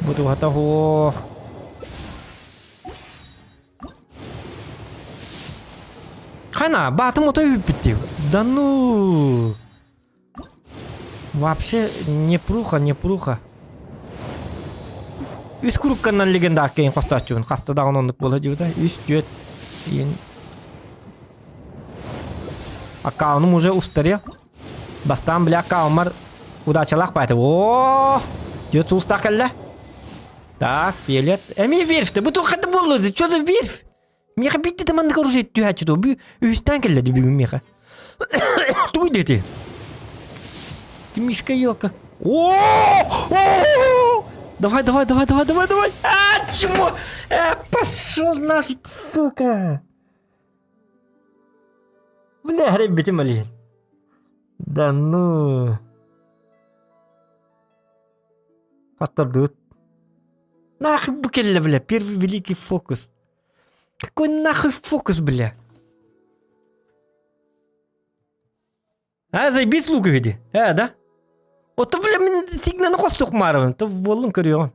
Бу туһата һуох. Хана, баатым отой үппүт дии. Да ну. Вообще не пруха, не пруха. Үс курукканнан легендарка хостооччубун. Хаста даҕаны оннук буола дьыбыта. Үс, түөрт, иин. Аккаунум уже устарел. Бастаан бля аккаунмар удачалаах баайта. О, түөрт сулустаах кэллэ. Так, фиолет. Эми верфь Бу туох хата буолла? Что за верфь? Миэхэ биирдэ да маннык оружие түһээччи дуо? Бу үһүстээн кэллэ дии бүгүн миэхэ. Тугуй диэти? Ты Мишка елка. О! Давай, давай, давай, давай, давай, давай. А, чмо? Э, пошел нафиг, сука. Бля, гребите, блин. Да ну. Аттардыбыт. Нахуй бу кэллэ, бля, первый великий фокус. Какой нахуй фокус, бля? А, заебись лук види. Э, да? Ото, бля, мин сигнаны хостук маарабын. То буоллун көрүөҕүм.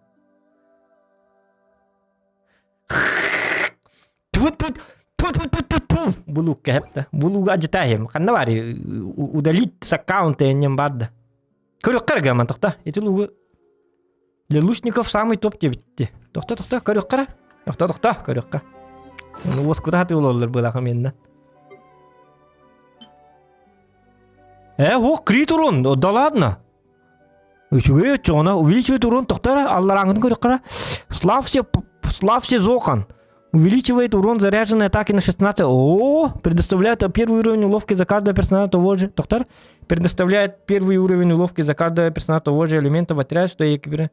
Бу лукка хэпта. Бу луга ажытаахым. Ханна баары удалить с аккаунта эннем бар да. Көрүөххэ эрэ гаман тохто. Ити лугу Для лучников самый топ диэбитти. Тохто, тохто, көрүөххэ эрэ. Тохто, тохто, көрүөххэ. Ну, уоскута сатыы олороллор быылаах миэннэ. Э, о, крит урон, да ладно. Үчүгэй оччоҕуна увеличивает урон тохто эрэ, алларааҥҥытын көрүөххэ эрэ. Славься, славься Зохан. Увеличивает урон заряженной атаки на 16. О, предоставляет первый уровень уловки за каждого персонажа того же. Доктор, предоставляет первый уровень уловки за каждого персонажа того же элемента в отряд, что и экипире.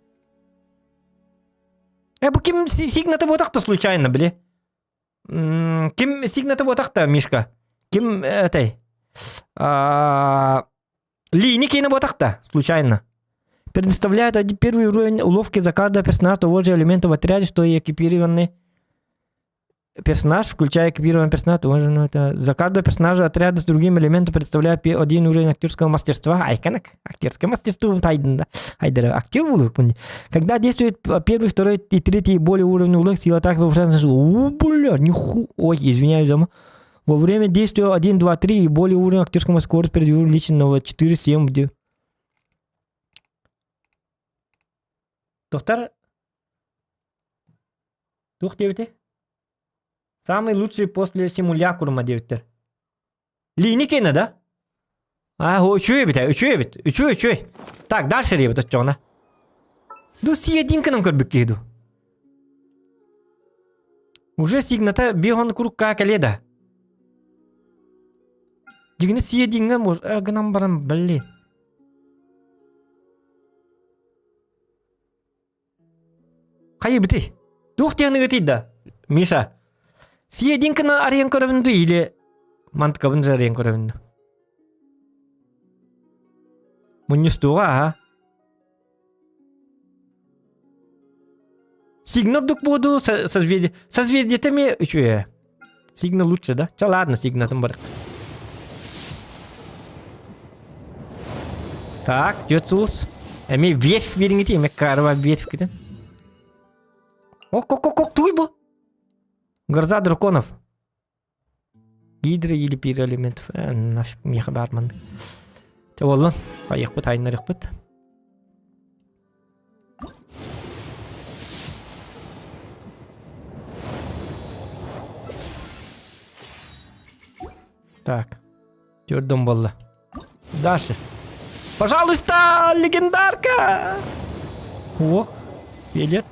Э, бу ким сигната буотах-то случайно, бли? Ким сигната буотах-то, Мишка? Ким этой? Лини киинэ буотах-то, случайно. Предоставляет один первый уровень уловки за каждого персонажа того же элемента в отряде, что и экипированный персонаж, включая экипированный персонаж, того же, ну, это за каждого персонажа отряда с другим элементом представляет один уровень актерского мастерства. Айканак, актерское мастерство тайдында. Айдара, актер буолук. Когда действует первый, второй и третий и более уровень уловок, сила атаки повышается. У, бля, ниху. Ой, извиняюсь, за Во время действия 1, 2, 3 и более уровень актерского скорость увеличенного 4, 7, где... Доктор... Туох диэбитий? Самый лучший после симулякрума диэбиттэр. Лини киэнэ да? А, үчүгэй эбит, үчүгэй эбит, үчүгэй, үчүгэй. Так, дальше диэбит оччоҕуна. Ду сиэдиҥканан көрбүт киһи ду. Уже сигната бихон курукка кэлиэ да. Дигини сиэдиҥҥэ гынан баран блин. Хайыбытый? Туох диэн ыгытый да? Миша, сиэдиҥ гына арыйан көрөбүн дуу или мантыкабын же арыйан көрөбүн дуу? Мунньустуоҕа аха. Сигнал дук буоду созвездие. Созвездие ми үчүгэй. Сигнал лучше, да? Ча ладно, сигнатын бар. Так, түөрт сулус. Эми верфь бириңити, эми карва верфь китен. Ок, ок, ок, ок, туй бу. Гроза драконов. Гидра или пироэлементов. Э, нафиг миэхэ баар маннык. Чэ буоллун, хайыахпыт, хайыннарыахпыт. Так, төрдөн буолла. Дальше. Пожалуйста, легендарка! Ох, билет.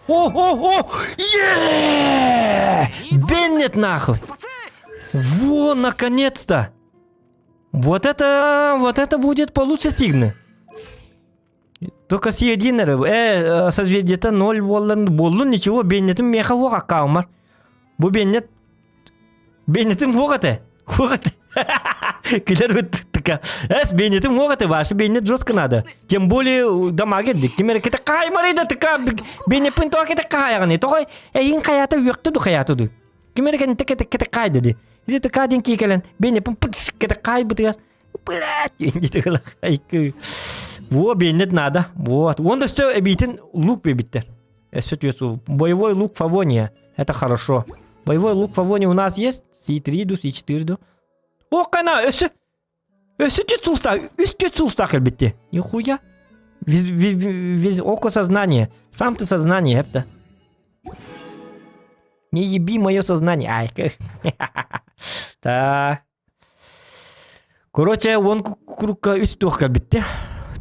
О, о, о! Е! Беннет нахуй! Во, наконец-то! Вот это, вот это будет получше сигны. Только с единой, э, созвездие-то ноль буоллан, буоллун ничего, Беннетим меха хуох аккаумар. Бу Беннет, Беннетим хуох этэ, хуох этэ. Күлэр быт. Тыка. Эс, бенетим мог это ваше, бенет жестко надо. Тем более дамагер дик. Кимер кете каймары да тыка бенепин тоға кете кайганы. Тоға эйин каята үекті ду каята ду. Кимер кен тeke тeke кете кайды ди. Иди тыка ден кикелен бенепин пытс кете кай бытыгар. Блядь, инди айкы. Во, бенет надо. Вот. Он да все эбитин лук бебиттер. Боевой лук Фавония. Это хорошо. Боевой лук Фавония у нас есть. Си3 ду, Си4 ду. О, кана, өссө өссө түт сулста, үс түт сулста кэлбитти. Нихуя. Вез, вез, вез, око сознание. Сам ты сознание, это. Не еби мое сознание. Ай, Так. Короче, он курукка үс туох кэлбитти.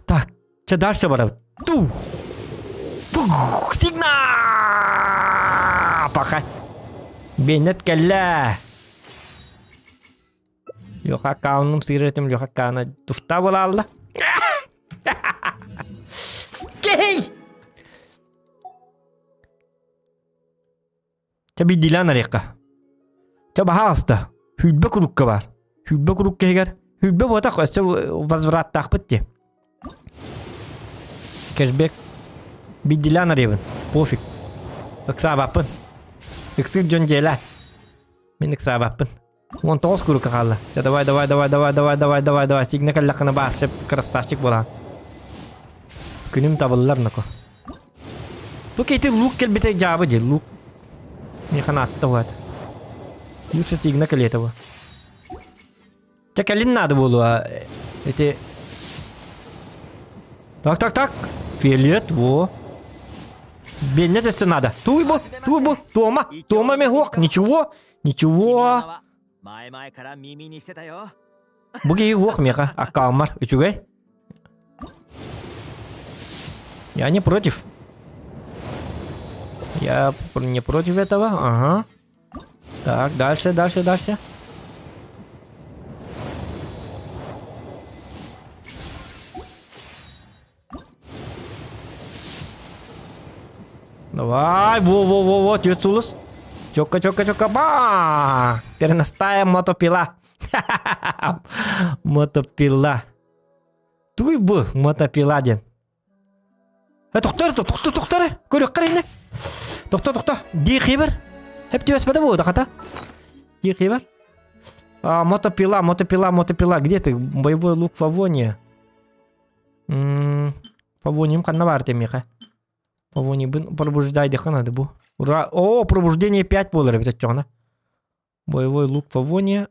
Так, чэ дальше барабыт. Ту. Сигнал! Пока. Беннет кэллэ. Леха аккаунум сыырытым Леха аккауна туфта буолаалла. Кей! Чэ биирдиилээн арыйахха. Чэ баһаалыста, сүүрбэ курукка баар. Сүүрбэ курукка иһигэр сүүрбэ буотах өссө возвраттаахпыт дии. Кэшбэк биирдиилээн арыйабын. Пофиг. Ыксаабаппын. Ыксыыр дьон дьиэлээх. Мин ыксаабаппын. 19 курукка хаалла. Чэ давай давай давай давай давай давай давай давай сигнэ кэллэххинэ вообще красавчик буолаҕын. Күнүм табыллар ноко. Бу кейти лук кэлбитэ дьаабы дии лук. Миэхэ наатта уһаата. Лучше сигнэ кэлиэтэ бу. Чэ кэлин наада буолуо. Эти Так так так. Фиолет во. Беннет өссө надо. Туй бу, туй бу, Тома, Тома мехуок, ничего. Ничего. Бу киһи уох миэхэ аккауммар үчүгэй. Я не против. Я не против этого. Ага. Так, дальше, дальше, дальше. Давай, во-во-во-во, тетя Сулус. Чёка, чёка, чёка, ба! Переностая мотопила. Мотопила. Туй бу мотопила диэн. Э, тохтор, тохтор, тохтор, көрүөххэ инне. Тохто, тохто. Дии хибер. Хеп түбэспэтэ буолда хата. Дии хибер. А, мотопила, мотопила, мотопила. Где ты? Боевой лук Фавония. Фавонием ханна баар миэхэ. Фавонибын пробуждай надо бу. Ура! О, пробуждение 5 буолар эбит оччоҕуна. Боевой лук Фавония.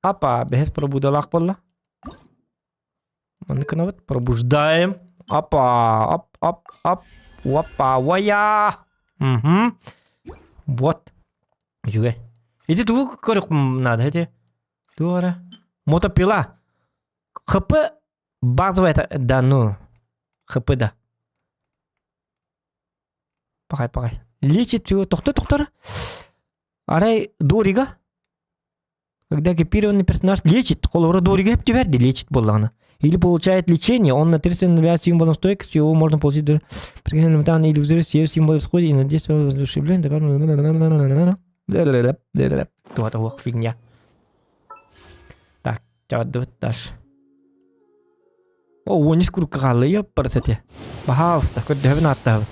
Апа, бэһэс пробудалаах буолла. Маннык гынабыт. Пробуждаем. Апа, ап, ап, ап. Опа, вая. Угу. Вот. Үчүгэй. Ити тугу көрүөх надо, ити? Тугу эрэ? Мотопила. ХП Базовая это... Да ну. ХП да. Пахай, пахай. Лечит его. Тохто, тохтора. Арай Дорига. Когда экипированный персонаж лечит, холора Дорига түбәрді лечит буоллаҕына. Или получает лечение, он на 30 является символом стойкости, его можно получить или взрыв съев символ всходе и на действие воодушевления. Туох фигня. Так, дальше. О, уонис курукка хаалла, ёппарсете. Пожалуйста, көрдөһөбүн ааттаһабын.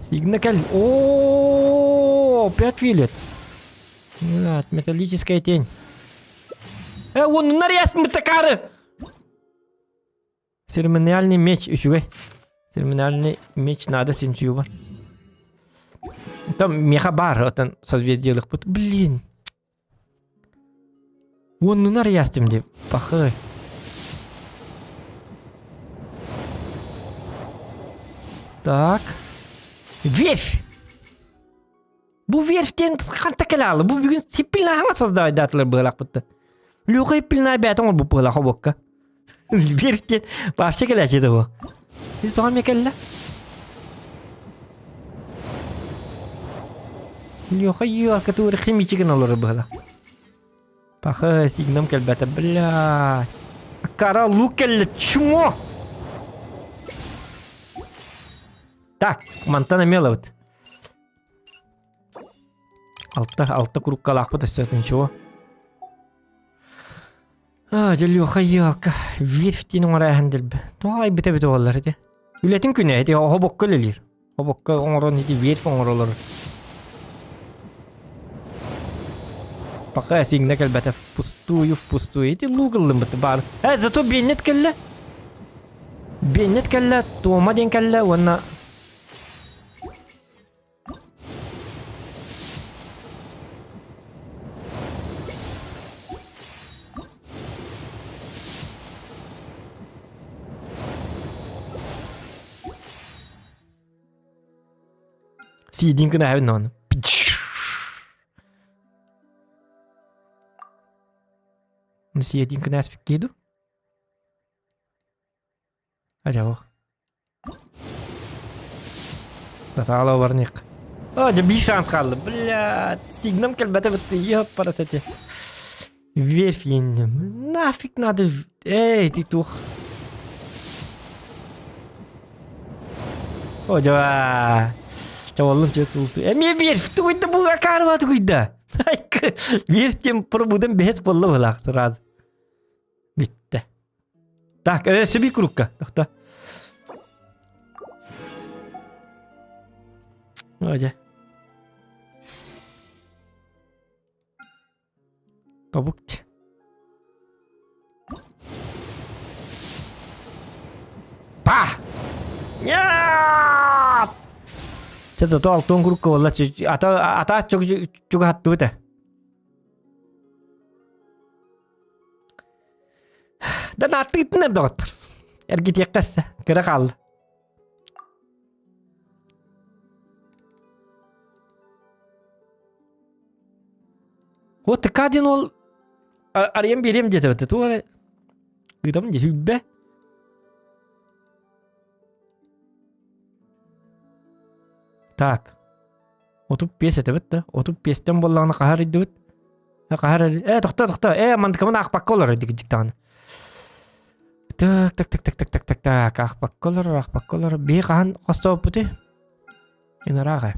Сигна кэл. О, опять вилет. Металлическая тень. Э, он нарез такары. Церемониальный меч үчүгэй. Церемониальный меч надо син бар. Там меха бар, отан созвездие лыкпыт. Блин. Уоннунар ястым деп, пахы. Так. Верфь! Бу верфьтен ханта кэлаалы. Бу бүгүн сиппилна хаҥа создавайдаатылар быһалаахпытта. Лёха иппилна бээтэ оҥорбут быһалаах обуокка. Верфьтен вообще кэлээччи бу. Тоҕо эмиэ кэллэ? Лёха ёлка тугу химичи гына олорор быһалаах. Паха сигнам кэлбэтэ, блядь. Кара лук кэллэ, чмо! Так, мантан эмиэ ылабыт. Алта, алта куруккалаахпыт өссө ничего. А, дьэ Леха елка, верфь диэн оҥорооһун дэлби. Тоҕо айбыта эбитэ буоллар ити. Үлэтин күнэ ити оһобокко үлэлиир. Оһобокко оҥорон ити верфь оҥоролор. Пока сиҥнэ кэлбэтэ впустую, впустую. Ити лук ыллыммыт баар. Э, зато Беннет кэллэ. Беннет кэллэ, Тома диэн кэллэ уонна Сиидин гына ону. Сиидин гына аспиккиду. Ажабох. Натаала барнык. А, дьэ биир шанс хаалла. Блядь, сигнам кэлбэтэ бытты. Ёппарас эти. Верфь еннем. Нафиг надо. Эй, ты тух. О, дьа. Чаваллым чет сулсу. Эмиэ верфь тугуйда бу акарва тугуйда. Верфь тем пробудем бэс болла булах сразу. Бүттэ. Так, өссө биир курукка. Тохто. О, дьэ. Тобук. Па! Нет! Чэ, зато алтын курукка буолла. Ата ата чугаһаттыбыт ээ. Да нааттыытын доҕоттор. Эргитиэххэ эссе. Кыра хаалла. Вот ТК диэн ол арыйан биэриэм диэтэ туох эрэ ыытабын дии сүлбэ. Так. 35 этэбит да. 35-тэн буоллаҕына хаһар ыйдыбыт. Хаһар э тохто тохто э мандыкабын аахпакка олорор дик даҕаны. Так так так так так так так так аахпакка олорор аахпакка олорор биһи хаһан хостооппутуй? Инараага.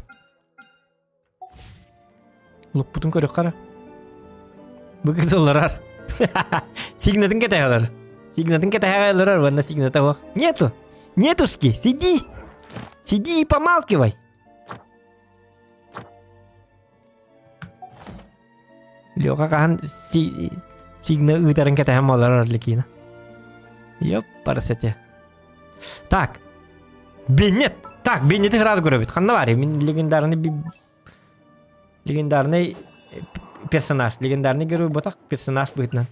Лукпутун көрүөххэ эрэ. Бу кыз олорор. Сигнатын кэтэһэлэр. Сигнатын кэтэһэ олорор, уонна сигната суох. Нету. Нетушки, сиди. Сиди и помалкивай. Леха хаһан си сигна ыытарын кэтэһэн олорор Арлекина. Ёп, парасете. Так. Беннет. Так, Беннети сразу көрөбүт. Ханна бар? Мин легендарный легендарный персонаж. Легендарный герой ботах персонаж быһытынан.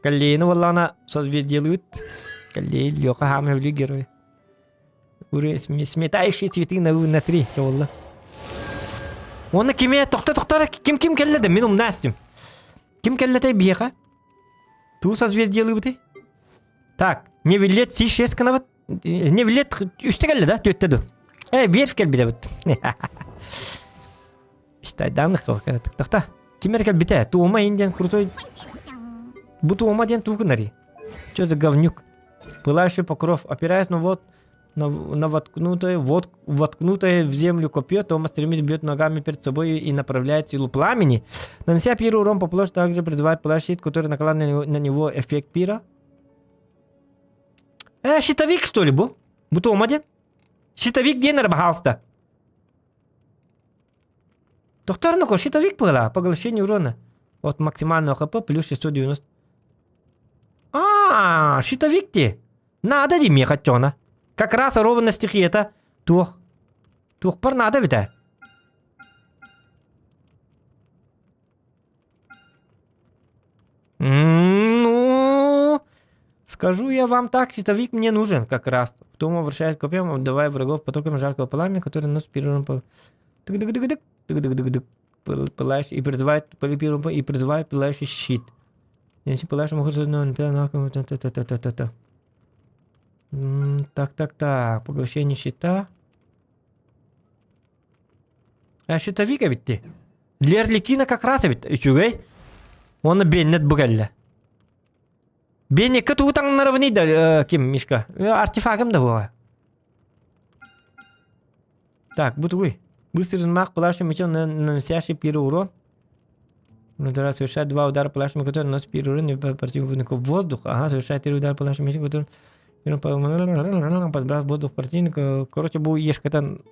Каллейны буоллаҕына созвездиелыыт. Каллей Леха хаамы герой. Уре сметающие цветы на, на три буолла. Уонна кими тохто тохто ким ким кэллэ да мин умна астым. Ким кэллэтэй биһиэхэ? Туу созвездиелыыбытый? Так, не вилет си шесть кынабыт. Не вилет үстэ кэллэ да түөттэ ду. Э, верфь кэлбитэ Считай данных тохто. Ким эрэ кэлбитэ? Туома индиан крутой. Бу туома диэн туу гынари. Что за говнюк? Пылающий покров, опираясь на вот на, на воткнутое, вот, воткнутое в землю копье, Тома стремительно бьет ногами перед собой и направляет силу пламени. Нанося первый урон по площади, также призывает пылающий щит, который накладывает на него эффект пира. Э, щитовик, что ли, был? Бу Тома диэн? Щитовик диэн эрэ, пожалуйста. Доктор, ну щитовик была, поглощение урона. От максимального хп плюс 690. А, щитовик ти. Надо дии миэхэ оччоҕуна. Как раз ровно стихията туох туохпар наада эбитэ. Ну, скажу я вам так, щитовик мне нужен как раз. Потом вращает копьем, обдавая врагов потоком жаркого пламени, который носит первым по... Тык-дык-дык-дык, тык-дык-дык-дык. Пылающий и призывает и призывает пылающий щит. Если пылающий могут та-та-та-та-та. Так, так, так. Поглощение щита. А щитовик эбитти. Лерликина как раз эбит. Үчүгэй. Уонна Беннет бу кэллэ. Беннекке тугу таҥнарабыный да ким Мишка? Артефагым да буола. Так, бу тугуй? Быстрый взмах пылающим мечом, наносящий первый урон. Удара совершает два удара плашмой, который наносит первый урон противнику в воздух. Ага, совершает три удара плашмой, который подбрасывает воздух противника. Короче, бу ешкатан,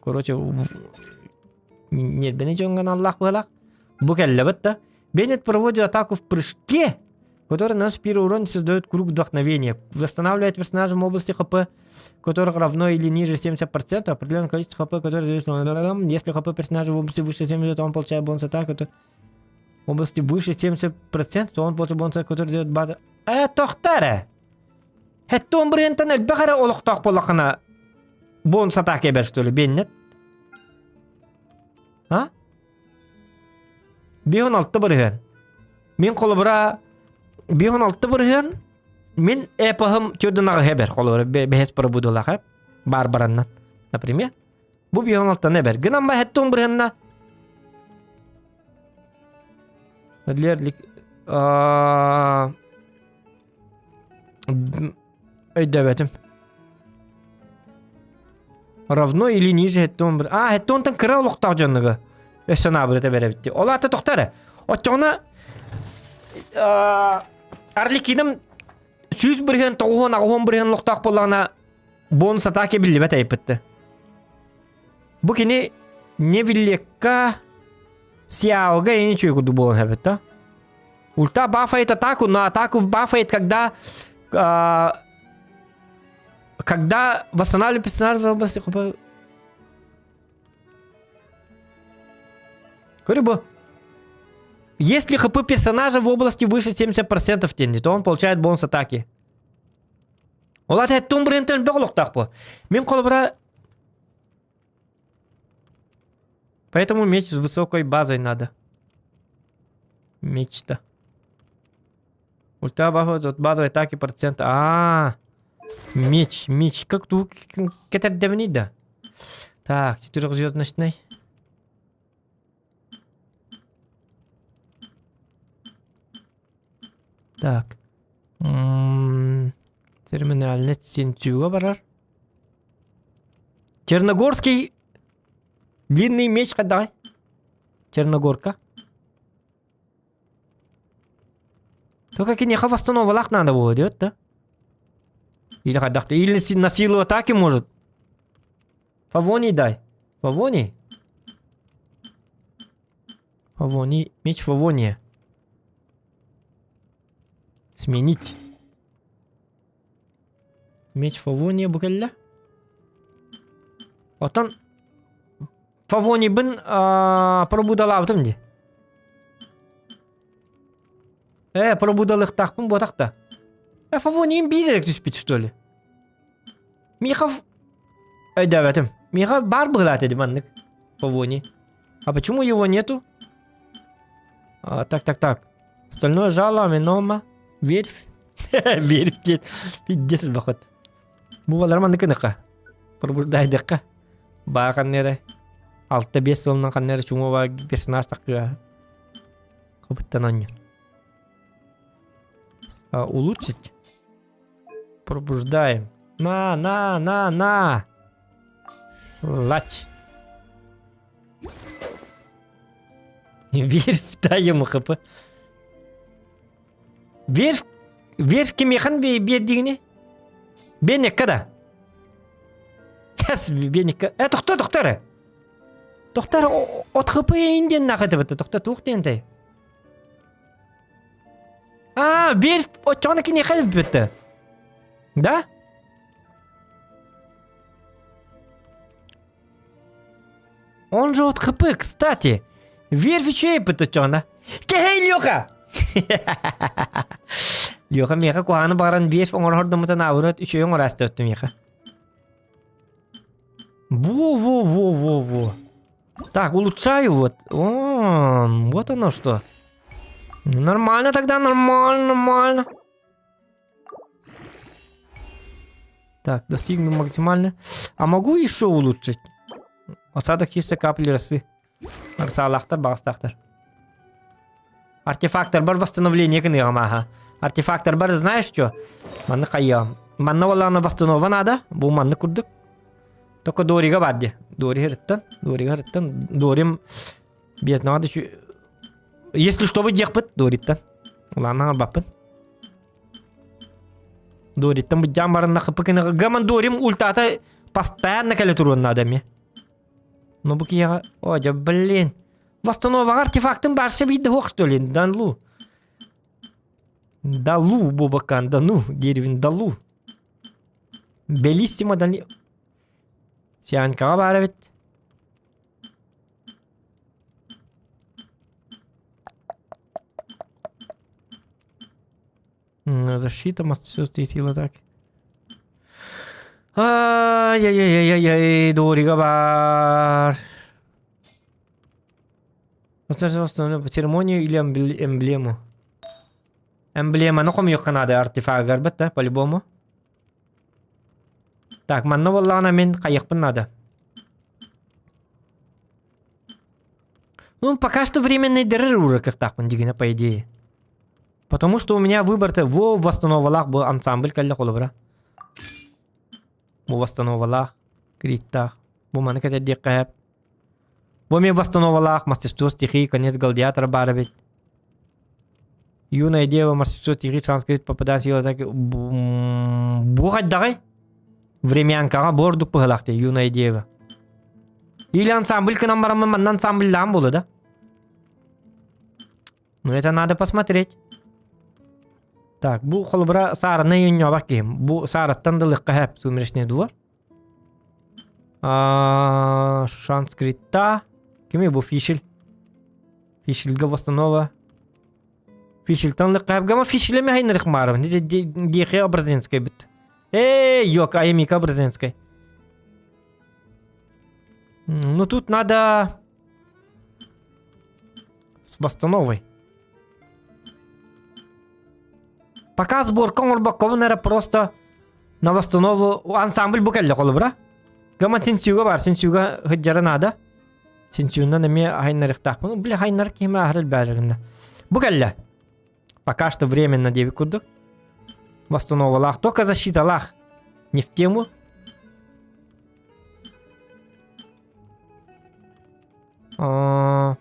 короче, нербени дьоҥҥо аналлаах быһалаах. Бу кэллэбит да. Беннет проводит атаку в прыжке, который наносит первый урон и создает круг вдохновения. Восстанавливает персонажа в области ХП, которых равно или ниже 70%, определенное количество ХП, которое зависит Если ХП персонажа в области выше 70, то он получает бонус атаку, то в области выше 70%, то он получает бонус атаку, который дает база. Э, тохтар! Хэттон бырыантан элбэх эрэ олохтоох буоллаххына бонус атака эбэр что ли, Беннет? А? 56 бырыһыан. Мин холобура 56 бырыһыан мин эпоһым төрдүн аҕыһа эбэр холобура бэһэс пробудулаах эп баар бараннан например бу 56 эбэр гынан ба хэттон бырыһынна Өйдөөбөтүм. Равно или ниже хэттон бір. А, хэттонтан кыра олохтоох дьоннуга. Өссө наабырыта бэрэбитти. Ол аата тохто эрэ. Оччоҕуна Арлекиным 100 бырыһыан 98 бырыһыан олохтоох буоллаҕына бонус атаки биллибэт айыппытты. Бу кини Невиллекка Сиаога ини үчүгэй курдук буолан эбит да. Ульта бафает атаку, но атаку бафает, когда э, когда восстанавливает персонажа в области хп. Говорю Если хп персонажа в области выше 70% тени, то он получает бонус атаки. Ол ата тум брентен бөҕөлөхтөөх бу. Мин холобура Поэтому меч с высокой базой надо. Мечта. Ульта бафа от базовой атаки процент. А, -а, -а. меч, меч. Как тут кетердемни да? Так, четырехзвездочный. Так. М-м-м, терминальный сентюга барар. Черногорский длинный меч хайдаҕай? Черногорка. Только киниэхэ восстановалах надо было, диэт да? Или хайдах Или на силу атаки может. Фавоний дай. Фавоний? Фавоний. Меч Фавония. Сменить. Меч Фавония бу кэллэ. Оттон Фавонибын пробудалаабытым дии. Э, пробудалыхтаахпын буотах да. Э, Фавониим биир эрэ түспүт что ли? Михов өйдөөбөтүм. Миха баар быһылаат эди маннык. Фавони. А почему его нету? А, так, так, так. Стальное жало, аминома, верфь. Верфь диэн пиздец бахыт. Бу балар маннык ыныка. Пробуждайдыкка. Баа ханнere. 6-5 сылынан ханнere чуҥуоба персонаж таккыа. Кыбыттан онньун. Улучшить. Пробуждаем. На, на, на, на. Лач. Верфь, дай ему хп. Верфь, верфь кимиэхэн биэрдигини? Бенекка да. Кэс Бенекка. Э, тохто, тохто эрэ. Тохто эрэ, от хп индиэн нахытыбыт. Тохто туох диэн А, верфь оччоҕуна киниэхэ бүттэ. Да? Он же от ХП, кстати. Верфь үчүгэй эппит оччоҕуна. Кэһэй Леха! Леха миэхэ куһаҕаны баҕаран верфь оҥорордоммута наоборот үчүгэй оҥораастыы өттө миэхэ. Во-во-во-во-во. Так, улучшаю вот. О, вот оно что. Нормально тогда, нормально, нормально. Так, достигну максимально. А могу еще улучшить? Осадок чисто капли росы. Арсаалаахтар, баҕастаахтар. Артефактор бар восстановление кыныгам аха. Артефактор бар знаешь что? Манны хайыам. Манна олаана восстанова надо. Бу манны курдук. Только Дорига бар ди. Дори хырыттан. Дорига хырыттан. Дорим безднаҕа да. Если что диэхпит Дориттан. Улааннаҕа баппын. Дориттан быдьаан баранна хыппыкына гаман Дорим ультата постоянно кэлэ туруон надо мне. Ну бу киһиэхэ, о, дьэ, блин. Восстановаҕа артефактын барса биирдэ суох что ли? Данлу. Далу, Бобакан, да ну, деревин Далу. Белиссимо дали... Сианкаҕа баар эбит. Защита, все сила так. Ай-яй-яй-яй-яй, Дорига бар. Церемонию или эмблему? Эмблеманы хомуйуохха наада артефагар бит да, по-любому. Так, манна буоллаҕына мин хайыахпын наада. Ну, пока что временный дырыр уракыахтаахпын дигинэ, по идее. Потому что у меня выбор-то во восстановалаах бу ансамбль кэллэ холобура. Бу восстановалаах, криттаах. Бу маны кэтэрдиэххэ сөп. Бу эмиэ восстановалаах, мастерство стихии, конец гладиатора баар эбит. Юная дева, мастерство стихии, санскрит попадает сила так... Бу хайдаҕый? Времянкаҕа бу ордук быһылаах дии, юная дева. Или ансамбль гынан бараммын манна ансамбльлаан буолуо да? Ну это надо посмотреть. Так, бу холобура саараны өйнөбөх киһим. Бу саараттан да ылыахха сөп сумеречный двор. Санскритта. Кими бу фишель? Фишельга восстанова. Фишельтан ылыахха сөп. Гама фишелеме хайнарых маарабын. Диэхэ образинскай бит. Эй, йок, Аймика Образинскай. Ну тут надо с восстановой. Пока сборка оҥорбоккобун эрэ просто на восстанову ансамбль бу кэллэ холобура. Гаман синсүүгэ бар, синсүүгэ сылдьара наада. Синсүүннэн эмиэ айнарыахтаахпын. Бля, айнар киһим аһар элбээжигинна. Бу кэллэ. Пока что временно диэбит курдук. Восстановалаах. Только защиталаах. Не в тему. А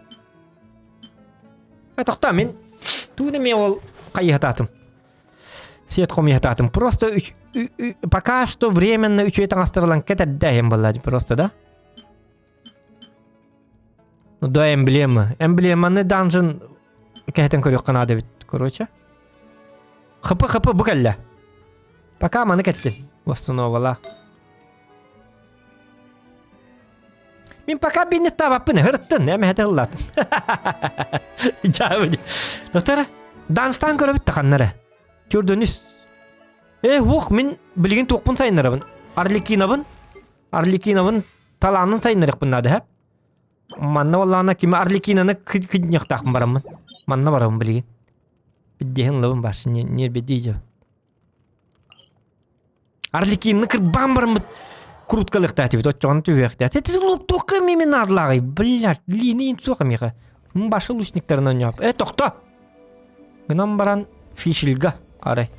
тохтоо мин тугун эмиэ ол хайыһатаатым. Свет хомуйатаатым. Просто пока что временно үчүгэй таҥастарылан кэтэрдээһин буолла просто да. Ну да эмблема. Эмблеманы данжын кэһэтэн көрүөххэ наада эбит, короче. ХП ХП бу кэллэ. Пока маны кэттин. Восстановала. Мин пока бинни табаппын ырыттын, эмэһэтэ ыллатын. Дьаабы. Доктор, данстан көрөбүт да ханнара. Түрдөнүс. Э, уох, мин билигин туохпун сайыннарабын. Арлекинабын. Арлекинабын талаанын сайыннарыахпын наада, һэ? Манна буоллаҕына кими Арлекинаны кыдньахтаахпын бараммын. Манна барабын билигин. Биддиһин ылабын баарсын, нербедии Арлекинны кырбаан бараммыт круткалыахтаатыбыт оччоҕуна түһүөхтээх. Ити луктуохха эмиэ наадалааҕый? Блядь, линиин суох эмиэхэ. Башы лучниктарын оонньоп. Э, тохто! Гынан баран фишельга арай.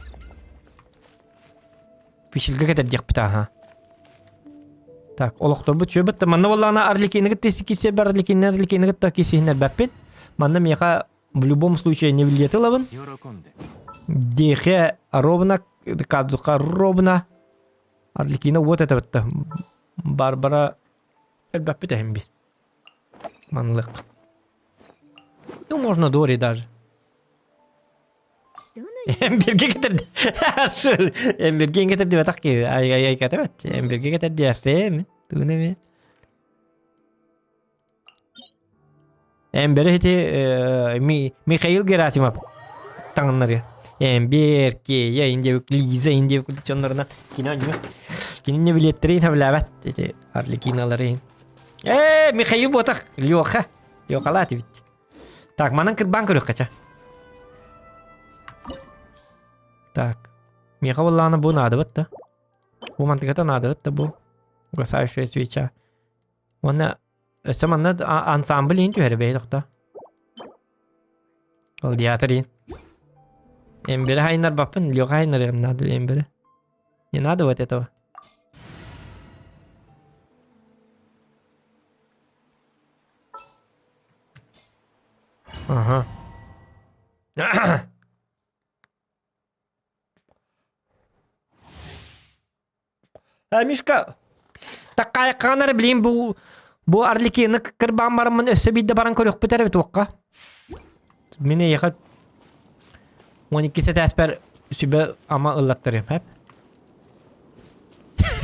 Фишельга кэтэрдиэхпит аха. Так, олохторбут чүөбүт. Манна буоллаҕына Арлекины кытта киирсэр Арлекины Арлекины кытта киирсиһиннэрбэппин. Манна миэхэ В любом случае не влетеловын. Дехе ровно, Кадзуха ровно. Арлекина вот это вот. Барбара элбэппит эһим би. Манлык. Ну, можно Дори даже. Эмбирге кетерди. Эмбирге кетерди батак ки. Ай ай ай кетебет. Эмбирге кетерди афем. Тугунеме. Эмбери ити Михаил Герасимов таҥыннарыа. Эмбер, Кея, индиэбик, Лиза, индиэбик дьоннорунан кини оонньуур. Кинини билиэттэрин сөбүлээбэт ити Арлекиналарын. Ээ, Михаил буотах, Леха. Лехалаат эбит. Так, манан кырбаан көрүөххэ чэ. Так, миэхэ буоллаҕына бу наадабыт да. Бу мантыката наадабыт да бу. Угасающая свеча. Уонна өссө манна ансамбль иһин түһэрэ бэйэ тохто. Гладиатор иһин. Эмбери хайыннарбаппын, Леха хайыннарыам надо эмбери. Не надо вот этого. Ага. Э, Мишка, таккайыккаҕын эрэ билигин бу бу Арлекины кырбаан бараммын өссө биирдэ баран көрүөхпүт эрэ туохха. Мин эйиэхэ 12 сэтээспэр сүбэ ама ыллаттарыам, хэп?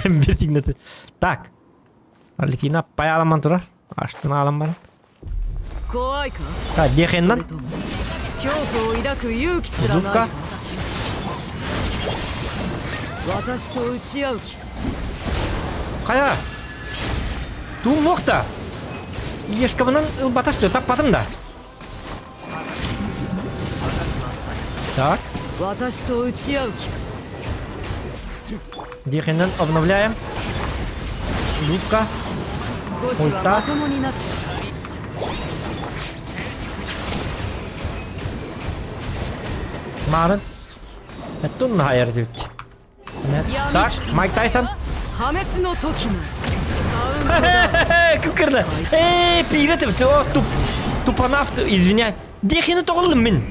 Бир сигнаты. Так. Арлекина пай аламан турар. Аштын аалан баран. Так, диэхиннан. Дувка. Хайа? Туум да. Ешкабынан ылбатас таппатым да. Так. Диэхиннэн обновляем. Дудка. Ульта. Маарын. Эттун хайар диэбит. Так, Майк Тайсон. Кып-кырды. Эй, пире О, туп, тупанавт, извиняй. Дехини тоҕуллум мин.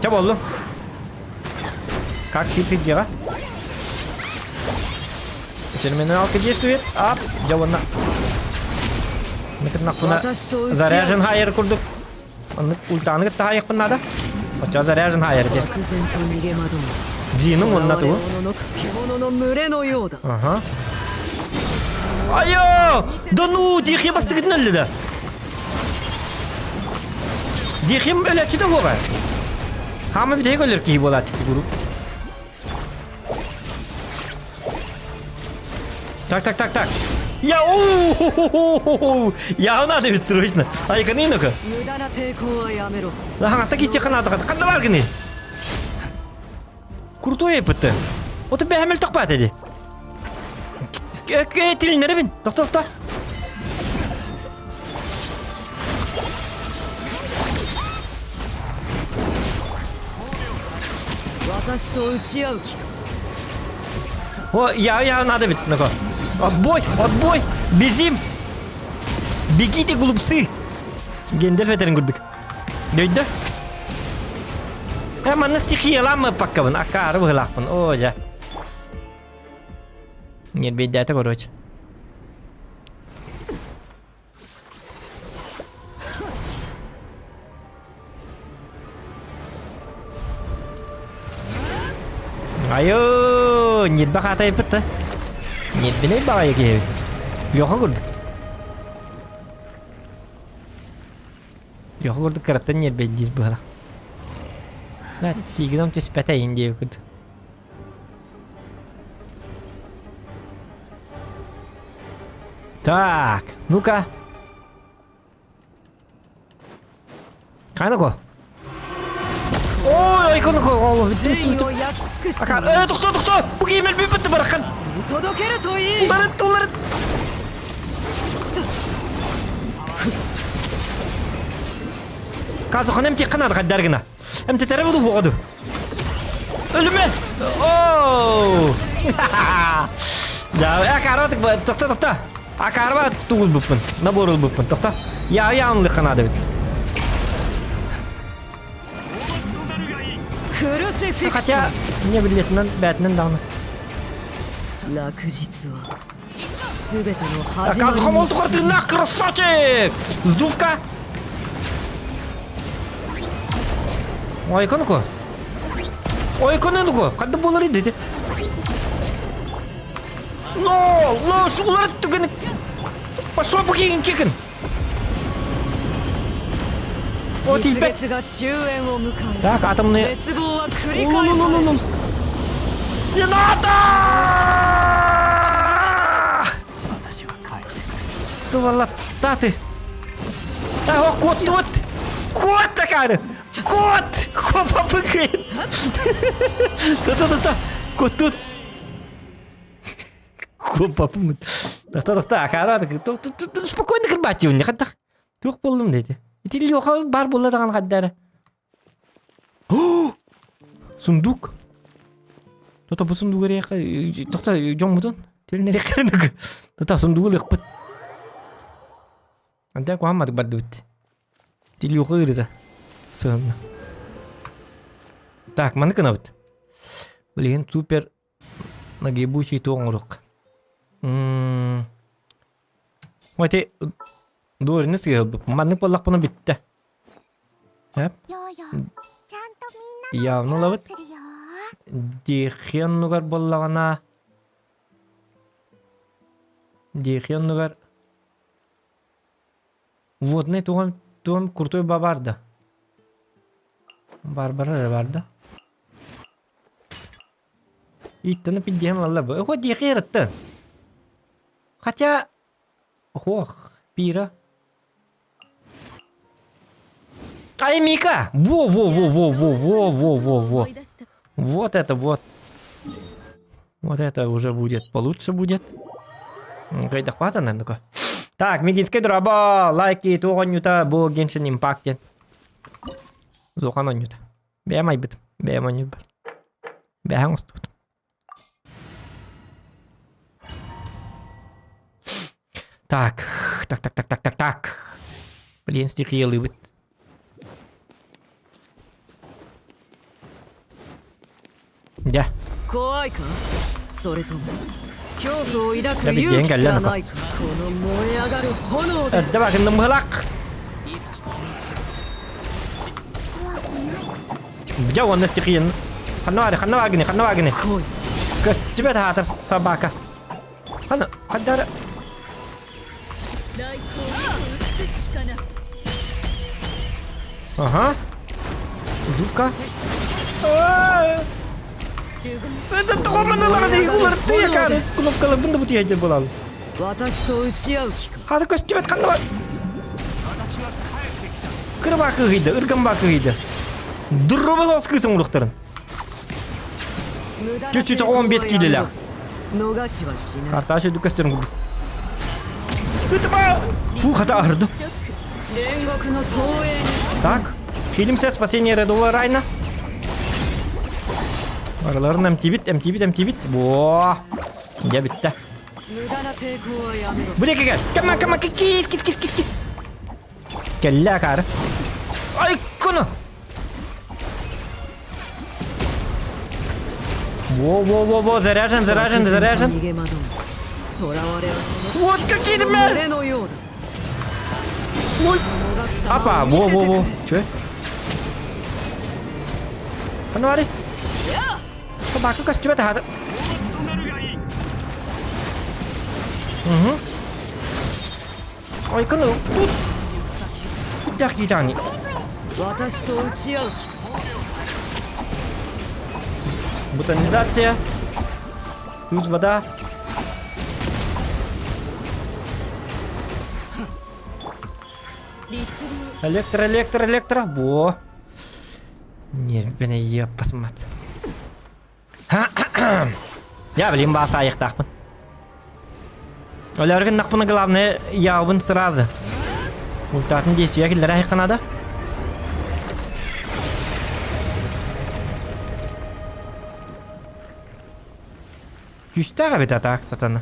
Чэ боллум. Как кирпит дьиэҕэ? Терминалка действует. Ап, дьэ уонна. Микрнахпына заряжен хайыр курдук. Оннук ультаны кытта хайыахпын наада. Оччо заряжен хайыр диэн. Дьиэным уонна тугу? Ага. Айо! Да ну, дихи бастыгытын өллү да. Дихим өлөччү да буоҕа. Хаама бүтэһик өлөр киһи буолааччы куруук. Так, так, так, так. Я у Я надо ведь срочно. Айканы ну-ка. Ага, так исти ханада. Ханна бар гыны. Крутой эппитте. Оты бэхэмэл тохпат эди. Тилиннеребин. Тохто, тохто. О, я, я, надо ведь, ну-ка. Отбой, отбой, бежим. Бегите, глупцы. Гендер фетерин курдук. Дөйдө. Э, манна стихияламмы паккабын, акаары быһылаахпын. О, дьэ. Нербейдээтэ, короче. Айоо, ньирбэ хаатайбыт да. Ньирбинэй баҕайы киһи эбит. Леха курдук. Леха курдук кыраттан ньирбэйдиир быһала. Сиигином түспэтэ иин диэбит. Так, ну-ка. Хайнако? Ой, айконако. Ака, э, тохто, тохто. Бу киимел бүппүт барахан. Уларыт, уларыт. Казахын эмти қанады қаддаргына. Эмти тәрі буду боғаду. Өлүмэ! Оу! Да, акара тохто тохто. Акарба тугул буппун. Набор ылбыппын. Тохто. Я я онлыхха наада эбит. Хотя не билетинэн бээтинэн даҕаны. Казахом тыыннаах красавчик! Сдувка! Ойконуку. Ойконуку. Хадда буолар иди. Но, но, улар түгэн. Пошел букин кикин. О, тиийбэт. Так, атомный. Ну-ну-ну-ну. Не надо! Сволота ты. О, кот тут! Кот такая! Кот! Хопа пыкает! Да-да-да-да! Кот тут! Хопа пымыт. Да-да-да, Спокойно кырбативни, хаттах. Туох буоллум дети. Ити Леха бар буолла даҕаны хаддара. Сундук. Тота бу сундугу эриэхэ тохто дьоммутун Тилинэриэххэ Тота сундугу ылыахпыт. Антон куһаамматык бардыбыт. Тилиуха ыырыта. Сыһынна. Так, маны гынабыт. Билигин супер нагибучий туоҥурук. Ити дуорины сыһылбыт. Маннык буоллахпына бүттэ. Явно ылабыт. Дихи оннугар буоллаҕына Дихи оннугар Водный туган туом крутой бабар да. Барбара эрэ бар да. Иттаны пиддиһэн ылаллар бу. Охо диэки эраттан. Хотя Ох, пира. Ай, Мика! Во-во-во-во-во-во-во-во-во. Вот это вот. Вот это уже будет получше будет. Кайдахпата, ну-ка. Так, Мигинский дроба, лайки, туғанюта, бу Genshin Impact. Зохан онюта. Бэм айбыт, бэм онют бар. Бэһэн устубут. Так, так, так, так, так, так, так. Блин, стихиялыыбыт. Дьэ. 怖いかそれとも恐怖を抱く Дьэ, 勇 билдиэн 気す кэллэ ら ну-ка. ないかこの燃え上がる炎で Эрдэ бакынным быһылаах. Дьэ уонна стихиян. Ханна баары, ханна баагыны, ханна баагыны. 来い Көстүбэт аатар собака. Ханна, ханна 来光美しきかな Ага. Дувка. Это тоҕо манылаҕын уларытты якары кнопкаларбын да бутуйа буолал. 私と打ち合う気か Хата көстүбэт ханна бар. Кырбаа кыһыйда, ырган баа кыһыйда. Дуррубал кыысың улуктарын. 無駄な 415 киилэлээх. 逃しはしない Карташ үрдүк көстөрүн курдук. Ытыма! Фу, хата аһырдым. 煉獄の投影に Так, фильмся «Спасение рядового Райна». Араларын эмтибит, эмтибит, эмтибит. Во! Дьэ бүттэ. 無駄な抵抗はやめろ Бу кэл. Кама, кама, кис, кис, кис, кис, кис. Кэллэ акаары. Ай, коно! Во-во-во-во, заряжен, заряжен, заряжен. 逃げ惑う囚われは Вот какие その群 мэр! れのようだ Ой! もがく様 Апа, を見せてくれ во-во-во. Че? Ханвари. Собака көстүбэт аһата. Угу. Ой, кыны тут. Тут китани. 私と打ち合う気か Бутонизация. Плюс вода. Электро, электро, электро. Во. Не, блин, я посмотрю. Я, блин, баса аяқтақпын. Оларгын нақпыны главное ябын сразу. Ультатын действия келлер айқанады. Күүстээх эбит атаак сатана.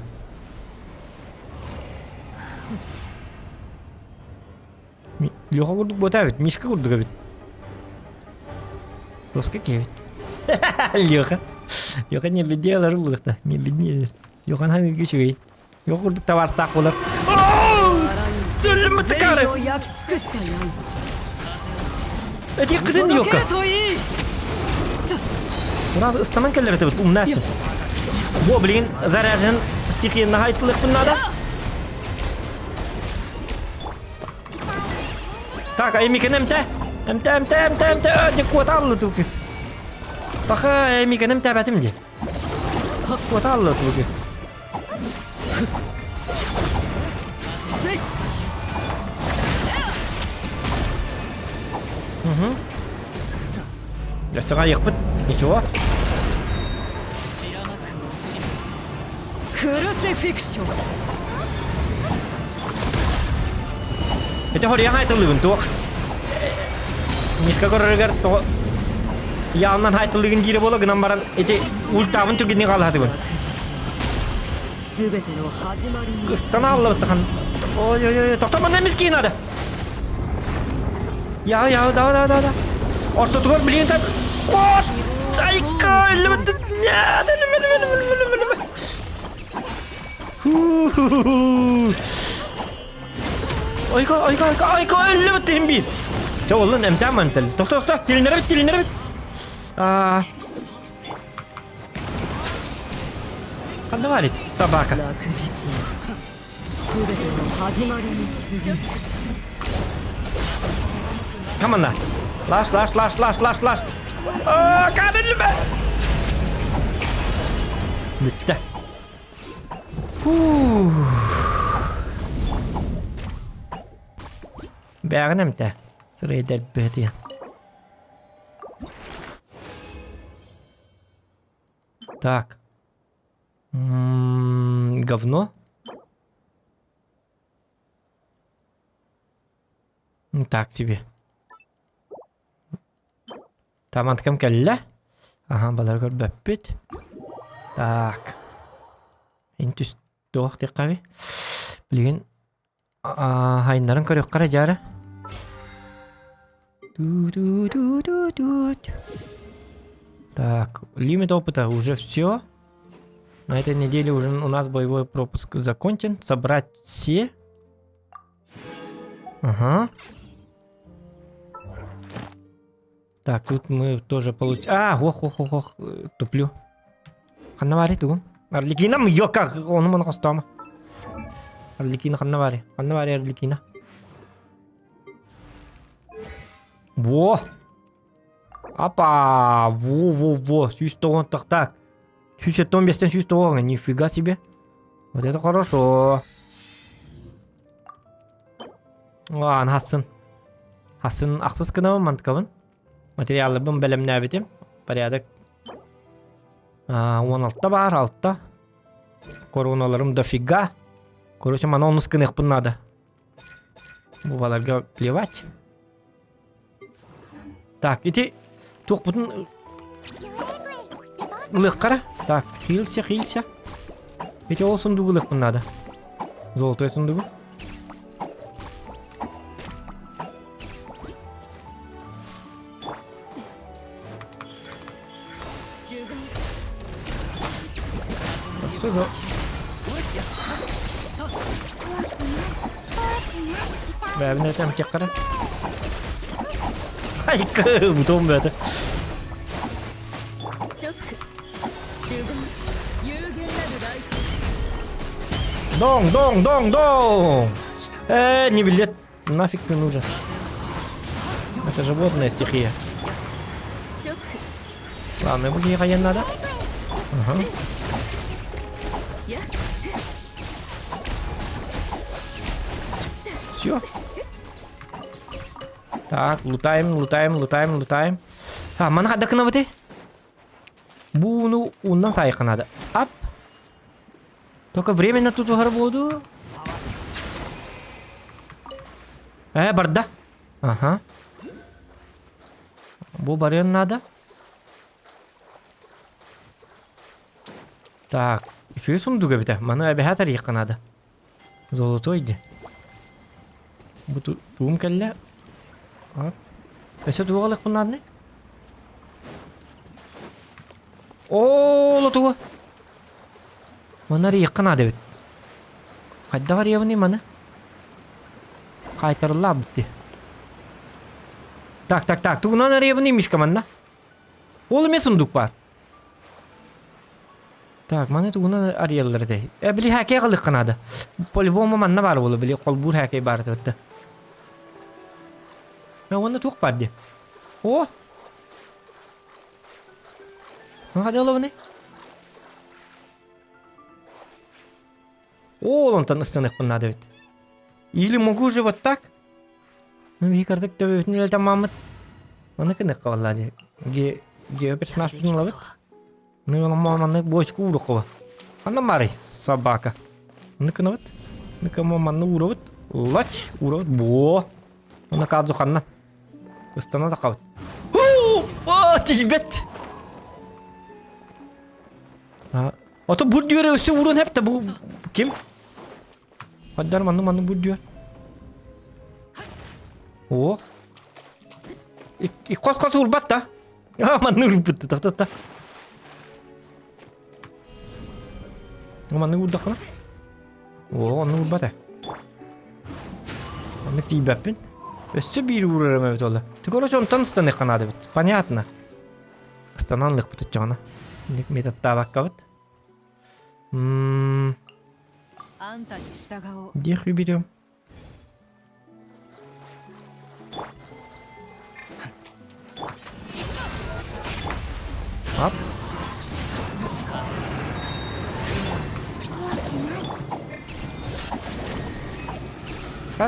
Леха курдук буота эбит, Мишка курдук эбит. Доска киэбит. Леха. Леха не беднее буллахта, не беднее. Леха ханыгы үчүгэй. Леха курдук табаарыстаах буолар. Сөллүм 全 тыкары. を焼き尽くした刃 Эти кытын 届け Леха. るといい Раз ыстанан кэллэр этибит, умнастын. Во, блин, заряжен стихийно хайтылыхпын надо. Так, а Эмикен МТ? МТ, МТ, МТ, МТ, дьэ куоталлы тукис. Паха Эмикен МТ бэтим дии. Куоталлы тукис. せい Өссөҕө айыахпыт. Ничего. クルセフィクション Ити хоруйан хайтылыыбын туох. Мишка көрөрүгэр тоҕо яалынан хайтылыгын диирэ буола гынан баран ити ультабын түргэнник хаалаһатыбын. 全ての始まりに Ыстана аллабыттахан. Ой-ой-ой, тохтомон эмискии надо. Я, я, да, да, да, да. Ортотугар билигин та... Кот! Айка, өллүбүт. Нет, өлүмэ, өлүмэ, өлүмэ, өлүмэ, өлүмэ. Ху-ху-ху. Айка, айка, айка, айка, өллүбүт тиһин биир. Чэ, оллун эмтээн мантал. Тохто, тохто, тилиннэрэбит, тилиннэрэбит. Аа. Ханна баар собака? Команда. Лаш, лаш, лаш, лаш, лаш, лаш. Кадыльба! Бүттэ. Бэҕин эмтэ. Сырайдар быһытыйан. Так. М-м, говно. Ну так тебе. Таманткам кэллэ. Аха, балар көрбөппүт. Так. Интүс туох диэххэ Билигин хайнарын көрүөххэ эрэ дьаара. Так, лимит опыта уже все. На этой неделе уже у нас боевой пропуск закончен. Собрать все. Ага. Так, тут мы тоже получ... А, ох, ох, ох, ох, туплю. Ханна баарый тугум? Арлекина ёка, ону маны хостома. Арлекина ханна баарый? Ханна баарый Арлекина? Во! Апа! Во-во-во! 190 так так. 175 190, нифига себе. Вот это хорошо. Ладно, хасын. Хасын ахсыс гынабын манткабын. Материалларбын бэлэмнээбитим. Порядок. 16 баар, алта. Короналарым дофига. Короче, маны онус гыныахпын надо. Бу баларга плевать. Так, ити туохпутун ылыаххара. Так, хился, хился. Ити ол сундугу ылыахпын надо. Золотой сундугу. Что за... Бэбин этем теккара. Айка, бутон бэте. Дong, дong, дong, дong! Э, не билет. Нафиг ты нужен. Это же водная стихия. Ладно, буги надо. Ага. Все. Так, лутаем, лутаем, лутаем, лутаем. А, мана хадда кынабыты? Буну уннан сайыкка надо. Ап. Только временно тут буду. Э, барда. Ага. Бу барыан надо. Так, үчүгэй сундук эбитэ. Маны эбэһээт арыйыахха наада. Золотой ди. Бу туум кэллэ. Өссө туох ылыахпын нааданы? Оо, лотуга. Маны арыйыахха наада эбит. Хайдах арыйабыный маны? Хаайтарыллаабыт дии. Так, так, так, тугунан арыйабыный мишка манна? Ол эмиэ сундук баар. Так, маны тугунан арыйаллар этэй? Э, били хакей галыхха наада. По-любому манна баар буолу, били холбуур хакей баар этэ. Э, уонна туох баар дии? О! Хадя олобуный? Ол онтон ыстаныахпын наада эбит. Или могу же вот так? Ну, биһи кырдык төбөбүтүн үлэлтэммаммыт. Ону кыныахха баллаа дии. Ге гео персонажпытын ылабыт. Ну, маннык бочку ууруккуба. Ханна марый собака. Ону кынабыт. Ну-ка манны уурабыт. Лач уурабыт. Буо. Уна каадзу ханна. Ыстана тахабыт. О, тиийбэт. Ото бу дүөрэ өссө уурун хэптэ бу ким? Хаддар манны манны бу дүөр. О. Хос-хос уурбат да. А, манны уурбут та-та-та. Манны уурдаххына? О, онну уурбат ээ. Оннук тиийбэппин. Өссө биир уурарым эбит ол. Ты, короче, онтон ыстаныахха наада эбит. Понятно. Ыстанан ылыахпыт оччоҕуна. Инник методтаабаккабыт. М-м. Где их берем? Ап.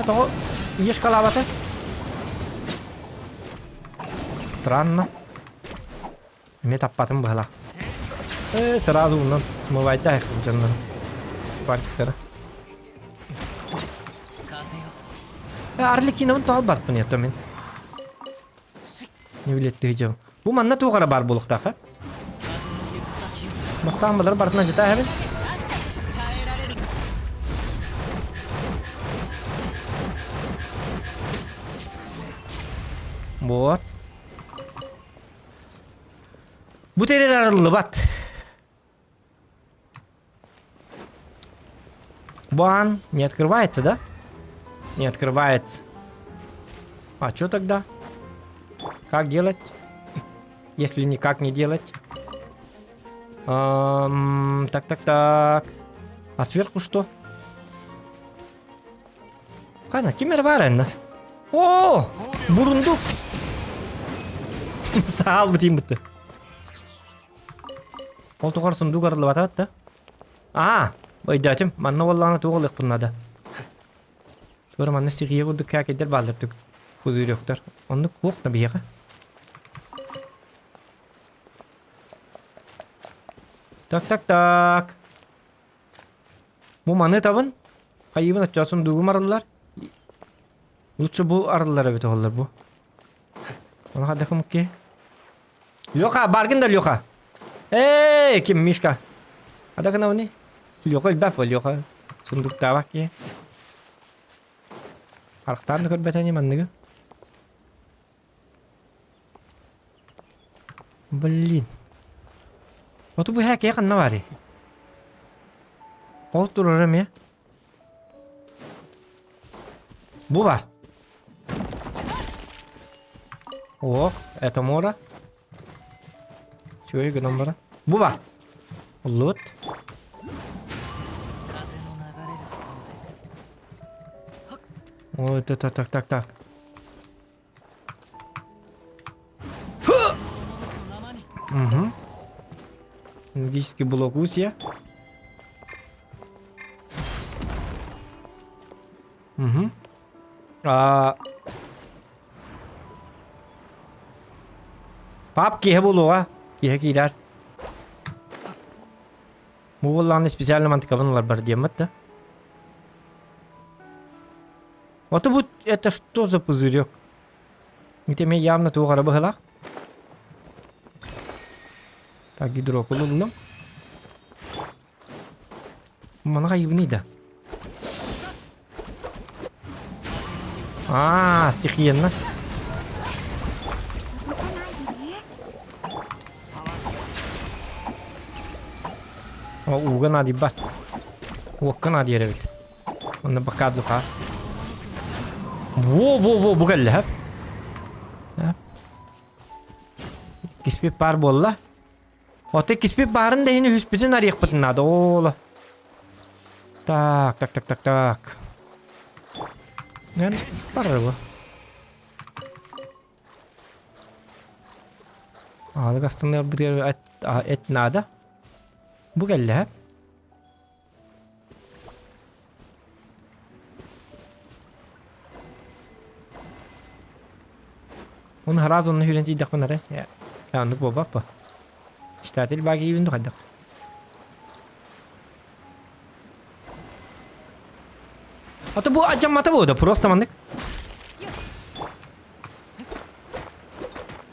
Тоҕо ешкалаабата? Странно. Эмиэ таппатым быһалаах. Э, сразу унан смывайда дьоннору. Шпарчиктары. Э, Арлекиновын тоҕо барбын мин. Не билеттиги дьон. Бу манна туох эрэ баар буолуохтаах, э? Бастаан балары барытынан жата эбит. Вот. Бу тэрил арыллыбат. Бан не открывается, да? Не открывается. А что тогда? Как делать? Если никак не делать? Эм, так, так, так. А сверху что? Хана, ким эрэ баар эннэ? О, бурундук! Саал бутин бутты. Ол тухары сундук арыллыбатабат да? Аа, өйдөөтүм. Манна буоллаҕына туох ылыахпын наада. Туора манна стихия курдук кээкэйдэр бааллар түк. Пузырёктар. Оннук туох да биһиэхэ. Так, так, так. Бу маны табын. Хайыыбын оччоҕо сундуугум арыллар. Лучше бу арыллар эбит оһоллор бу. Ону хайдах ки? Леха, баргын да Леха. Эй, ким Мишка? Ада гынабыный? Леха элбэх бо Леха. Сундуктаабак киһи. Харахтаан да көрбөтө ини манныгы. Блин. Вот бу һээкэйэ ханна баарый? Ол турар эмиэ. Бу бар. Ох, это море. Чүөй гынан бара. Бу бар. Уллубут. Ой, так, так, так, так. Угу. Логический блок Усья. Угу. А... Пап киһи буолуоҕа. Киһи киирэр. Бу буоллаҕына специально мантыкабын ыларбар диэммит да. Вот бу это что за пузырек? Ити эмиэ явно туох эрэ быһыылаах. Так, гидрокул ыллым. Маны хайыбыный да? Аа, стихиенно. О, ууга наадыйбат. Уокка наадыйар эбит. Онно бакаадуха. Во-во-во, бу кэллэ, хөп. Иккиспит баар буолла. Ото иккиспит баарын да иһин үһүспүтүн арыйахпытын наада. Ола. Так, так, так, так, так. Мен барар бу. Аалык астынар бытыгар эт наада. Бу кэллэ, Оны сразу онно сүүрэн тиийдэхпин эрэ. Э, оннук буолбаппа. Читатель баа киирбин хайдах. А то бу адьаммата буолда, просто маннык.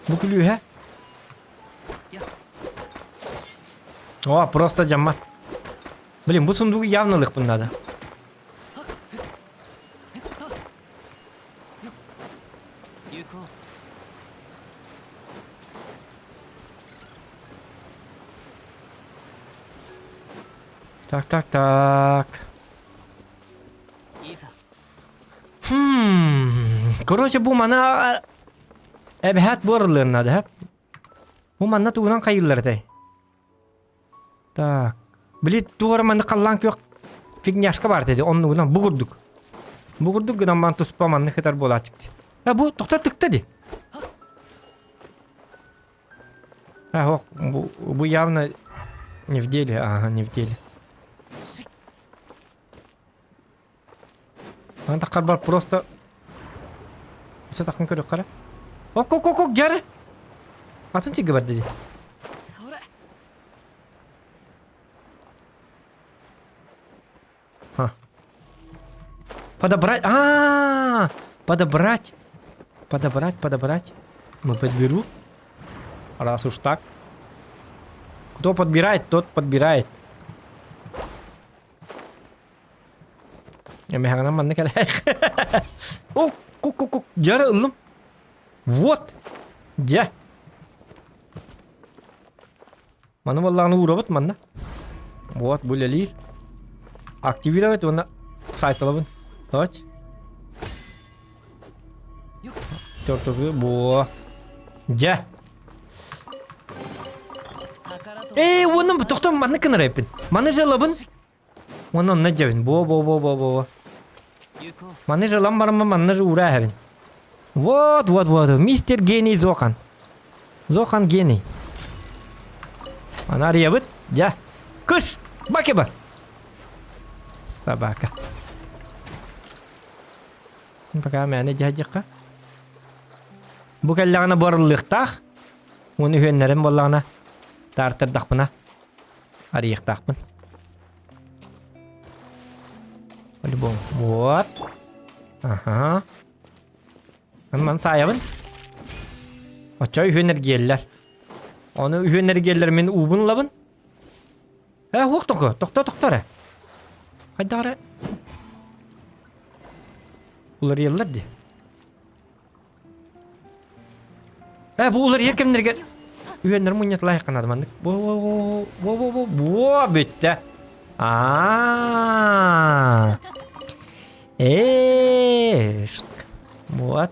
Бу күлүүһэ. О, просто дьаммат. Блин, бу сундугу явно ылыахпын надо. Так, так, так. Хм. Короче, бу мана эбэһээт буоралыан наада, Бу манна тугунан хайыыллар этэй? Так. Били туора манна халлаан күөх фигняшка баар этэ оннугунан бу курдук. Бу курдук гынан баран туспа маннык хытар буолааччык дии. А бу тохто тыкта дии. А, ох, бу, бу явно не в деле, ага, не в деле. Аны таххар просто Өссө таххан көрүөххэ эрэ. Ок ок ок ок дьары! Атын сиргэ барда дии. Ха. Подобрать. А, -а, -а, подобрать. Подобрать, подобрать. Ну, подберу. Раз уж так. Кто подбирает, тот подбирает. Эмэһэҕинэн манна кэлээх. О, ку-ку-ку, дьары ыллым. Вот. Дьэ. Маны буоллаҕына уурабыт манна. Вот, бу үлэлиир. Активировать уонна сайталабын. Точ. Тортугу бу. Дьэ. Эй, уонна тохтон манна кынар эппин. Маны жалабын. Уонна онно дьэбин. Бо бо бо бо бо. Маны жалам бараммын манна же ура эһэбин. Вот, вот, вот. Мистер Гений Зохан. Зохан Гений. Аны арыйабыт. Дьэ. Кыш! Баки бар. Собака. Пока мээнэ дьаһдьахха. Бу кэллэҕинэ барыллыахтаах. Уонна үһүөннэрин буоллаҕына таартардахпына арыйыахтаахпын. По-любому. Вот. Ага. Ман саайабын. Оччо үһүөн эргиэллэр. Ону үһүөн эргиэллэр мин уубун ылабын. Э, уох токо, тохто тохто эрэ. Хайдах эрэ уларыйаллар дии. Э, бу уларыйар кэмнэргэ үһүөннэр мунньатылаах канады маннык. Во во во во во во во бүттэ. А. Э, вот.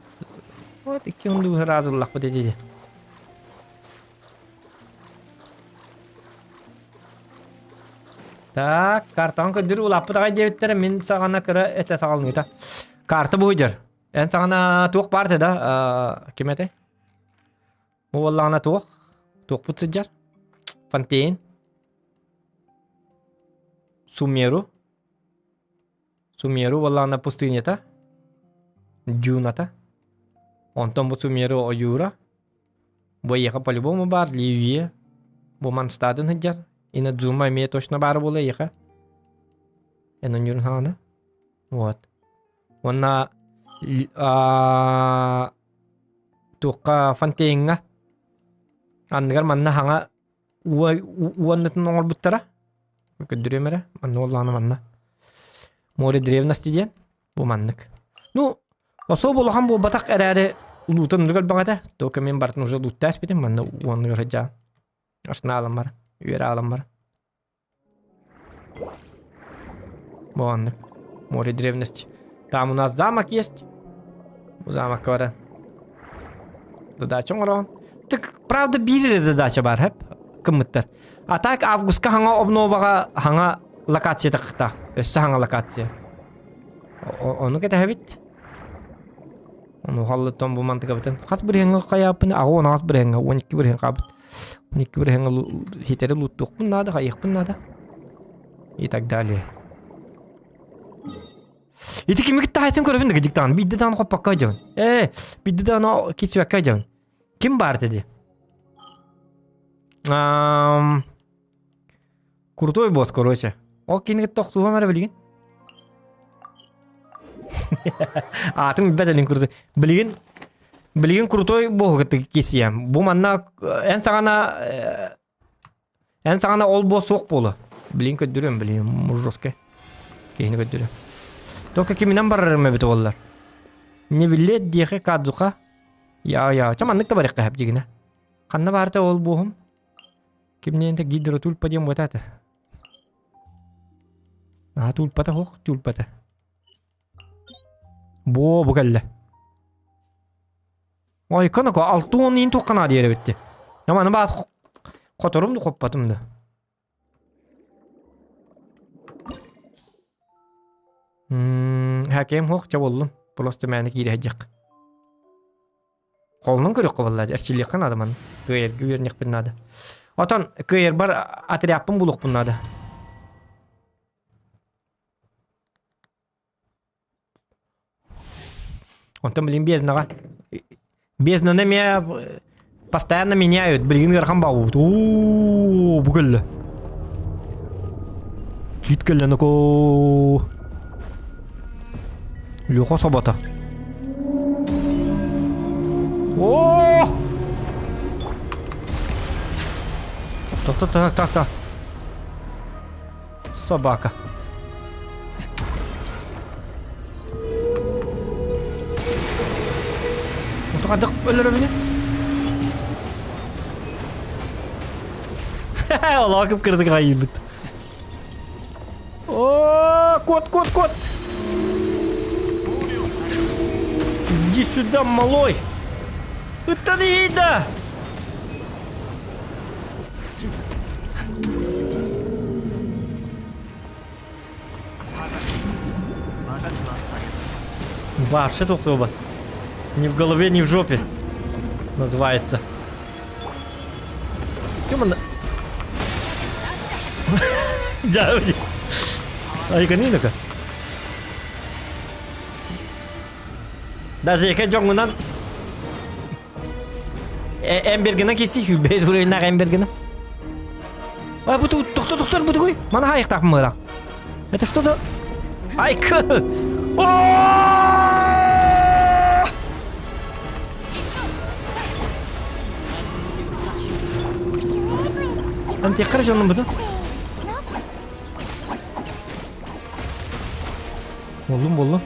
Вот икки унду сразу лахпыт эти. Так, картаҕын көрдөрүү улааппыт аҕай диэбиттэрэ мин саҕана кыра этэ саҕаланыыта. Карта буһуйдьар. Эн саҕана туох баар этэ да ким этэй? Бу буоллаҕына туох? Туохпут сылдьар? Фонтейн. Сумеру. Сумеру буоллаҕына пустынята. Дюната. Онтон бу Сумеру ойуура. Бу эйиэхэ по-любому баар Ливия. Бу Манстадын сылдьар. Инадзума эмиэ точно баар буолуо эйиэхэ. Эн онньуурун хаҕана. Вот. Уонна туохха Фонтейҥҥа анныгар манна хаҥа уоннатын оҥорбуттара. Көрдөрүөм эрэ. Манна буоллаҕына манна. Море древности диэн. Бу маннык. Ну, особо улахан буолбатах эрээри улуутан ырыгар баҕата. Только мен бартын уже лууттаас битим манна уонныгар сылдьаан. Арсеналым бар, үөрэ аалым бар. Бу маннык. Море древности. Там у нас замок есть. Бу замокка баран. Задача оҥороон. Так, правда, биир эрэ задача бар, хэп. Кыммыттар. А так августка хаҥа обноваҕа хаҥа локация тахтаах. Өссө хаҥа локация. Ону кэтэһэбит. Ону халлыттан бу мантыкабытын. Хас бырыһыҥҥа хайааппын? Аҕа уон аҕыс бырыһыҥҥа, 12 бырыһын хаабыт. 12 бырыһыҥҥа хитэри луттуохпун наада, хайыахпын наада. И так далее. Ити кими кытта хайсын көрөбүн да дьиктаан. Биирдэ даҕаны хоппокко дьабын. Ээ, биирдэ даҕаны кисүөккэ дьабын. Ким баар диди? Ам Крутой босс, короче. Ол кини кытта охсуһуом эрэ билигин. Аатын билбэт элин крутой. Билигин билигин крутой буоһу кытта кисиэм. Бу манна эн саҕана эн саҕана ол буо суох буолуо. Билигин көрдөрүөм билигин жесткай. Киһини көрдөрүөм. Только киминэн барарым эбит буоллар. Не билет диэхэ кадзуха. Я я. Ча маннык да барыахха хэп дьигинэ. Ханна баарта ол буоһум? Кимниэнтэ гидротульпа диэн буотаата. Наһаа тулпата суох тулпата. Буо бу кэллэ. Ой, коноко 60 иин туохха диэри эбитти. Маны баас хоторум да хоппатым да. Хакем хуох ча боллун. Просто мээнэ киирэ сылдьыах. Холунун көрүөххэ буолла эрчиллиэххэ наада маны. Кыайарга үөрэниэхпин наада. Отон кыайарбар отрядпын булуохпун наада. Онтон билин безднаҕа безднаны эмиэ постоянно меняют. Билигин ыарахан баҕабыт. Уу, бу кэллэ. Кит кэллэ нокоо. Леха собото. О! Так, так, так, так, так. Собака. Отуқадық өлөрөбүнэ. Олоо кып-кырдык айыыбыт. О, кот, кот, кот! Иди сюда, малой! Это не еда! Вообще тохтуоба. Ни в голове, ни в жопе. Называется. Кем она? Дьэ, Айканынака. Даже яка дьоҥҥунан Эмбергена киси, бэс уровеннаах Эмбергена. А, бу тохто тохтор бу тугуй? Мана хайыктаах мыра. Это что за... Айка! Антиққар жонным бұты. Болдум, болдум.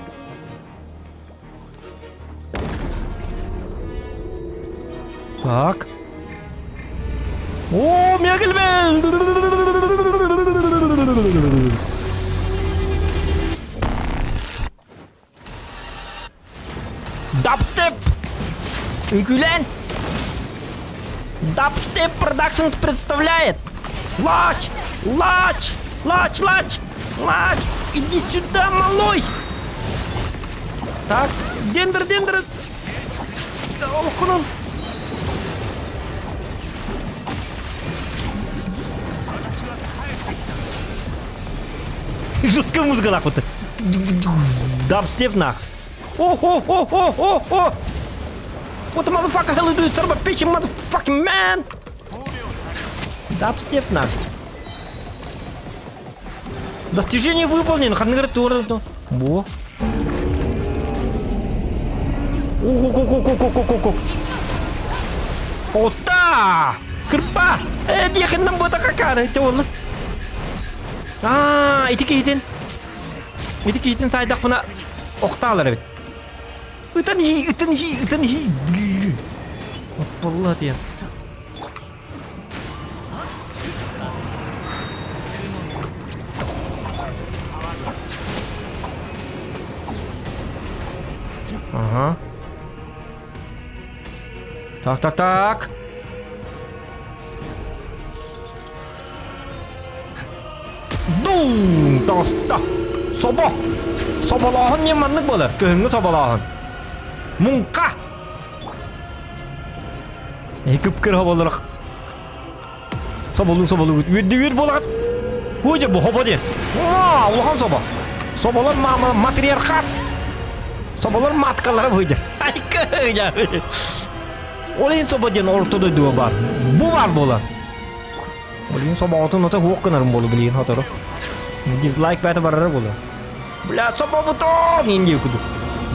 Так. О, Мегельмен! Дабстеп! Үҥкүүлээн! Дабстеп Productions представляет! Лач! Лач! Лач, лач! Лач! Иди сюда, малой! Так, дендер, дендер! Олоххунун! Жесткая музыка нахуй ты. Дабстеп нах. О-хо-хо-хо-хо-хо! What the motherfucker hell you do, son of a bitch, you motherfucking man! Дабстеп нах. Достижение выполнено. Ханныгар Во. Ого-го-го-го-го-го-го. Ота! Кырпа! Э, диэхиннэн буота какаары, чоолу. Аа, ити киһитин. Ити киһитин саайдахпына охтаалар эбит. Ытан иһии, ытан иһии, ытан иһии. Оппалла диэн. Ага. Так, так, так. Дум! Таҕыста! Собо! Соболооһун диэн маннык буолар. Кыһыҥҥы соболооһун. Муҥха! Кып-кыра соболорох. Соболуу соболуу. Үөрдү үөр буолаҕыт. Бу дьэ бу хобо диэн. Оо, улахан собо. Соболор мама матриархат. Соболор маткалара быдьар. Айка, Ол иһин собо диэн орто дойдуга баар. Бу баар буолар. Билигин собоҕотун ото хуох гынарым буолу билигин хотору. Дизлайк бэйэтэ барара буолар. Бля, собобутон иин кудук.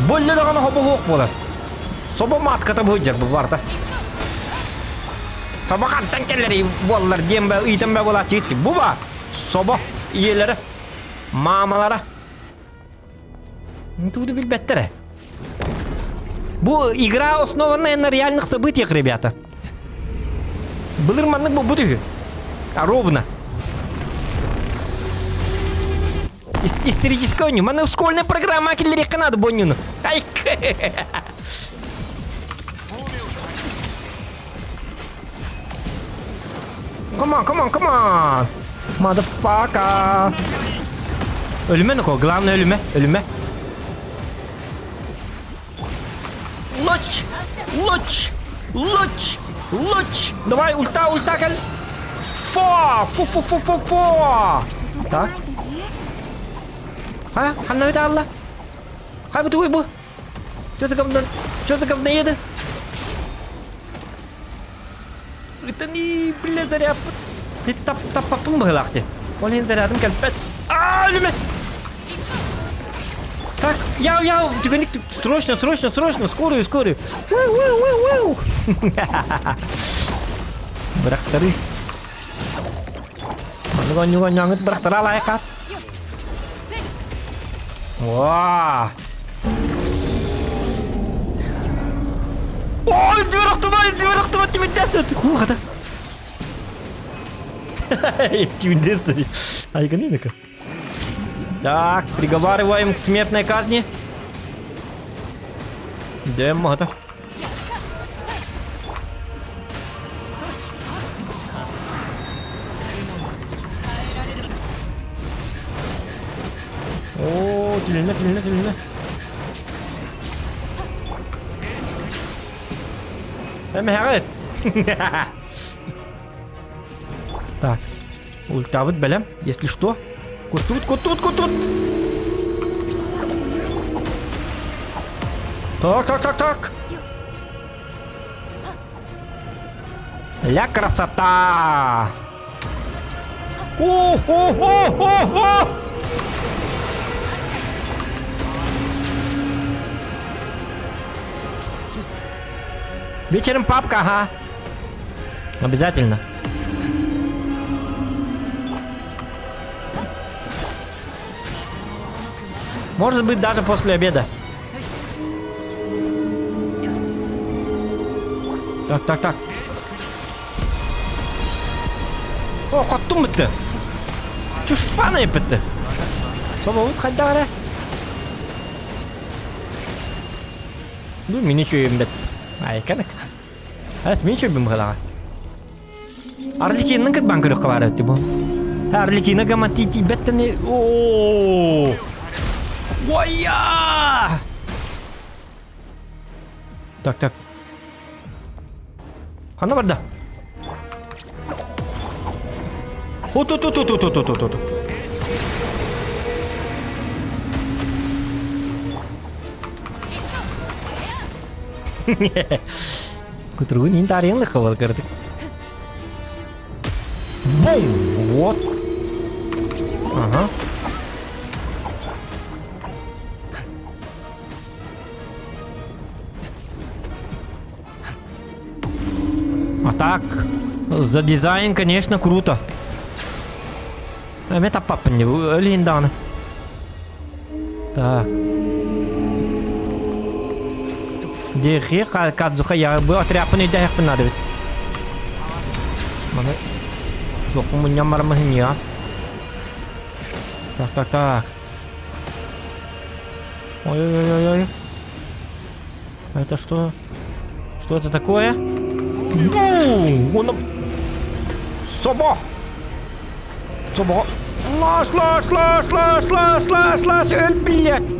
Бөллө даҕаны хобо хуох буолар. Собо матката быһыдьар бу барда. Собо хантан кэллэри буоллар диэн бэ ыйтан бэ буолааччы бу ба. Собо ийэлэрэ, маамалара. Тугу билбэттэрэ. Бу игра основанная на реальных событиях, ребята. Былыр маннык буолбут үһү. А ровно. Историческая оонньуу. Маны школьная программа киллэриэххэ наада бу оонньууну. Ай! Come on, come on, come on! Motherfucker! Өлүмэ Ноко, главное өлүмэ, өлүмэ. Луч! Луч! Луч! Луч! Давай, ульта, ульта, кэл! Фо! Фу-фу-фу-фу-фу! Так. А, ханна өтө алла? Хай бу тугуй бу? Что за говно? Что за говноеды? Это не, бля, заряд. Ты тап таппаппын быһылаах дии. Ол иһин зарядым кэлбэт. Аа, өлүмэ! Так, я, я, түгэнник, срочно, срочно, срочно, скорую, скорую. Уу-уу-уу-уу. Бырахтары. Маннык оонньууга оонньооҥҥут бырахтара алаайыкаат. Уа! Ой, дьүөрөхтүмэ, дьүөрөхтүмэ, тимирдэс. Хуу, хата. Тимирдэс. Айганы Так, приговариваем к смертной казни. Дэм, это. Оо, түлүнэ, түлүнэ, түлүнэ. Эмэҕит. Так, ультабыт бэлэм, если что. Кутут, кутут, кутут. Так, так, так, так. Ля красота! О-о-о-о-о! Вечером папка, ага. Обязательно. Может быть, даже после обеда. Так, так, так. О, хоттум бітті. Чушпана бітті. Собобут хайда эрэ? Ну, мин үчүгүйүм бэт. Айканык. Ас мин үчүгүйбүн быһылаҕа. Арлекинның кытбан көрүөххэ баар эбит бу. Арлекина гаман тиийбэттэн оо. Уайя! Так, так. Ханна барда? Оту-ту-ту-ту-ту-ту-ту. Кутуругун иин таарыйан лыкка кырдык. Бум! Вот. Ага. А так, за дизайн, конечно, круто. Эмэ таппаппын өлейін даҕаны. Так. Дихи Кадзуха я бу отряппын өйдөһөхпүн надо бит. Маны туохпун мунньан бараммын я. Так, так, так. Ой-ой-ой-ой. Это что? Что это такое? Бум! Он... Собо! Собо! Лаш, лаш, лаш, лаш, лаш, лаш, лаш, өл, блядь!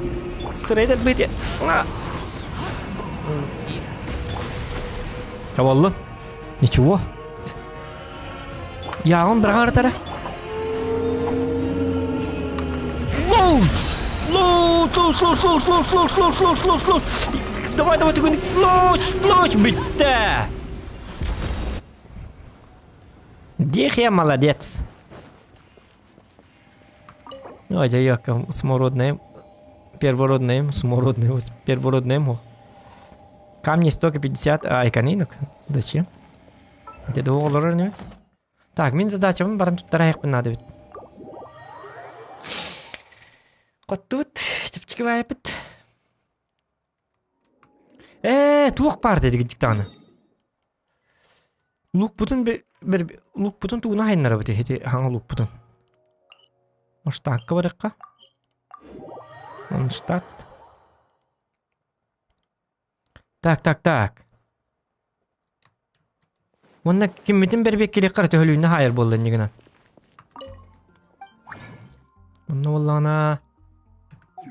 Сырайдар бити. Табаллы. Ничего. Яғын бір қаратара. Луч! Луч, луч, луч, луч, луч, луч, луч, луч, луч, луч. Давай, давай, түгін. Луч, луч, бүттэ. Дихе молодец. Ой, дьэ, смородным. Первородным, смородным, первородным. Камни 150, ай, канинок. Зачем? Где олорор не? Так, мин задачабын баран туттарайықпын надо бит. Қоттут, чепчики байыппыт. Ээ, туох баар дедик дьиктааны. Лукпутун лукпутун тугуна хайнарабыт ити хаҥа лукпутун. Маштаакка барыахха. Монштадт. Так, так, так. Уонна киммитин бэрбиэккилиэххэ эрэ төһөлүүннэ хаайар буолла инньэ гынан. Онно буоллаҕына...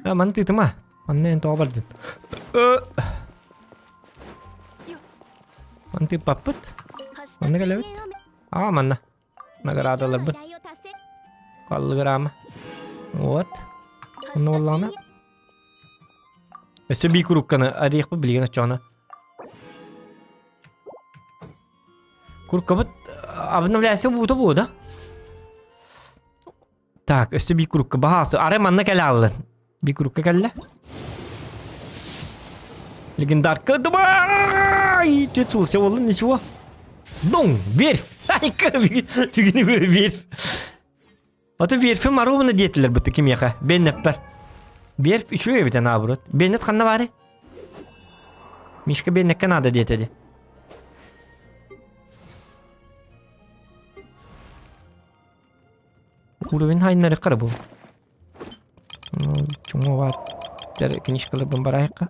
А, маны тыытыма. Манна эн тоҕо бардын? Маны тыыппаппыт. Манна кэлэбит. Аа, манна. Наградаларбыт. Халлыгыраама. Вот. Онно буоллаҕына. Өссө бии курукканы арыйыахпыт билигин оччоҕуна. Куркабыт обновляйся буута буо да? Так, өссө бии курукка баһаасы. Арай манна кэлэ аллын. Бии курукка кэллэ. Легендарка давай! Тет сулся боллун, ничего. Дун, верфь! Ай, түгүнү верфь. Аты верфи маровна диэтилэр бытты кимиэхэ. Беннеппер. Верфь үчүгэй эбит наоборот. Беннет ханна баары? Мишка Беннекке надо диэтэ ди. Уровень хайнары кара бу. Чуҥа бар. Тэр книжкаларбын барайыққа.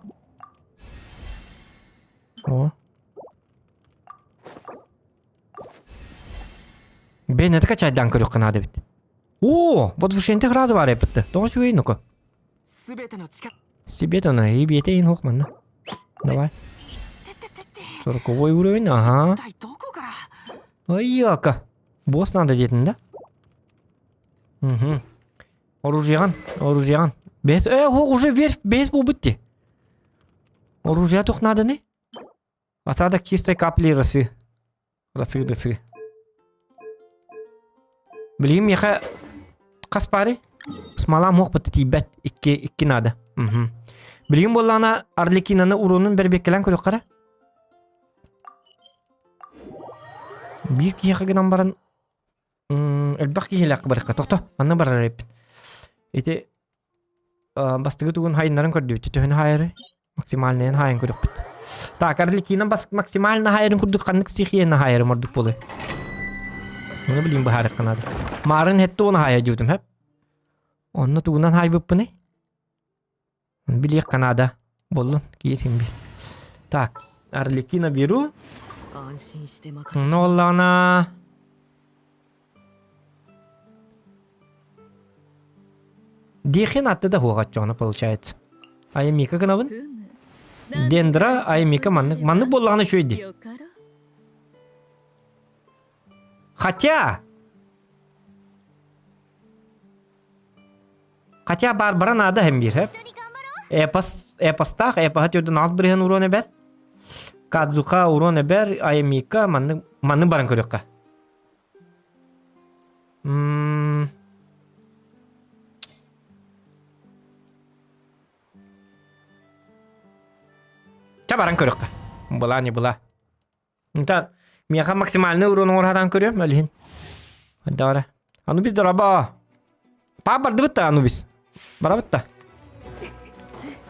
О. Бен это качайдан көрүөххэ наада эбит. О, вот вышенте сразу бар эпитті. Тоҕо үчүгэй ну-ка. Себе-то на и бете ин манна. Давай. Сороковой уровень, ага. Ай-яка. Босс надо диэтин да? Угу. Оружиеҕын, оружиеҕын. Бес, э, уже верфь бес буолбут дии. Оружие туох нааданы? Осадок чистой капли росы. Росы, росы. Билигин миэхэ хас паары? Смола муох бытта тиийбэт. Икки, икки надо. Угу. Билигин буоллаҕына Арлекинаны уруонун бэрбиэккэлээн көрүөххэ эрэ. Биир киһиэхэ гынан баран элбэх киһилээххэ барыахха. Тохто, манна барар эбиппин. Ити бастакы тугун хайыннарын көрдүбүт. Төһөнү хаайары? Максимальныйын хаайан көрүөхпүт. Так, Арлекина бас максимально хаайарын курдук ханнык стихияны хаайарым ордук буолуой? Оны билин быһаарыахха наада. Маарын хетте оны хаайа дьубутум хэп. Онно тугунан хаайбыппыный? Билиэххэ наада. Буоллун, киирин бир. Так, Арлекина беру. Ну, оллаана... Диэхин атты да хуоҕаччоҕуна получается. Аймика гынабын. Дендра Аймика маннык. Маннык буоллаҕына үчүгэй дии. Хотя... Хотя Барбара наада һэм биир һэп. Эпос, эпостаах, эпоһа төрдүн алт бырыһын уруон эбэр. Кадзуха уруон эбэр, Аймика маннык, маннык баран көрүөххэ. М Ча баран көрүөххэ. Была не была. Та миэхэ максимальный урон оҥорһатан көрүөм өлүһүн. Дара. Анубис дораба. Паа бардыбыт да Анубис. Барабыт да.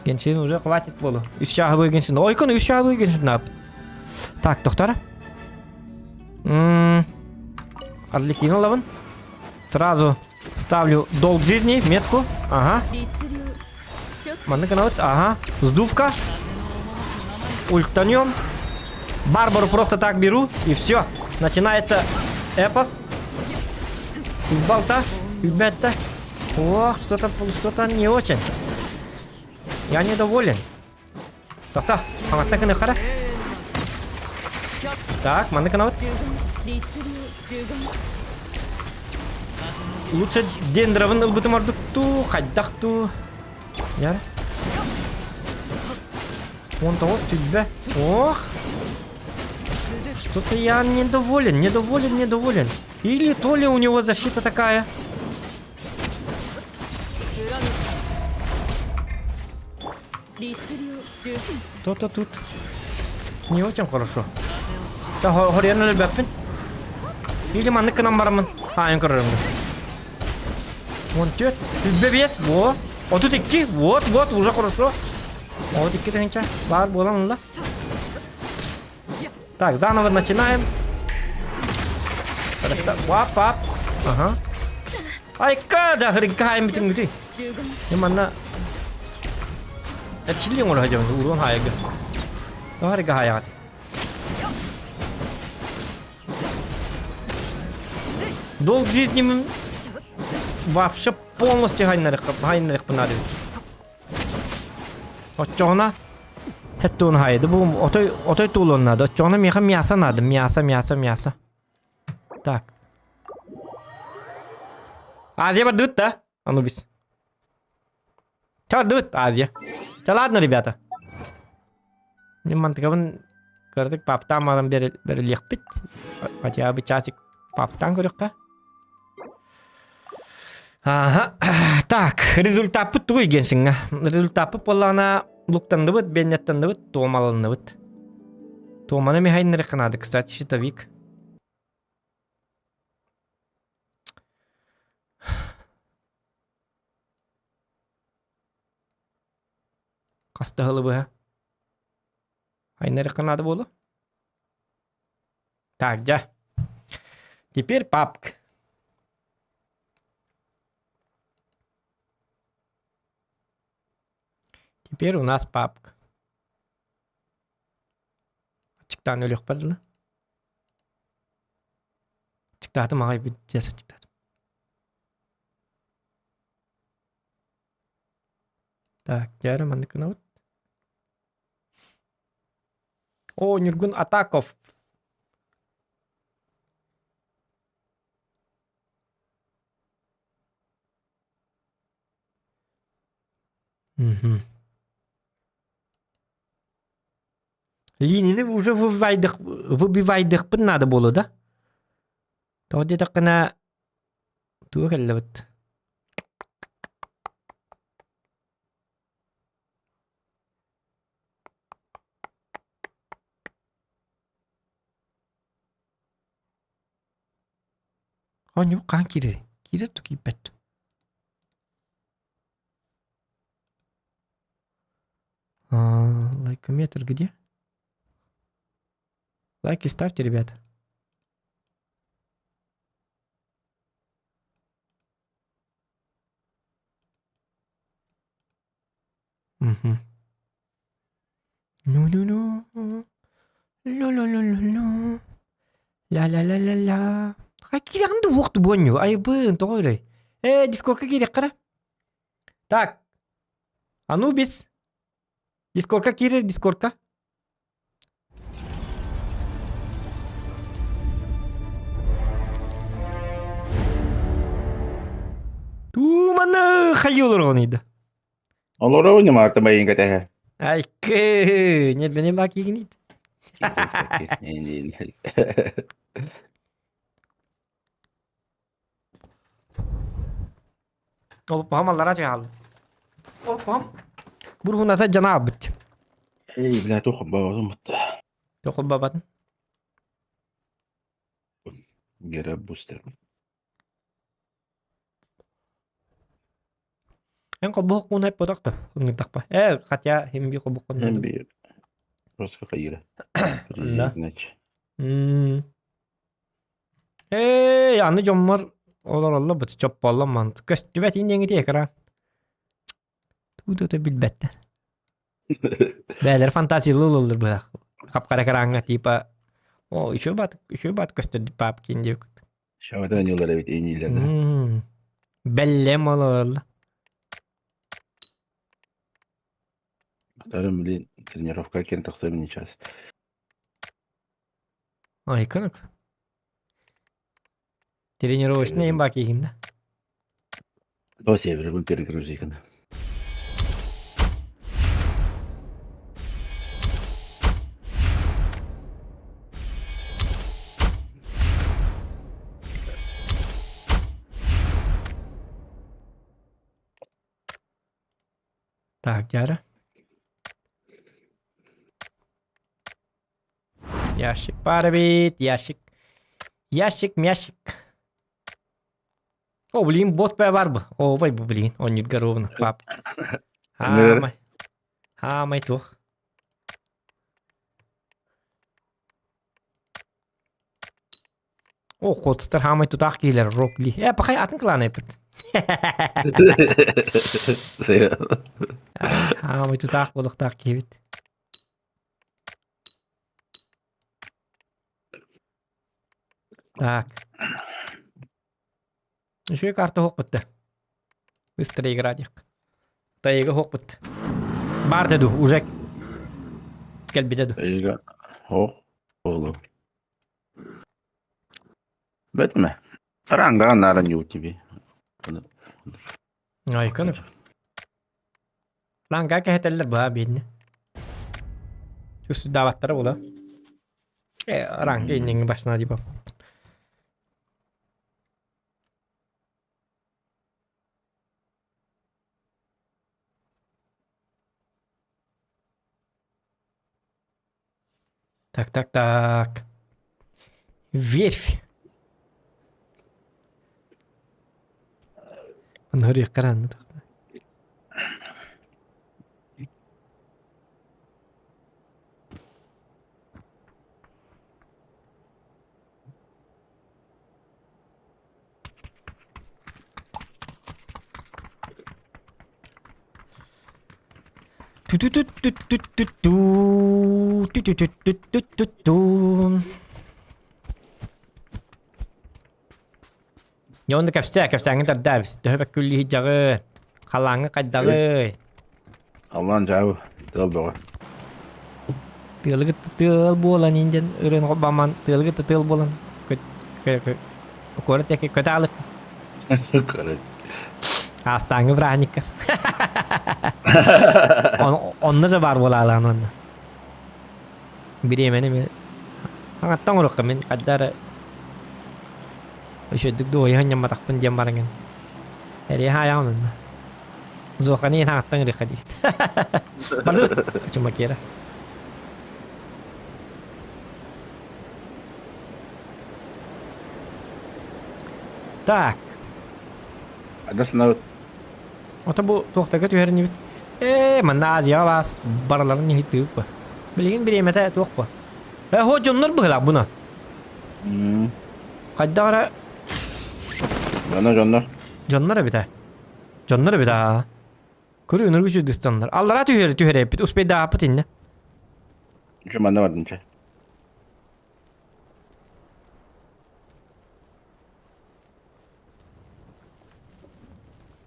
Геншин уже хватит болу. Үс чааһы бу Геншин. Ойкон үс чааһы бу Геншин нап. Так, доктора. Арлекино лавын. Сразу ставлю долг жизни, метку. Ага. Маннык гынабыт, ага. Сдувка. Ультанем. Барбару просто так беру, и все. Начинается эпос. Болта. Ребята. Ох, что-то что-то не очень. Я недоволен. Тоқта, хаҥатта гына хара. Так, маннык гынабыт. Лучше дендровын ылбытым ордук туу, хайдах туу. Яр. 19 сүлбэ. Ох. Что-то я недоволен, недоволен, недоволен. Или то ли у него защита такая. То-то тут не очень хорошо. Та хориан өлбөппүн. Или маннык гынан бараммын. Хаайын көрөрүм. 14, 5, во. 32, вот, вот, уже хорошо. 32 тыһынча. Бар буолан ылла. Так, заново начинаем. Вап, вап. Ага. Айка, да, хырыкка хаайын бүтүн бүтүй. Манна. Эрчиллиҥ оҥоро сылдьабын уруон хаайарга. Тоҕо эргэ хаайаҕыт? Долг жизни вообще полностью хайыннарыахпын наада эбит. Оччоҕуна хэттуун хаайды бу отой отой туулуон наада. Оччоҕуна миэхэ мясо наада. Мясо, мясо, мясо. Так. Азия бардыбыт да? Анубис. Чардыбыт Азия. Ча ладно, ребята. Мен мантыкабын кыратык паптаан баран бэрилиэхпит. Хотя бы часик паптаан көрүөххэ. Ага. Так, результаппыт тугуй Геншиҥҥа? Результаппыт буоллаҕына луктанныбыт, беннеттанныбыт, туомаланныбыт. Туоманы михайнырыхха наада, кстати, щитовик. Хас да сылы быһа айнарыахха наада буолуо. Так, дьэ. Теперь папк. Теперь у нас папк. Ачыктаан өлүөхпэр дылы. Ачыктаатым аҕай бүттэ ачыктаатым. Так, дьэ маннык гынабыт. О, Ньургун Атаков. Мгм. Линияны уже выбивайдых, выбивайдыхпын надо было, да? Тоҕо диэтэххинэ туга кэллэбит? Оонньуу хаһан киирэрий? Киирэр да киирбэт. Лайкометр где? Лайки ставьте, ребята. Мгм. Ну-ну-ну. Лу-лу-лу-лу-лу. Ля-ля-ля-ля-ля. Хай киирэҕин да уох тубуонньу. Айбын, тоҕо өрөй. Э, дискордка киириэххэ эрэ. Так. Анубис. Дискордка киирэр, дискордка. Тууманы хайыы олорон ыйда. Олору ньымаартым эйин кэтэһэ. Айкы, нет, бени бак игнит. Олоппоһом аллара чаалды. Олоппоһом бургуната жана албыт. Эй, бля, туох бабатын бутта. Туох бабатын? Гера бустер. Эн холбоһук куун эппотох да ыңырдахпа. Э, хотя хим би холбоһук Эн би просто кайыра. Да. Ээ, аны дьоммор олороллор быт чопполлор мант. Көстүбэт иниэҥити экран. Туу-туу билбэттэр. Бээлэр фантазиялы ылыллар быһах. Хапкара экраҥҥа типа о, еще бат, еще бат көстөр папкин диэбит. Шаматан ньылар эбит иниилэрдэ. Бэллэм олороллор. Вторым, блин, тренировка кем тахсам не час. Айкынок. Тренировочный имба киһин да. То севербын перегрузикын. Так, дядя. Ящик баар эбит, ящик. Ящик, мящик. О, блин, бот бэ бар бу. О, бай бу, блин, онньутга ровно, пап. Хаамай. Хаамай туох. О, хотустар хаамай тутаах киилэр, рокли. Э, пахай атын клан эпит. Аамай тутаах буолуохтаах киһибит. Так. Үчүгэй карта оһохпут да. Быстрее игра диэх. Тайга оһохпут. Бар да ду, уже кэлбитэ ду. Тайга оһох буолуо. Бэтме. Ранга нара не у тебе. Айкын. Ранга кэһэтэллэр баа биэнне. Үстүдаабаттара була. Э, ранга иннинги башына дип. Так, так, так. Верфь. Нұрек қаранды. Ту-ту-ту-ту-ту-ту-ту. Ту-ту-ту-ту-ту-ту-ту. Дьэ онно кэпсээ, кэпсээҥҥин тардаабыс. Төһө бэккүллүү сылдьаҕын? Халааҥҥа хайдаҕый? Аллаан дьаабы, тыал бөҕө. Тыалы кытта тыал буолан индиэн ырыан холбоомон тыалы кытта тыал буолан куорат диэки көтө аалык. Көрө. Аастааҥҥы бырааһынньыккар. Онно же баар буолаалаан онно. Бириэмэни мен аҥаттан оҥоруохха мин хайда эрэ үчүгэйдик дуоһуйа сынньамматахпын диэн бараҥын. Эриэхэ аайаҕын онно. Зоханы аҥаттан ырыахха диир. Бардыбыт Чумакера. Так. Адас народ. Ото бу туохтарга түһэринибит. Ээ, манна Азияҕа баас барыларын иһиттибит бу. Билигин бириэмэтэ туох бу? Э, хо дьоннор быһылаах буна. Хайдах эрэ Дьоннор, дьоннор. Дьоннор эбитэ. Дьоннор эбит аа. Көрүү өнөргү сүрдүстаннар. Аллараа түһэр түһэрэппит. Успейдааппыт инне. Şu манна бардын чэ.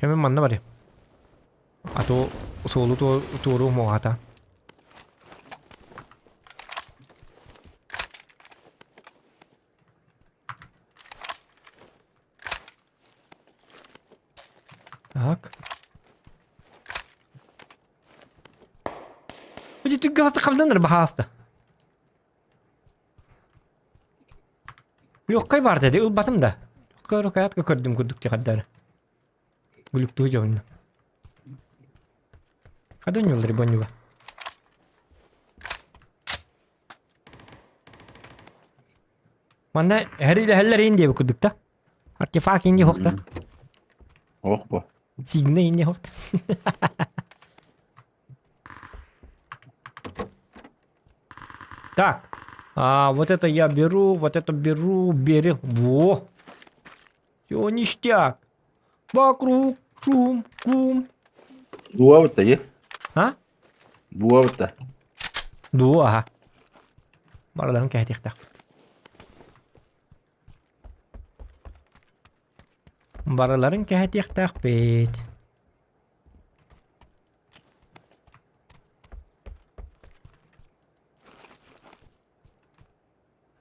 Hemen манна барыам. А то суолу туору муоҕата. Так. Үчү түггэ хамданар баһааста. Легкай бар dedi, ылбатым да. Легкай рукоятка көрдүм курдук тихаддары. Глюктуу дьонно. Хада ньуллары бонньуга. Манна хэриилэһэллэр иин диэбит курдук да. Артефакт инди хохта. Ох бо. Сигна инди хохта. Так. А, вот это я беру, вот это беру, беру. Во! Все ништяк. Вокруг шум, кум. Дуабыт да, А? Дуабыт да. Дуо, аха. Барыларын кэһэтиэхтээхпит. Барыларын кэһэтиэхтээхпит.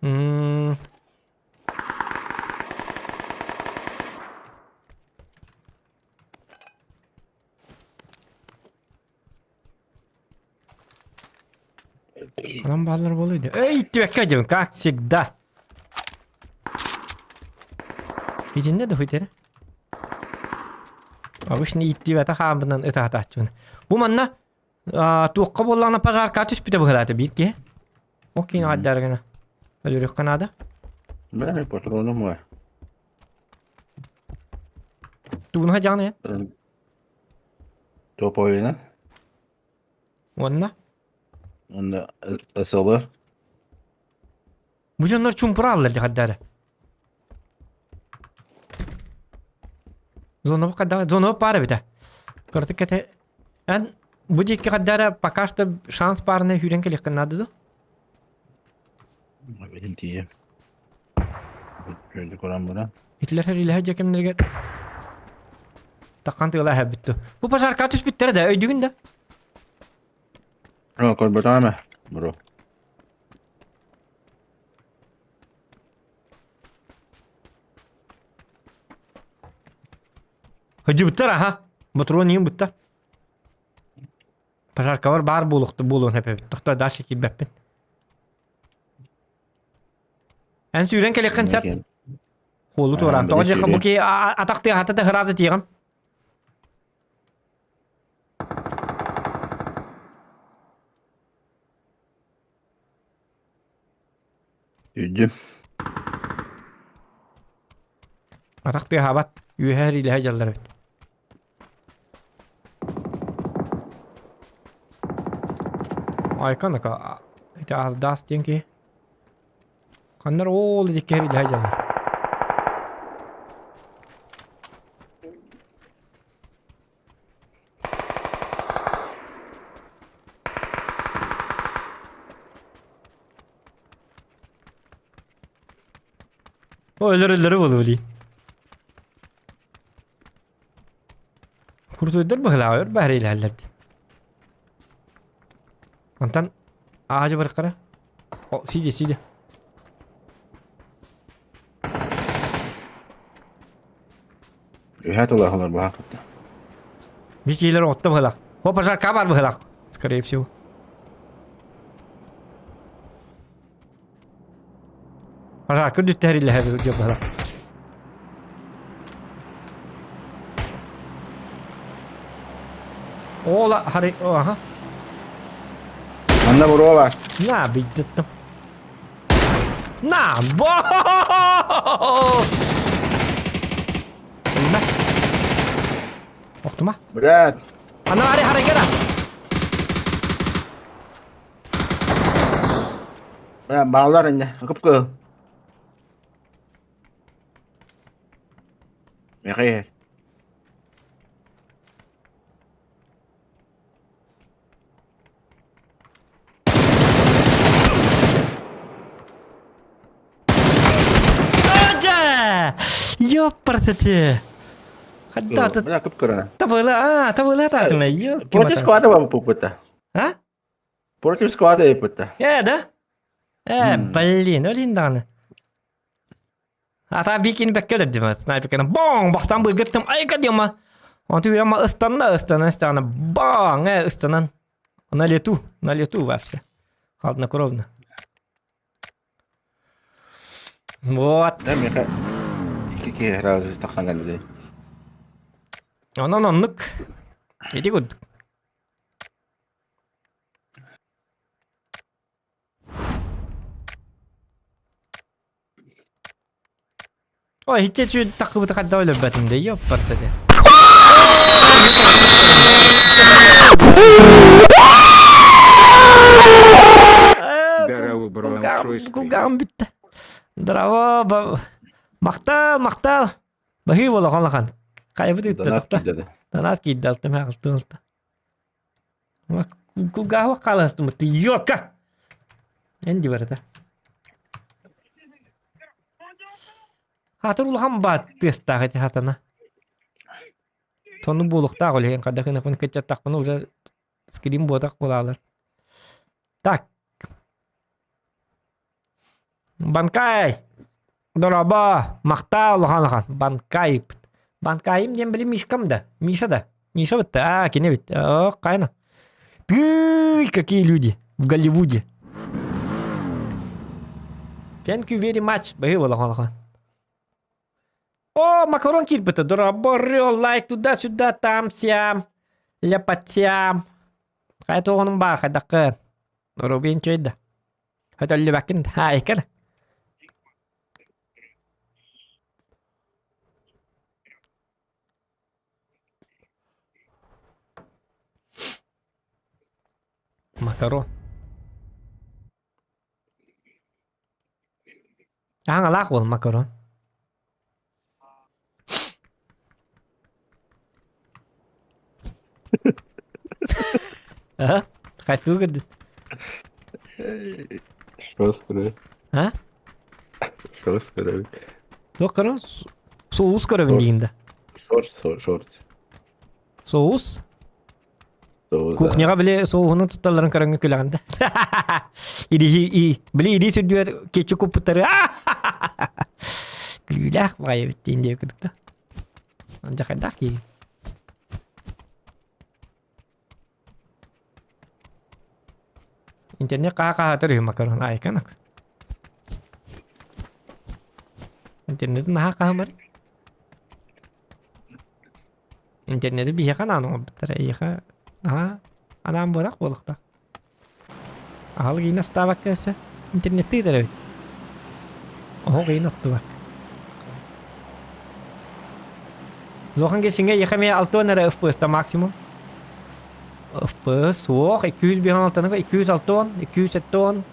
М. Анан баалар буолуо дии. Эй, түөккэ дьон, как всегда. Итиннэ да хуйтере. Обычно иттибэтэх хаамбынан ытаатааччыбын. Бу манна туохха буоллаҕына пожарка түспүтэ быһыылаата биир киһи. Ол киин аҕайдаары гына. Өлөрүөххэ наада. Бля, патроном var. Тугун дьаҕаны Топовина. Уонна? Уонна СЛР. Бу дьоннор чумпурааллар дихаддары. Зона хайдах зона паар эбитэ. Кыратык кэтэ эн бу диэки хайдара пока что шанс баарына сүүрэн кэлиэххин наада дуо? Билин тиийэ. Күөлдү көрөн баран. Итилэр хэрилэһэ дьэ кэмнэригэр таххан тыала эһэбит ту. Бу пожарка түспүттэрэ да өйдүгүн да? О, көрбөтөҕүм ээ, бро. Хыдьыбыттар аха. Ботуруон иин бытта. Пожаркалар баар буолуохта буолуон эпэбит. Тохто дальше киирбэппин. Эн сүүрэн кэлиэххин сөп. Хуолу туораан. Тоҕо диэххэ бу ки атах тыаһата да ыраазы тиэҕим. Үдүм. Атах тыаһаабат. Үөһэ эриилэһэ дьаллар эбит. Айка нака ити аздаас диэн киһи. Ханнар оол ити эриилэһэ дьаллар. О, өлөр өлөрү буолуо дии. Куртуйдар быһылааҕа өр баһар илэһэллэр дии. Онтон аадьы барыххара. О, сидя, сидя. Үһэ тулаһалар баһа кытта. Микилер отто быһылах. О, пожарка бар быһылах. Скорее всего. Пожарка дүттэриллэһэ дьэ быһылах. Ола, хари, ага. Манна буруо бар. На, биттеттим. На, бо! Өлмө. Охтума. Блядь. Ана ари харекера. Бля, баалар инде. Кып-кы. Мехе. Дьэ! Ёппарсете! Хадда Бля, кып-кырана. табыла, а, табыла таатына, ёлки Против склада вам пупыта. А? Против склада епыта. Э, да? Э, блин, олин даҕаны. Ата бикини бэккэ өлөрдүм, снайперканы боң бахсан быгыттым, айка диэма. Онту үөмэ ыстанна, ыстанан, ыстанан, баң, э, ыстанан. На лету, на лету вообще. Хладнокровно. Вот. Да, миэхэ икки киһи сразу тахсан кэллэ. Онон оннук. Ити курдук. Ой, иччэ чү таххыбыты хадда өлөрбөтүм де, ёппарса де. Здорово, бро, Кулгаам бүттэ. Здорово, махтал, махтал. Баһыы буолахан лахан. Хайабыт ыытта тохта. Донат киирдэ алтым алтын алта. Кулгааҕы хааластымыт ёка. Энди барыта. Хатыр улахан баат тыастаах ити хатана. Тону буолуохтаах ол иһин хадахын кыччаттахпына уже скрин буотах буолаалар. Так. Банкай! Дорообо! Махтаа улахан улахан. Банкай. Банкайым диэн били Мишкам да. Миша да. Миша битта. А, кини бит. О, кайна. Тыый, какие люди в Голливуде. Thank you very much. Быһыы улахан улахан. О, макарон киирбитэ. Дорообо, лайк туда-сюда, там-сям. Ляпотям. Хайа туоҕунум баа хайдаххын. Рубин чөйдө. Хөтөллүбэккин хаайкар. Макарон. Аҥалаах уол макарон. Ага. Хайтуу көрдүн. Шос көрөбүт. А? Шос көрөбүт. Туох көрөн? Соус көрөбүн диигин да. Шорт, шорт. Соус? Кухняҕа били соуһунан тутталларын көрөҥҥө күлэҕин да. Ириһи и били ирии сүрдүгэр кетчуп куппуттары күлүүлээх баҕайы эбит диэн диэбит курдук да. Дьахайдаах киһи. Интернет хаһа хаһаатар үһү макарон айканак. Интернети наһаа хаһымар. Интернети биһиэхэ анаан оҥорбуттара эйиэхэ наһаа анаан буолах буолуохтаах. Аһылык иин астаабакка өссө интернеттии ыытар эбит. Оһох иин оттубат. Зохан кесиҥҥэ эйиэхэ эмиэ 60 эрэ FPS максимум. FPS суох 256 260 270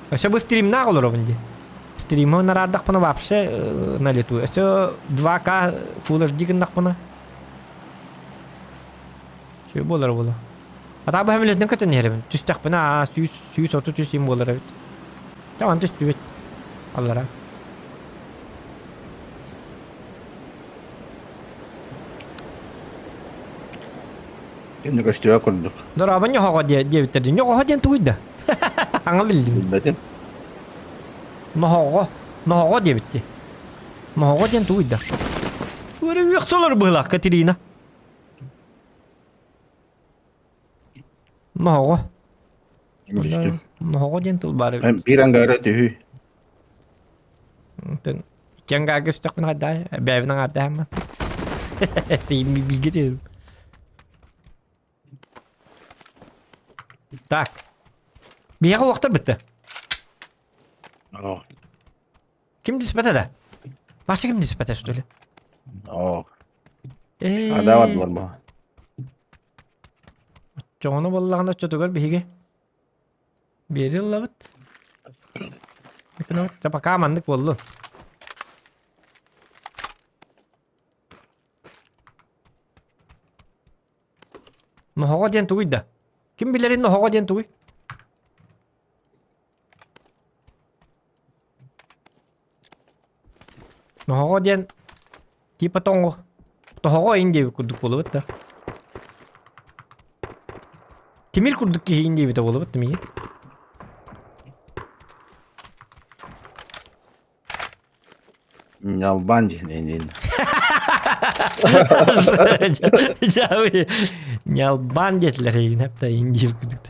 Өссө бу стримнаах олоробун дии. Стримы нараардахпына вообще на лету. Өссө 2К Full HD гыннахпына. Үчүгэй буолар буолуо. Атаа бу хэмилэтинэн көтөн иһэрэбин. Түстэхпинэ аа 100 130 сүүс буолар эбит. Табан түстүбүт. Аллара. Кини көстүбэ курдук. Дорообо ньоһоҕо диэбиттэр дии. Ньоҕоһо диэн тугуй да? Аҥа биллим. Билбэтим. Ноһоҕо. Ноһоҕо диэбитти. Ноһоҕо диэн тугуй да? Өрө үөхсэ олор быһылаах Катерина. Ноһоҕо. Ноһоҕо диэн тыл баар эбит. Биир ангара түһүү. Онтон икки ангаарга сүтэхпин хайдаай, бэйэбин аҥаардаһаммын. Билгэ түһүм. Так. Биһиэхэ уохтар бүтте. Ким түспэтэ да? Вася ким түспэтэ что ли? Оо. Ада бардылар бу. Оччоҕуна буоллаҕына оччотугар биһиги биэри ыллабыт. Чэ пока маннык буоллун. Ноһоҕо диэн тугуй да? Ким билэрин ноһоҕо диэн тугуй? Ноһоҕо диэн типа тоҥу тоһоҕо иҥ диэбит курдук буолабыт да. Тимир курдук киһи иҥ диэбитэ буолабыт да миигин. Ньалбаан диэн эйиин. Ньалбаан диэтилэр эйигин эптэ иҥ диир курдук.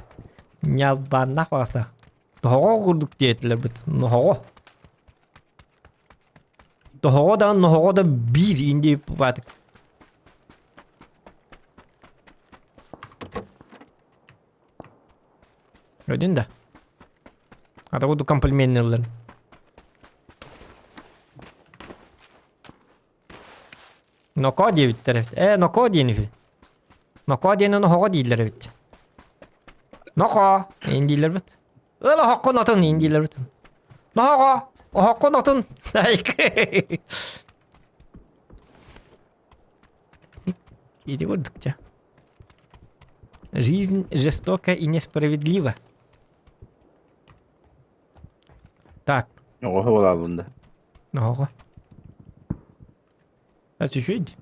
Ньалбааннаах баҕастаах. Тоһоҕо курдук диэтилэр быт. Ноһоҕо. Тоһоҕо да ноһоҕо да биир инди баатык. Өдүн да. Ата курдук комплиментныллар. Ноко диэбиттэр эбит. Ээ, ноко диэн үһү. Ноко диэн оһоҕо дииллэр эбит. Ноко ин дииллэр бит. Ыл оһоххун отун ин дииллэр бит. Ноһоҕо оһоххун отун. Ити курдук дьэ. Жизнь жестока и несправедлива. Так. Оҕо буолаабын да. Оҕо. А чуть-чуть.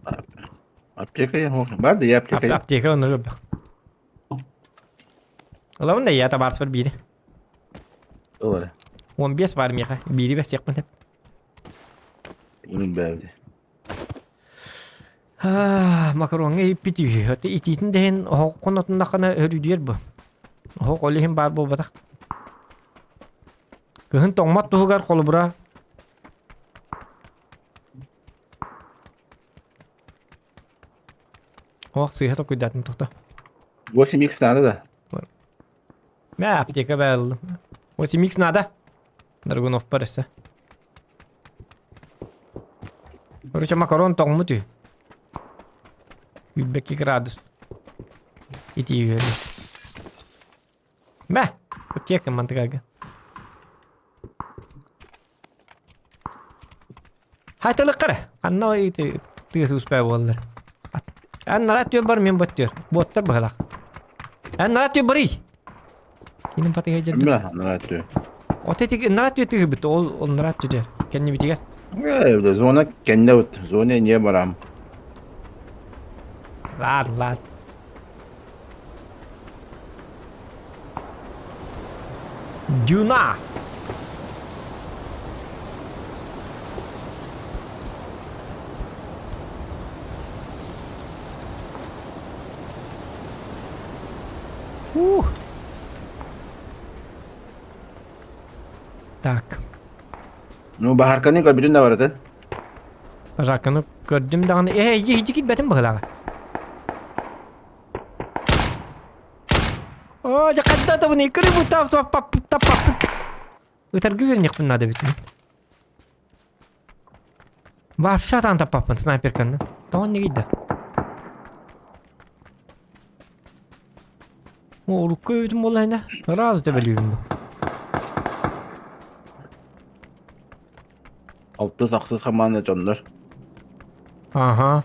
Аптека я Бар да я аптека. Аптека оны көрбөх. Ылабын да я табаарспар биири. Ылары. 15 бар миэхэ. Биири бэсиэхпин сөп. Үнүн бэйди. Макароҥҥа ииппит үһү. Итиитин да иһин оһоххун отуннаххына өрүдүйэр бу. Оһох ол иһин баар буолбатах. Кыһын тоҥмот туһугар холобура Ох, сыыһа токуйдаатын тохто. 8 х надо да? Мэ, аптека баар 8 х надо. Драгунов бар өссө. Короче, макарон тоҥмут үһү. 102 градус. Итии үһү. Мэ, аптека мантыгага. Хайталыккара. Анна тыас успай буоллар. Аннара түөр бар мен боттур. Боттар быһалах. Эн барый. Киним патыга дьэрдим. Мэ, нарат. От эти нарат тыгыбыт ол ол нарат түдэ. Кэннибитигэр. Э, зона кэннэ бут. Зона не барам. Ладно, ладно. Дюна! Ух. Так. Ну, баһарканы көрбүтүн да барыты. Пожарканы көрдүм даҕаны. Э, иди, иди киирбэтим быһылааҕа. О, дьэ ханна табыный? Кырыбы тап тап пап тап пап. Ытаргы үөрэнихпин наада эбит. Вообще атаан таппаппын снайперканы. Тоҕо иннигийдэ? О, урукку өйүтүм буолла Сразу төбөлүүбүн бу. Алтыс ахсыс хамаана дьоннор. Ага.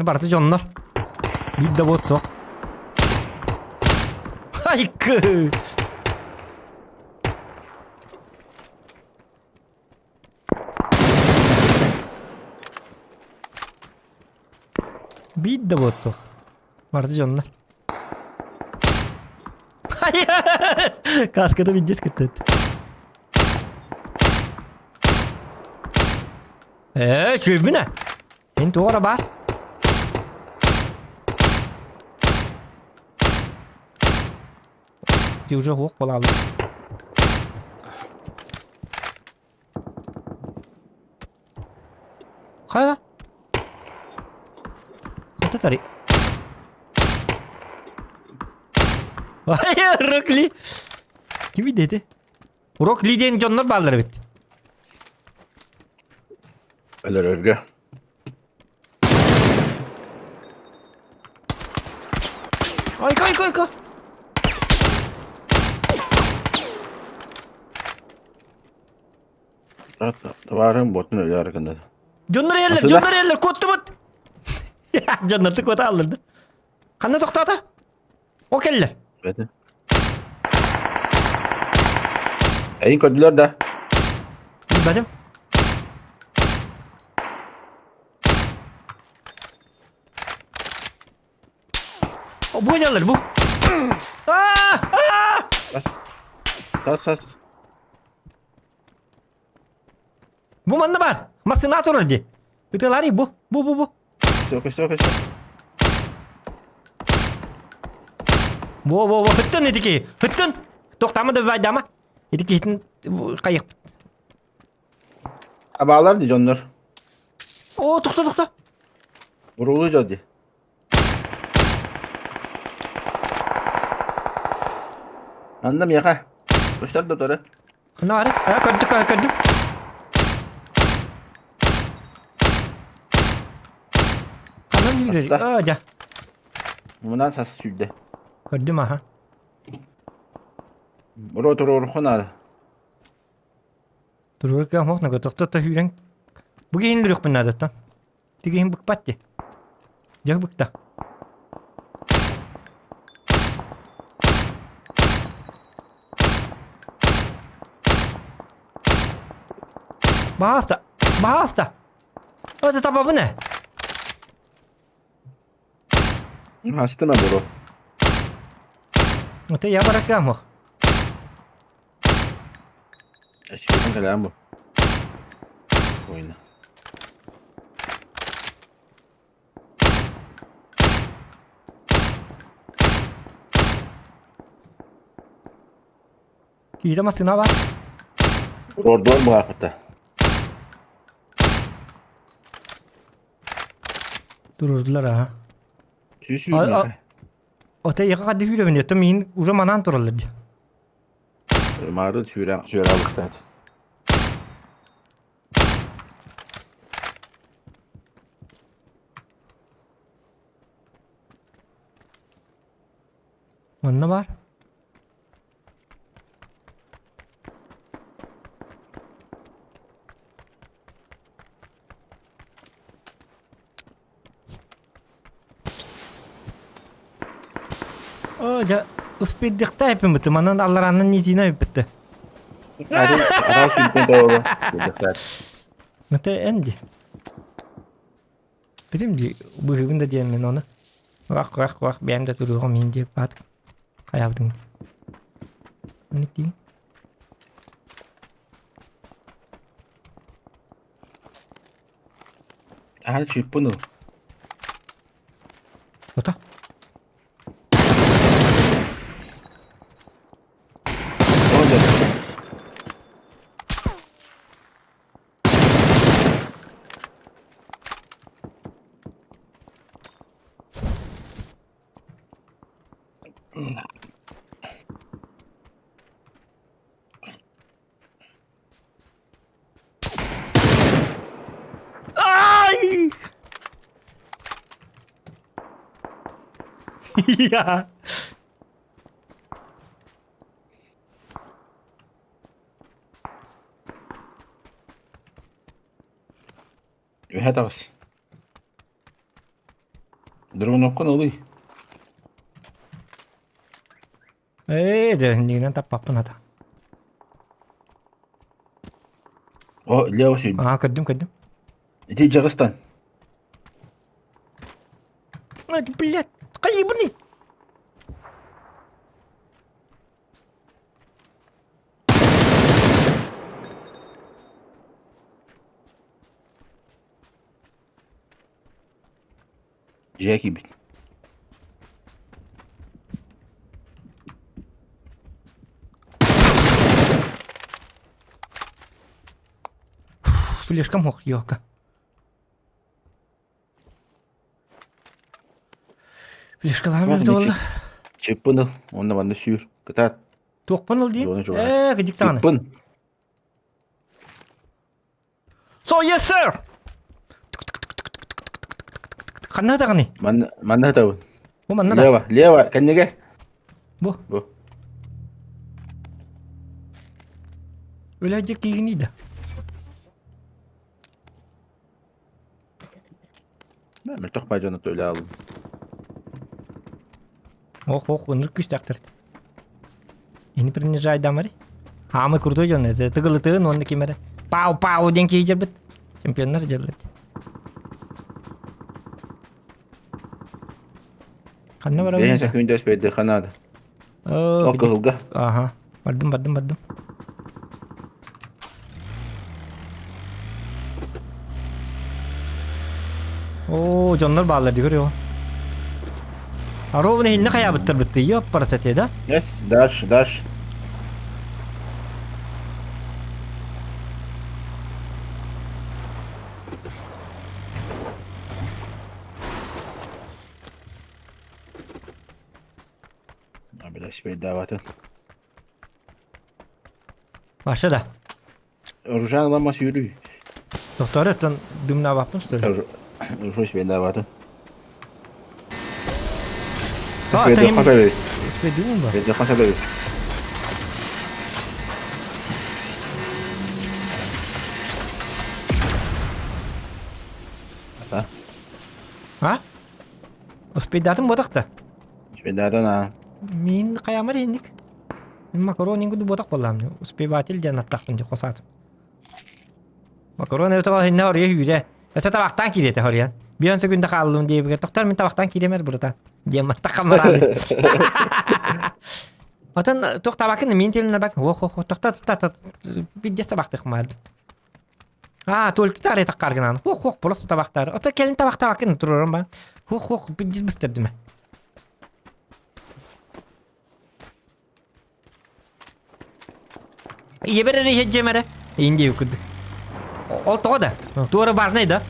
Барыта дьоннор. Биир да бот суох. Айкы! Биир да бот суох. Барыта дьоннор. Каската видес кыттыт. Ээ, чүөбүнэ. Эн туора бар. Ты уже ох балалы. Хайа? Хантатари. Ай, Рокли. Кими деди? Рокли диэн дьоннор бааллар эбит. Өлөр өргө. Айка, айка, айка. Табаарым ботун өлөр аркында. Дьоннор эллер, Атыла. дьоннор эллер, куоттубут. Дьоннор куота алларды. Ханна тохтоото? О келлер. Бэти. Эйин көрдүлөр да. Билбэтим. О, бу дьаллар, бу. А! А! Сас сас. Бу манна бар. Массына турар ди. Ытылари бу. Бу бу бу. Все, все, все. Во во во хыттын итики. Хыттын. Тоқтама да вайдама. Итики хитин кайык. Абаалар ди дьоннор. О, тохто тохто. Бурулу дьон ди. Анда мияха. Көстөр да торы. Хана бары. А, көрдүк, көрдүм. Ханан yürür. Аста. А, жа. Мунан сас сүйдө. Көрдүм, аха. Уро тур урхунаа. Туруга мохна тохто та хүрен. Бу кейин лүрүк бин надаттан. Тигин букпат ди. Жа букта. Баста! Баста! Это табабы не? Хастыма буро. Это я баракамох. Эшкетин калаан бу. Ойна. Киирэ массыына бар. Ордуон быһаахыта. Турурдулар аха. Сүүс сүүс. Ота яха хадды сүүрөбүн диэтим миин уже манаан тураллар ди. Маары сүүрэ сүүрэ алыктаат. Манна бар. Оо, дьэ, успейдихта эппиммит, манан алларааннан низина эппитте. Арай сүүрдэн да буолла. Мете эн ди. Билим ди, быһыыбын да диэн мин ону. Вах, вах, вах, бэйэм да туруоҕум иһин диэп баат. Хайаабытыҥ. Оннук дии. Аһан сүүппүн ыл. Ото. Ай! Я. Үһэ таҕыс. Дурунуккун ылый. Ээ, дьэ, иннигинэн таппаппын хата. О, лево сүйдүм. Аа, көрдүм, көрдүм. Ити дьаҕыстан. Ай, блядь, хайыбыный? Дьиэ киирбит. Флешкам ох, ёлка. Флешкалаам эбит буолла. Чыппын ыл, онно манна сүүр. Кытаат. Туохпун ыл диин? Ээ, кыдьык даҕаны. Чыппын. So yes sir! Ханна даҕаны? Манна манна сытабын. Бу манна да. Лево, лево, кэннигэ. Бу. Бу. Өлө киигиний да. Мөлтөх баа дьону төлө алым. Ох, ох, ынырык күүстээхтэр. Ини принижайдамари. Хаамы крутой дьон это тыгылытыын уонна ким эрэ пау пау диэн киһи дьэрбит. Чемпионнар дьэрлэт. Ханна барабын? Бэйэн сөкүүндэ өспөйдө ханаада. Ол кыһылга. Аха. Бардым, бардым, бардым. Оо, дьоннор бааллар дии көрүө. Ровно иһинне хайаабыттар бытты. Ёп, парасете, да? Yes, дальше, дальше. Бля, Маша да. Оружие ламас yürü. Доктор, оттон дымнаабаппын что ли? Оружие А, та им... Успейдуун ба? А? Успейдатым ботах-та. Успейдатан а. Мин хайамар инник. Макарон ингуду ботах боллам. Успеватель диэн аттахпын ди хосаатым. Макарон өтө хинне ория hүүрэ. Өсө табахтан киирете хориан. Бион секунда хааллым диэбигэр тохтор мин табахтан кииремэр бұрытан. Диэн маттахаммар Отон туох табакын мин телин бак. Ох ох тохтор тохтор бидде сабахтых маад. А, туолты таары таккаргынан. Хох хох просто табахтар. Ото келин табах табакын турором ба. Хох хох бидде быстердиме. Ийэбэр эрэ иһэддьэмэрэ. Индия курдук. Ол тоҕо да? Туора важный да?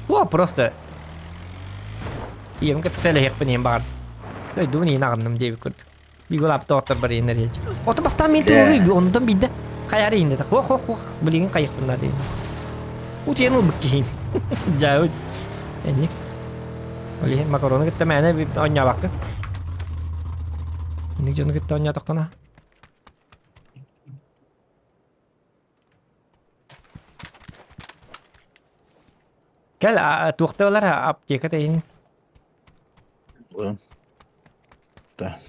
О, просто ийэм кытта сэлэһиэхпин иһин баҕардым. Дойдубун иһин аҕынным диэбит курдук. Биир лаптоптар бар иһин эрийэччи. Ото бастаан мин туруй, онтон биирдэ хайар иһин дэтэх. Ох, ох, ох, билигин хайыхпын наада иһин. Утуйан ылбыт киһиин. Дьаабыт. Энник. Ол иһин макароны кытта мээнэ оонньообаккын. Инник дьону кытта оонньоотоххуна. Кэл, туохта ылар аптека тэйин. Да.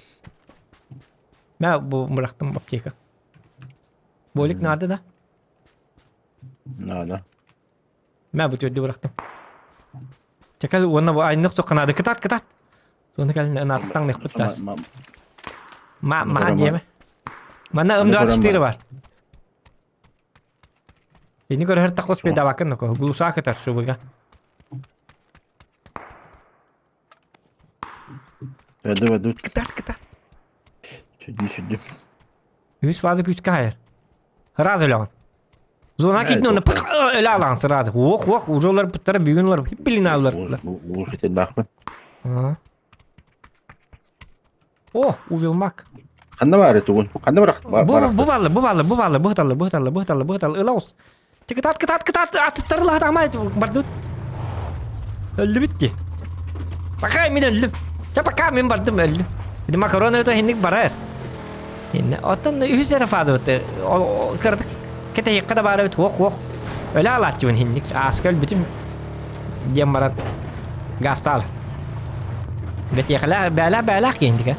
Мә бу бырахтым аптека. Болик надо да? Надо. Мә бу төрдү бырахтым. Чекал уонна бу айнық соққанады кытат кытат. Соны кэлин ынааттаң нехпыттар. Ма ма диэме. Манна М24 бар. Ини көрөр тахос педавакын ноко. Глуша кытар шубыга. Веду веду. Кытат кытат. Сүдү сүдү. Үс фаза күскә хайыр. Сразу өлөҕүн. Зона китин онно өлө алаҕын сразу. Уох уох уже олар буттара бүгүн олар билин алар. Уус этиллаахпын. О, увелмак. Ханна баары тугун? Ханна барах? Бу бу баллы, бу баллы, бу баллы, бу таллы, бу таллы, бу таллы, бу таллы, ылаус. Кытаат, кытаат, кытаат, аттарыла атамай бардыбыт. Өллүбүт ди. Пока мин өллүм. Ча пока мин бардым өллүм. Ити макарон өтө хинник барар. Инне оттон үһүс эрэ фазабыт. Ол кырдык кэтэһиэххэ да баар эбит уох уох. Өлө алааччыбын хинник. Ааска өлбүтүм диэн баран гаастаал. Бэтиэхэлээх бээлээх бээлээх киһиндигэ.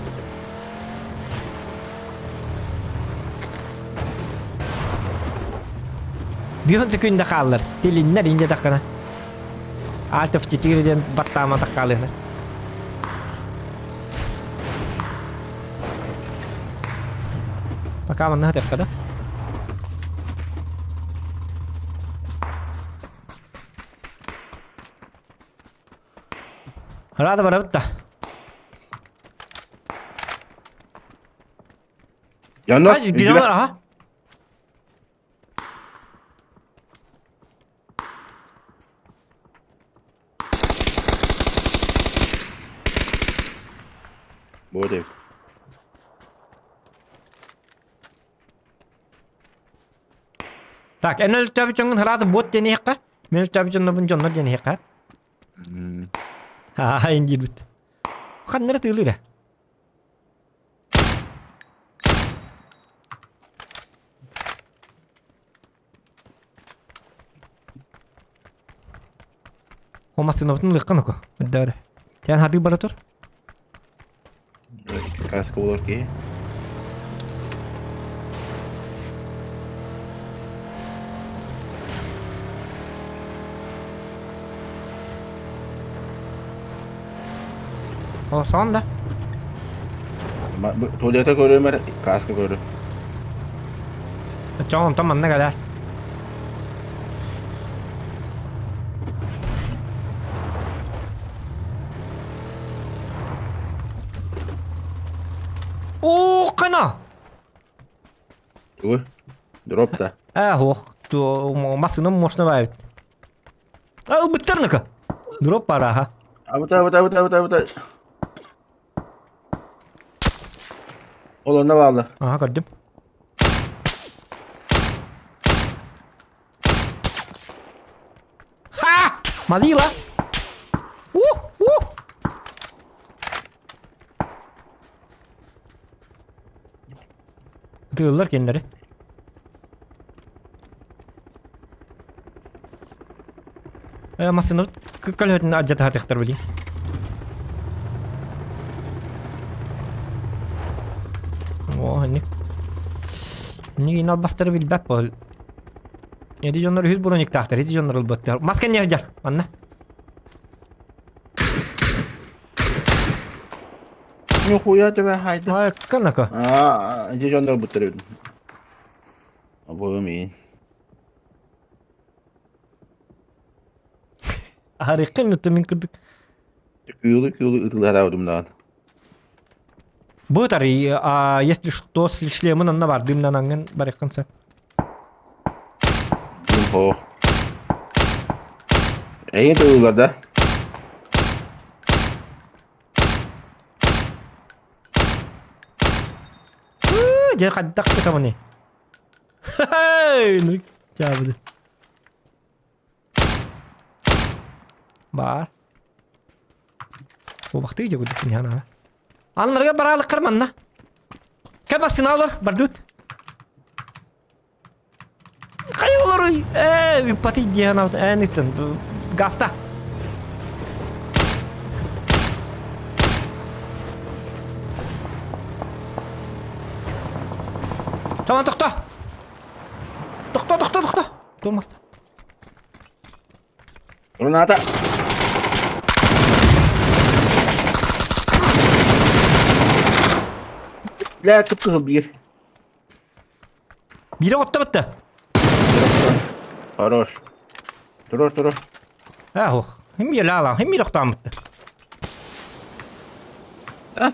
Биһун күндэ хааллар. Тилиннэр инде таккана. Alt F4 диэн баттаама таккаалыына. Пока манна хатыахха да. Рада барабыт да. Дьоннор, Хай, динамар, аха. Бу Так, эн өлтөбү чоҥун харааты бот диэниэххэ, мен өлтөбү дьоннобун дьоннор диэниэххэ. Ха, индиирбит. Ханнара тыылыра. О массыынабытын ылыахха ноко, өйдөөрө. Тэн хатыы бара тур. Каска болор киһи. О, сон да. Туалета көрүм эрэ, каска көрүм. Оччоҕо онтон манна кэлээр. Оо, хана! Тугу? Дроп да. Ээ, ох, массыынам мощно баайбыт. А, ылбыттар ныка. Дроп баар аха. Абыта, абыта, абыта, абыта, абыта. Ол онно бааллар. Аха, көрдүм. Ха! Мазила! Ух, ух! Тыыллар кинилэри. Э, массыынабыт көлөһөтүн алдьата сатыахтар билии. О, инник. Инник албастары билбэт буол. Эти дьоннор үһүс брониктаахтар, ити дьоннор ылбаттар. Маска не сылдьар, манна. Нихуя тебе хайда. Ай, канака. Аа, ити дьоннор ылбыттар эбит. Абы мин. Арыйкын мин курдук. Күйүлү күйүлү ытылар даҕаны. Бытар, а если что, с шлемын онно бар, дымнан аңын барыххын сөп. О. Эйин тылылар да? Дьэ хайдах кытамыный? Хай! Чаабыды. Баар. Убахтыы дьэ курдук киниһана. Аннарга бараалыккар манна. Кэм массыыналар бардыт. Хайа олоруй? Ээ, ыппатый диэн аут эн ыттын. Гаста. Tamam тохто. Тохто, тохто, тохто. Тормозда. Граната! Бля, кып-кыһыл биир. Биирэ отто бытта. Хорош. Турур, турур. А, ох. Хим еле хим еле охтаамытта. А?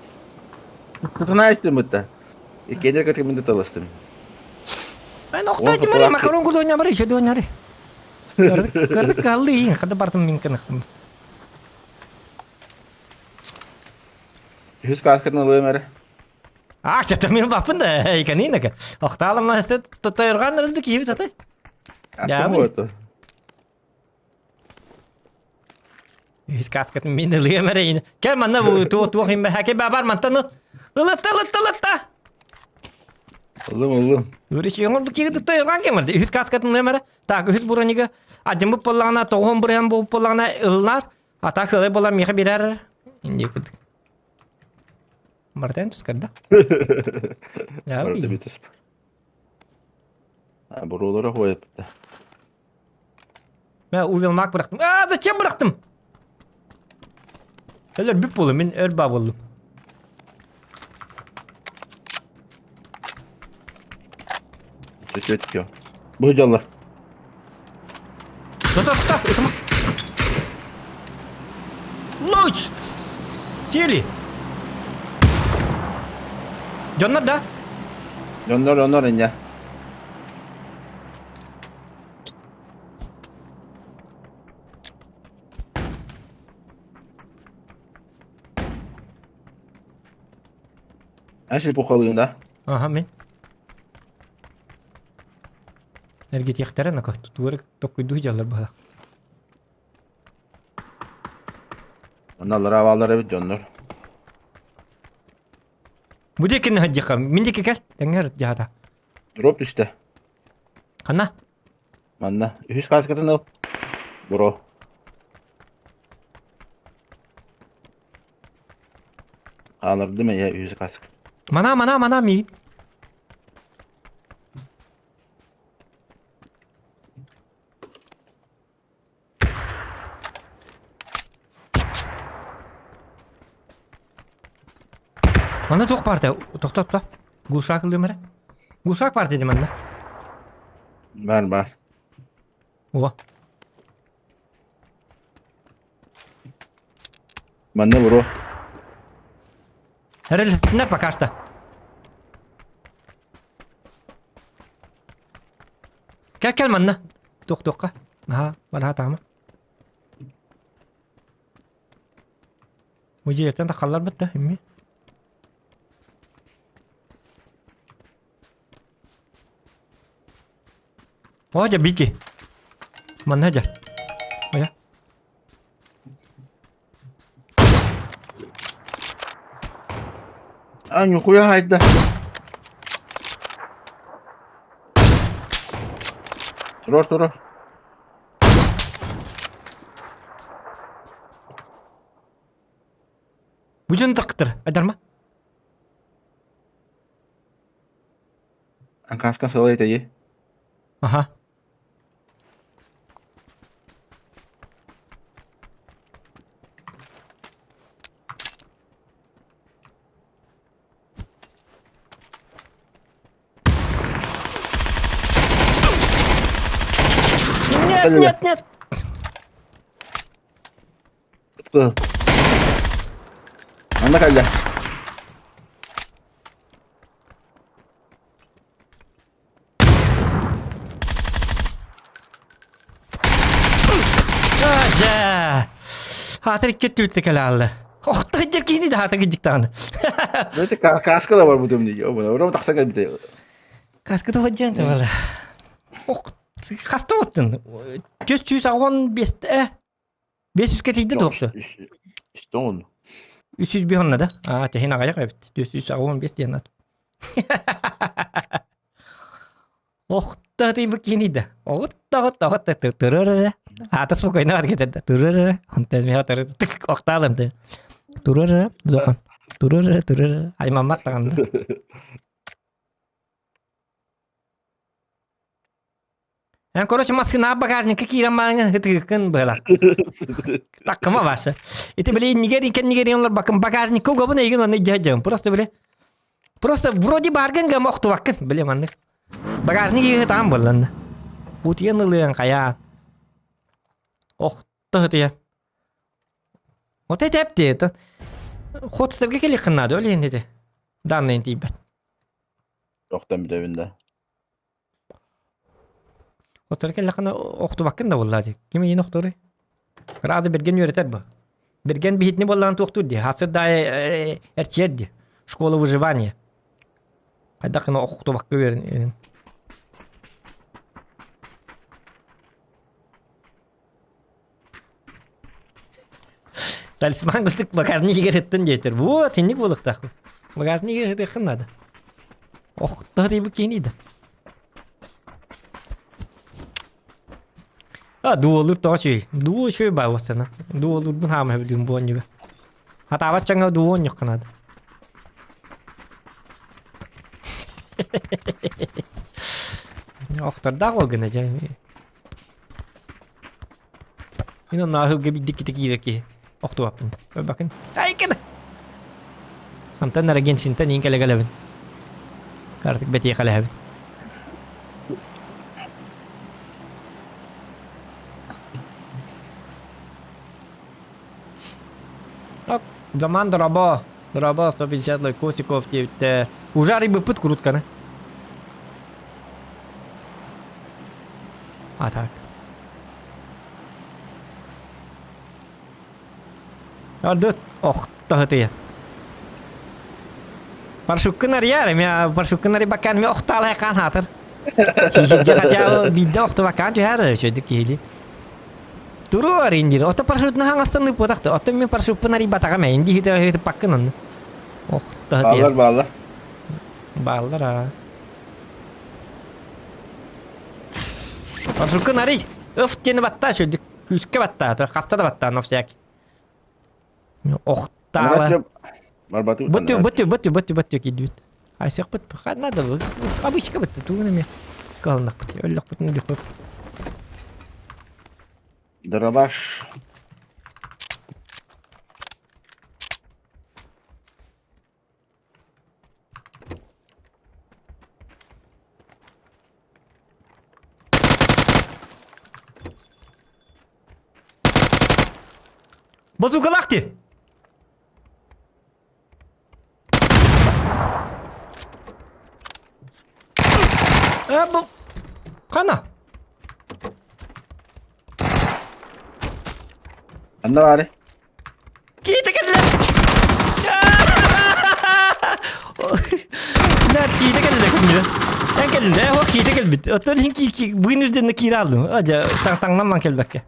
Сытына бытта. Иккиэннэр кытымын да таластым. Эн охтаачы мари макарон кулуня мари еще дуняри. Көрдүк каллы хада бартым мин кынахтым. Үһүс кааскатын ылыам эрэ. А, чата мин баппын да, иканинaka. Охтаалам сет тотойрган рынды киһи таты. Яа. Үһүс кааскатын мин ылыам эрэ. Кэл манна бу туох туох им бэһэ бабар мантан ылытта ылытта ылытта. Ылым ылым. Үрүч оҥор бу киһи тотойрган кемерди. Үһүс кааскатын ылыам эрэ. Так, үһүс буронига адьыммыт буоллаҕына тоҕуһун бырыһан буолбут буоллаҕына ылынар. Ата кыалай буолан миэхэ биэрэр. Инди курдук. Мартен тускарда. Барыта бүтүс. Буруулара хуойаппыта. Мен увелмак бырахтым. А, зачем бырахтым? Өлөр бүп болу, мен өр ба болдум. Чөчөт Бу дьаллар. Тота, тота, ытыма. Ночь! Сели! Дьоннор да? Дьоннор, дьоннор инньэ. Эн пухалыын да? Ага, мин. Эргитиэхтэрэ нако тутууру токкуйдуу дьаллар быһа. Онно аллара эбит дьоннор. Бу диэкини сылдьыахха. Мин диэки кэл. Тэҥҥэ дьаһата. Дроп түстэ. Ханна? Манна. Үһүс кааскатын ыл. Бро. Хаалардым эйэ үһүс кааска. Мана, мана, мана миин. Манна туох баар тохтотто. Глушак ылыам эрэ. Глушак баар дии манна. Бар бар. О. Манна бро. Эрэлистинэ пока что. Кэл кэл манна. Туох туохха. Аха, бараха таама. Музейтан тахалларбыт да эмиэ. О, дьэ Бики. Манна дьэ. Оя. А, нихуя хайда. Турур, турур. Бу дьон тахтыр, айдарма. Каска сылай этэйи. Аха. Нет, нет, нет. Манна кэллэ. Хаатыр икки өттүбүттэ кэлэ хаалла. Охто сылдьар киһини да хаата кыдьык даҕаны. Знаете, каска да барбытым дии. Ором тахса кэлбитэ. Каска да сылдьан табала. Ох, хаста оттун? 485 э 500 кэтийдэ туохту? Что 305 онна да? Аа, тэһин аҕайах эбит. 485 диэн ат. Охта тыйбыт киһини да. Оҕут оҕут турар Аата спокойно кетер турар Онтон меха турар охтаалын ты. Турар зохан. Турар турар аймаммат даҕаны. Эн короче маскына багажникка киирэн бааҥы ытыгыккын быһала. Таккыма башы. Ити били нигер икен нигер олар бакын багажникка угабын эйгин оны жа Просто били Просто вроде баргын гама охтубаккын били маннык. Багажник иһи таан буолланна. Утуйан ылыан хайаан. Охто ытыйан. Вот это эпти это. Хотстерге келиххин наада ол иһин ити. Данныйын тиийбэт. Охтон бүтэбин да. Хотстерге келлэххинэ охтубаккын да буоллаа дии. Ким иин охторуй? Разы Берген үөрэтэр бу. Берген биһитини буоллаан туохтуур дии. Хасыр да эрчийэр дии. Школа выживания. Хайдах гына охтубакка үөрэн. Талисман курдук багажник иһигэр ыттын диэтэр. Вот, инник буолуохтаах. Багажник иһигэр ытыаххын наада. Охтор ибы киһини да. А, дуолур тоҕо үчүгэй. Дуо үчүгэй баа буолсана. Дуолурбун хаама билим буонньуга. Хатаабат чаҥа дуо онньухха наада. Охтордаах ол гына дьэ. Мин онно аһылга биирдик кити киирэр киһи. Охтубаппын. Бакын. Ай кэдэ! Антон Рогенсинтэн иин кэлэ-кэлэбин. Картык бэтиэхэлэһэбин. Так, Заман дорабо. Дорабо 150 лайкосиков диэбиттэр. Уже арыйбыппыт крутканы. А так. Ардыт охтоһытыйа. Паршуккын арыйар, эмиэ паршуккын арыйбаккан эмиэ охтаалай хаан хаатыр. Киһиргэ хотя бы биирдэ охтубаккаан түһэр үчүгүйдүк киһили. Туруор индир. Ото парашютна хаҥастан ыппатахты. Ото мин парашютпун арыйбатаҕым ээ. Инди хитэ онно. Охтоһытыйа. Бааллар бааллар. Бааллар аа. Парашюткун арый. Ыф диэни баттаа үчүгүйдүк. Күүскэ баттаа. Хаста да баттаа, но всякий. Охтаала. Бутю, бутю, бутю, бутю, бутю киирдибит. Айсыахпыт надо обычка бытты тугун эмиэ кыалынахпыт өллөхпүтүн өлүөхпүт. Дробаш. Базукалаах дии! Э, бу... Хана? Анна баары. Киитэ кэллэ! Наар киитэ кэллэ күннү. Эн кэллэ, о киитэ кэлбит. Оттон иһин ки вынужденно киирэ алдым. Адьа таҥнамман кэлбэккэ.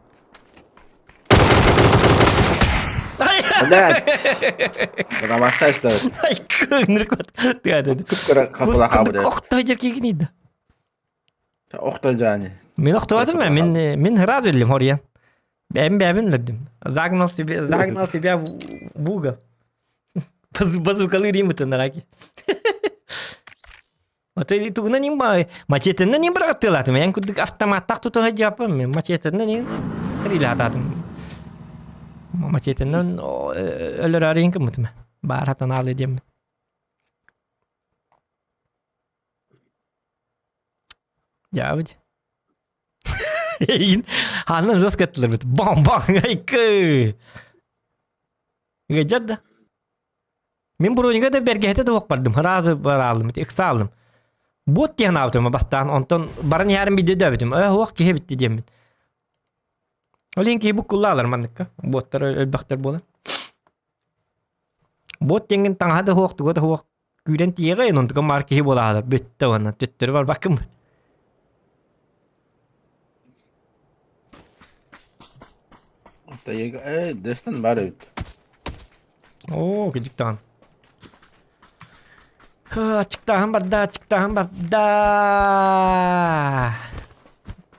Блядь. Дробаштай стоит. Ай, кыҥнырк вот. Тыа Кып-кыра хапыла хаабыт. Охто жакигин ида. Охто жаани. Мин охтоотум э, мин мин сразу өллүм хоруйан. Бэйэм бэйэбин өлөрдүм. Загнал себе, загнал себя в, в угол. Базукалы римытын раки. Вот и тугунан им мачетеннен им бырагаттылатым. Эн курдук автоматтах тутуһа дьаппам мен мачетеннен им рилататым. Мачетеннен өлөрөр кыммытым. Баар хатанаалы диэммин. Дьаабыт. Эйигин хаанынан жестко эттилэр бам бам айкы. Ыгдьар да. Мин бронига да бэргэһэтэ да бардым. Сразу бараалым, ыксаалым. Бот диэн аабытым бастаан, онтон баран иһэрин биирдэ өйдөөбүтүм. Э, уох киһи битти диэммин. Ол иһин киһи буккуллаалар манныкка. Буоттар өлбөхтөр буолан. Буот диэҥҥин таҥаһа да суох, туга да суох күүрэн тиийэҕин, онтукан баар киһи буолаалар. Бүттэ уонна төттөрү барбаккын. Э, дэстэн бар эбит. Оо, кыдьык даҕаны. Аччыктааһын барда, аччыктааһын барда.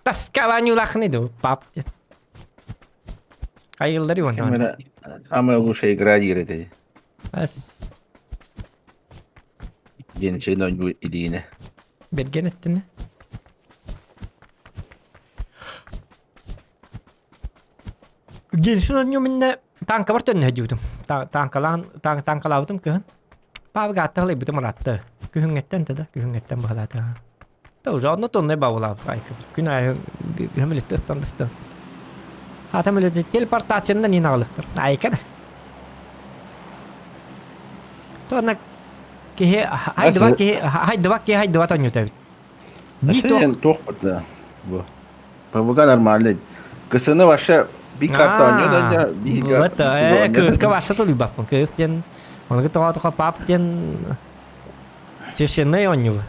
Таскалаан юлахны ду, пап. Айыллары вон. Самая лучшая игра диир этэ. Ас. Диэн чейин оонньуу илиинэ. Берген эттини. Геншин оонньуу миннэ танкабар төннө сылдьыбытым. Танкалаан танкалаабытым кыһын. Паабыга аттаһылайбытым ыраатта. Күһүҥҥэттэн да күһүҥҥэттэн быһалаата. Да уже одно тонной баулаабыт Күн аайы хөмүлүттэ ыстан ыстан. Атам үлэтэ телепортациянан иин аҕалыктар. Айка да. Туонна киһи хайдыбат киһи хайдыбат киһи хайдыбат оонньуута эбит. Не туох да. Бу. ПВК нормальный. КСН вообще би карта оонньуу да би Вот, кыыска вообще толуйбаппын. Кыыс диэн, ону тоҕо тоҕо пап диэн священный оонньуу.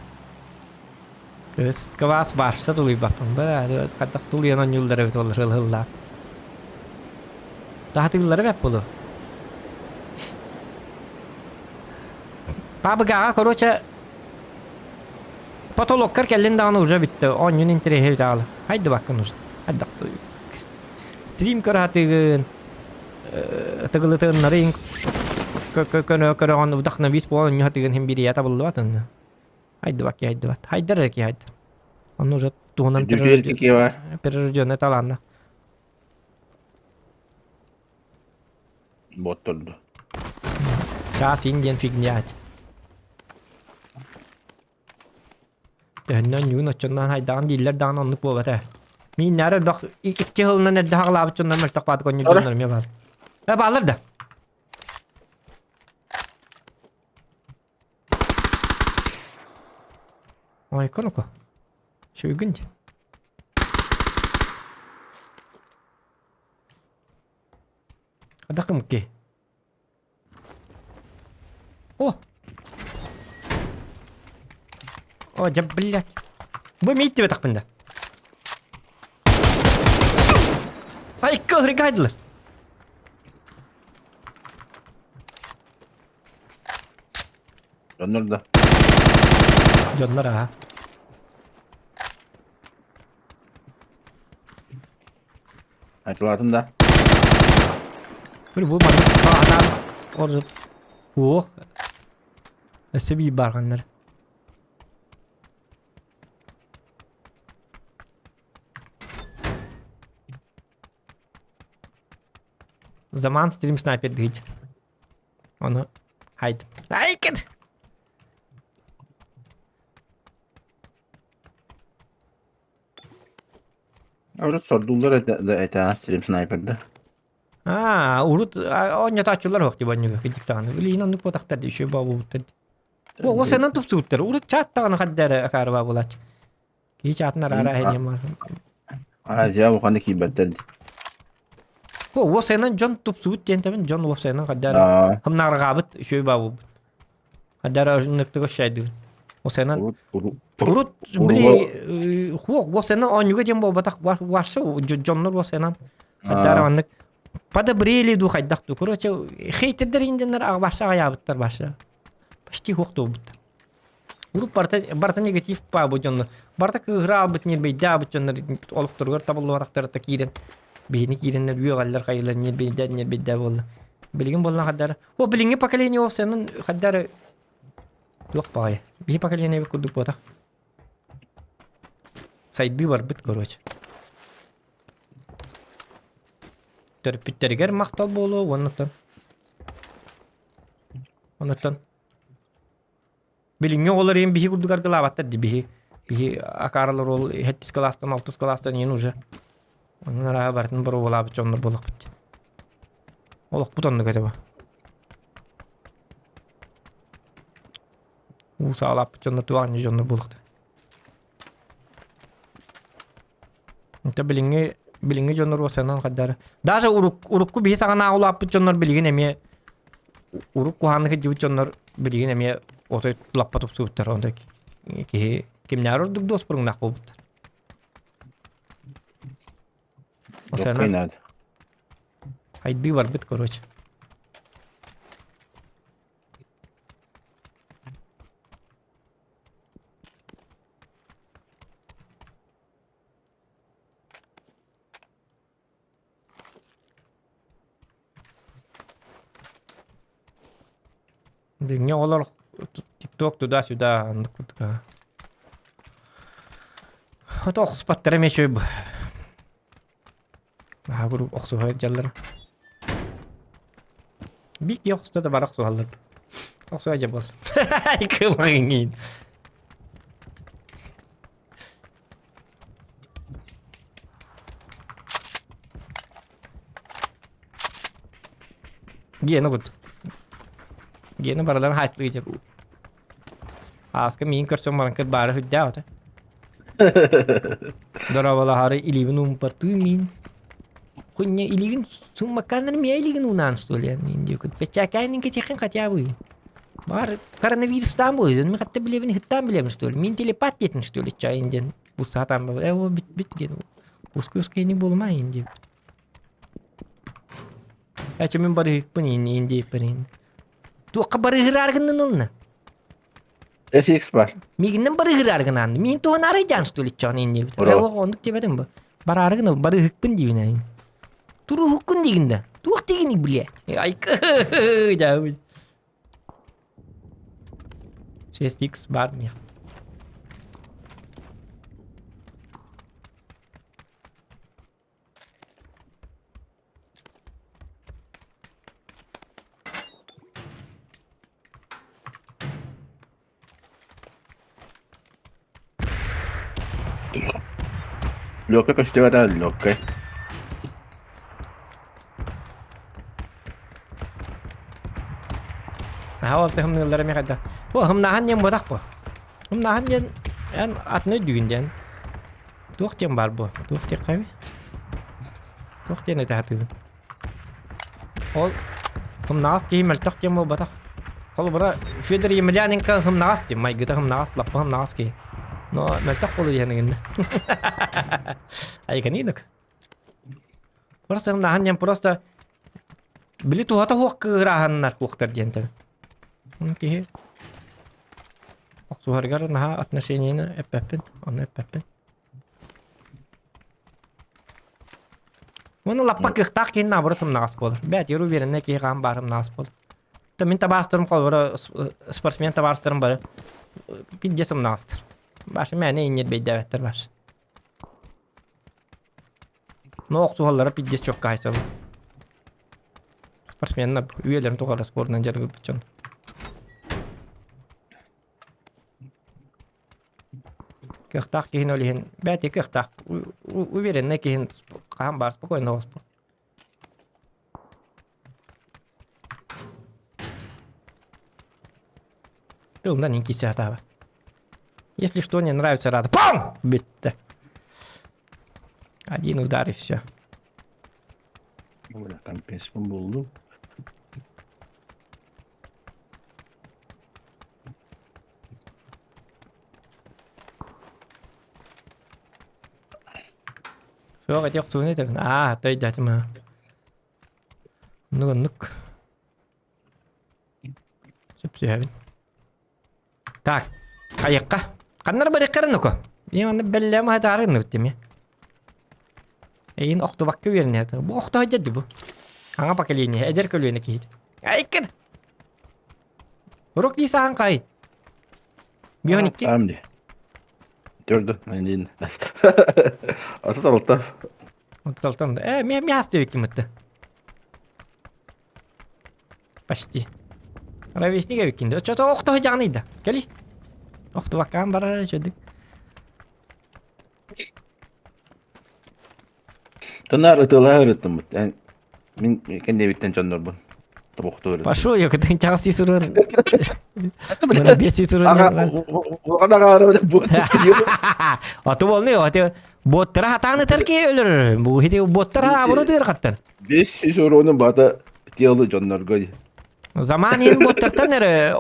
Кыыс квас вообще толуйбаппын. Бля, хайдах тулуйан оонньууллар эбит олор ылыллаан. Таһатыыллара бэт буолуо. Пабыгаҕа, короче, Потолоккар кэллин даҕаны уже бүттэ. Оонньуун интэриэһэ бүтэ Хайдыбаккын уже. Хайдах стрим көрө сатыыгын, тыгылытыннарын көнө көрөҕүн вдохновись буолан оонньуу сатыыгын иһин бириийэ табыллыбат онно. Хайдыбат киһи хайдыбат. Хайдар эрэ киһи хайдар. Онно уже туһунан прирожденный талаанна. Ботторду. Час индиан фигнять. Төһөннөн ньуун оччоннон хайдаҕын дииллэр даҕаны оннук буолбата. Мииннээр элбэх икки сылынан эрдэ хаҕалаабыт дьоннор мөлтөх баатык онньур дьоннор эмиэ баар. Э бааллар да. Ой, коноко. Сүйгүн дии. Адакымки. О! О, дьэ, блядь. Бу эмиэ иттибэтэхпин да. Айка, ырыгайдылар. Дьоннор да. Дьоннор аха. Айтылаатым да. Бу бу маннык хаанан ордук уох өссө биир барганнар. Заман стрим снайпер дыгыч. Ону хайд. Айкет! Урут сордууллар этэ да этэ стрим снайперда. Аа, урут оонньотооччулар суох дии онньуга кырдьык даҕаны. Билигин оннук буотахтар дии, үчүгэй буолбуттар дии. О, сенан тупсубуттар. Урут чаат даҕаны ханна эрэ акаарыба буолааччы. Киһи чаатын араара иһиниэм Азия улаханнык киирбэттэр дии. О, уопсайынан дьон тупсубут диэн тэбин, дьон уопсайынан ханна эрэ хымнаарҕаабыт, үчүгэй баа буолбут. Ханна эрэ ынныктык өссөйдүгүн. Уопсайынан Урут били хуох уопсайынан оонньууга диэн буолбатах вообще дьоннор уопсайынан ханна эрэ маннык подобрели дуу хайдах дуу короче хейтердер индианнар аҕабаша аҕайаабыттар баша почти хуох туолбуттар Урут барыта, барыта негатив баа бу дьоннор. Барыта кыыһыра албыт, ньирбэйдээбит дьоннор олохторугар табыллыбатахтарыта киирэн, биһини киирэннэр үөҕэллэр хайылар ньирбэйдээ ньирбэйдээ буолла. Билигин буолла хаддара. О, билиҥҥи поколение офсенын хаддара туох баҕайы. Биһи поколение курдук буотах. Сайдыы барбыт, короче. Төрөппүттэригэр махтал буолуо уонна Оннуттан Билиҥҥи оҕолор иһин биһи курдук аргылаабаттар дии биһи биһи акаарылар ол сэттис кылаастан алтыс кылаастан иһин уже онон арааһа барытын боруобалаабыт дьоннор буоллахпыт олохпут оннук этэ бу уу саҕалааппыт дьоннор туох анньа дьоннор буолуохтар это билиҥҥи. Билиҥҥи дьоннор уосанан хайдары. Даже урук, урукку биһи саҕанааҕы улааппыт дьоннор билигин эмиэ урук куһааннык илдьибит дьоннор билигин эмиэ отой лаппа тупсубуттар. Онто киһи кимнээҕэр ордук дуоспуруҥнаах буолбуттар. Осанан хайдыы барбыт короче. Билиҥҥи оҕолор тикток туда-сюда оннук курдук аа. Ото охсуспаттара эмиэ үчүгэй бу. Наһаа куруук охсуһа сылдьаллар. Биир киһи охсуста да бары охсуһаллар. Охсуһа дьэ буол. Кымаҥын. Гена курдук. Гена барыларын хааччылыы дьэ. Ааска миин көрсөн баран кыт баара сүрдээх этэ. Дорооболоһоору илиибин уумпартыы миин. Хуйня илиигин суммаккааннар миэ илиигин уунаан что ли диэкут. Печакаанин кэтиэххин хотя бы. Бар коронавирустаан буолуо. Мин хатта билэбин хыттаан билэбин что ли. Мин телепат диэтин что ли чайын диэн бу саатаан бу. Э бит бит диэн. Ускы-ускы ини буолума ин диэбит. Эчи мин барыһыкпын ин ин диэппин ин. Туохха барыһыраары гыннын онно? SX бар. Миигиннэн барыһыраары гынаан. Миин туһан арыйдьаан что ли чоон ин диэбит. Э оннук диэбэтим бу. Бараары гына барыһыкпын диибин ин. Туруһуккун диигин да. Туох диигиний блядь? Айка дьаабый. 6x бар миэх. Лёгкай көстүбэтэ, лёгкай. Наһаа ол тыһымныыллара эмиэ хайдах. Бу хымнааһын диэн буотах бу. Хымнааһын диэн эн атын өйдүүгүн диэн. Туох диэн баар бу? Туох диэххэ Туох диэн этэ сатыыбын? Ол хымнаҕас киһи мөлтөх диэн буолбатах. Холобура, Федор Емельяненко хымнаҕас диэн, майгыта хымнаҕас, лаппа хымнаҕас киһи. Но мөлтөх буолуо диэн гынна. Айканинок. Просто хымнааһын диэн просто били туһата суох кыырааһыннар куохтар диэн тэбэ. Киһи охсуһарыгар наһаа отношениены эппэппин, ону эппэппин. Уонна лаппа кыахтаах киһи наоборот ымнаҕас буолар. Бэт, уверенный киһи хаан баар ымнаҕас буолар. То мин табаарыстарым холобура спортсмен табаарыстарым бары пиздец ымнаҕастар. Башы мээнэ инньэрбэйдээбэттэр баш. Но охсуһаллара пиздец чокка хайсалар. Спортсменнар үйэлэрин тухары спорунан дьарыгырбыт дьон. Кыахтаах киһини ол иһин бэйэтэ кыахтаах уверенный киһин хаһан баар спокойно оспут. Тылынан иҥкисе сатаабат. Если что не нравится, рада. Пам! Битте. Один удар и все. Бля, компенсмын булдум. Суох ити охсууну этэбин. Аа, өйдөөтүм аа. Оннук оннук. Сөпсүһэбин. Так, хайыкка. Ханнар барыаххарын нуку? Мен манна бэллэм хатаары гынныбыт дими. Эйин охтубакка үөрэнэ. Бу охто дьэ бу. Аҥа поколение, эдэр көлүөнэ киһит. Айкын! Урок дии саһан хай. Бион икки. Там ди. Төрдө, мен Ата талта. Алтан да. Э, ми ми хас диэбиккин мытты. Почти. Ровесник эбиккин да. Чото охто дьаҕаный да. Кэли. Охтубаккаан барар чөдүк. Тонар ытылаа ырыттыммыт. Эн мин кэннибиттэн дьоннорбун тобохтуу ырыттым. Пошел я, когда чаас сурун. Мына бес сурун. Ага, А то волны, а то. Боттара хатаан ытар ки өлөрөр. Бу хити боттара абыны тыырхаттан. 500 уруонун бата телы дьоннорго. Заман иһин боттартан эрэ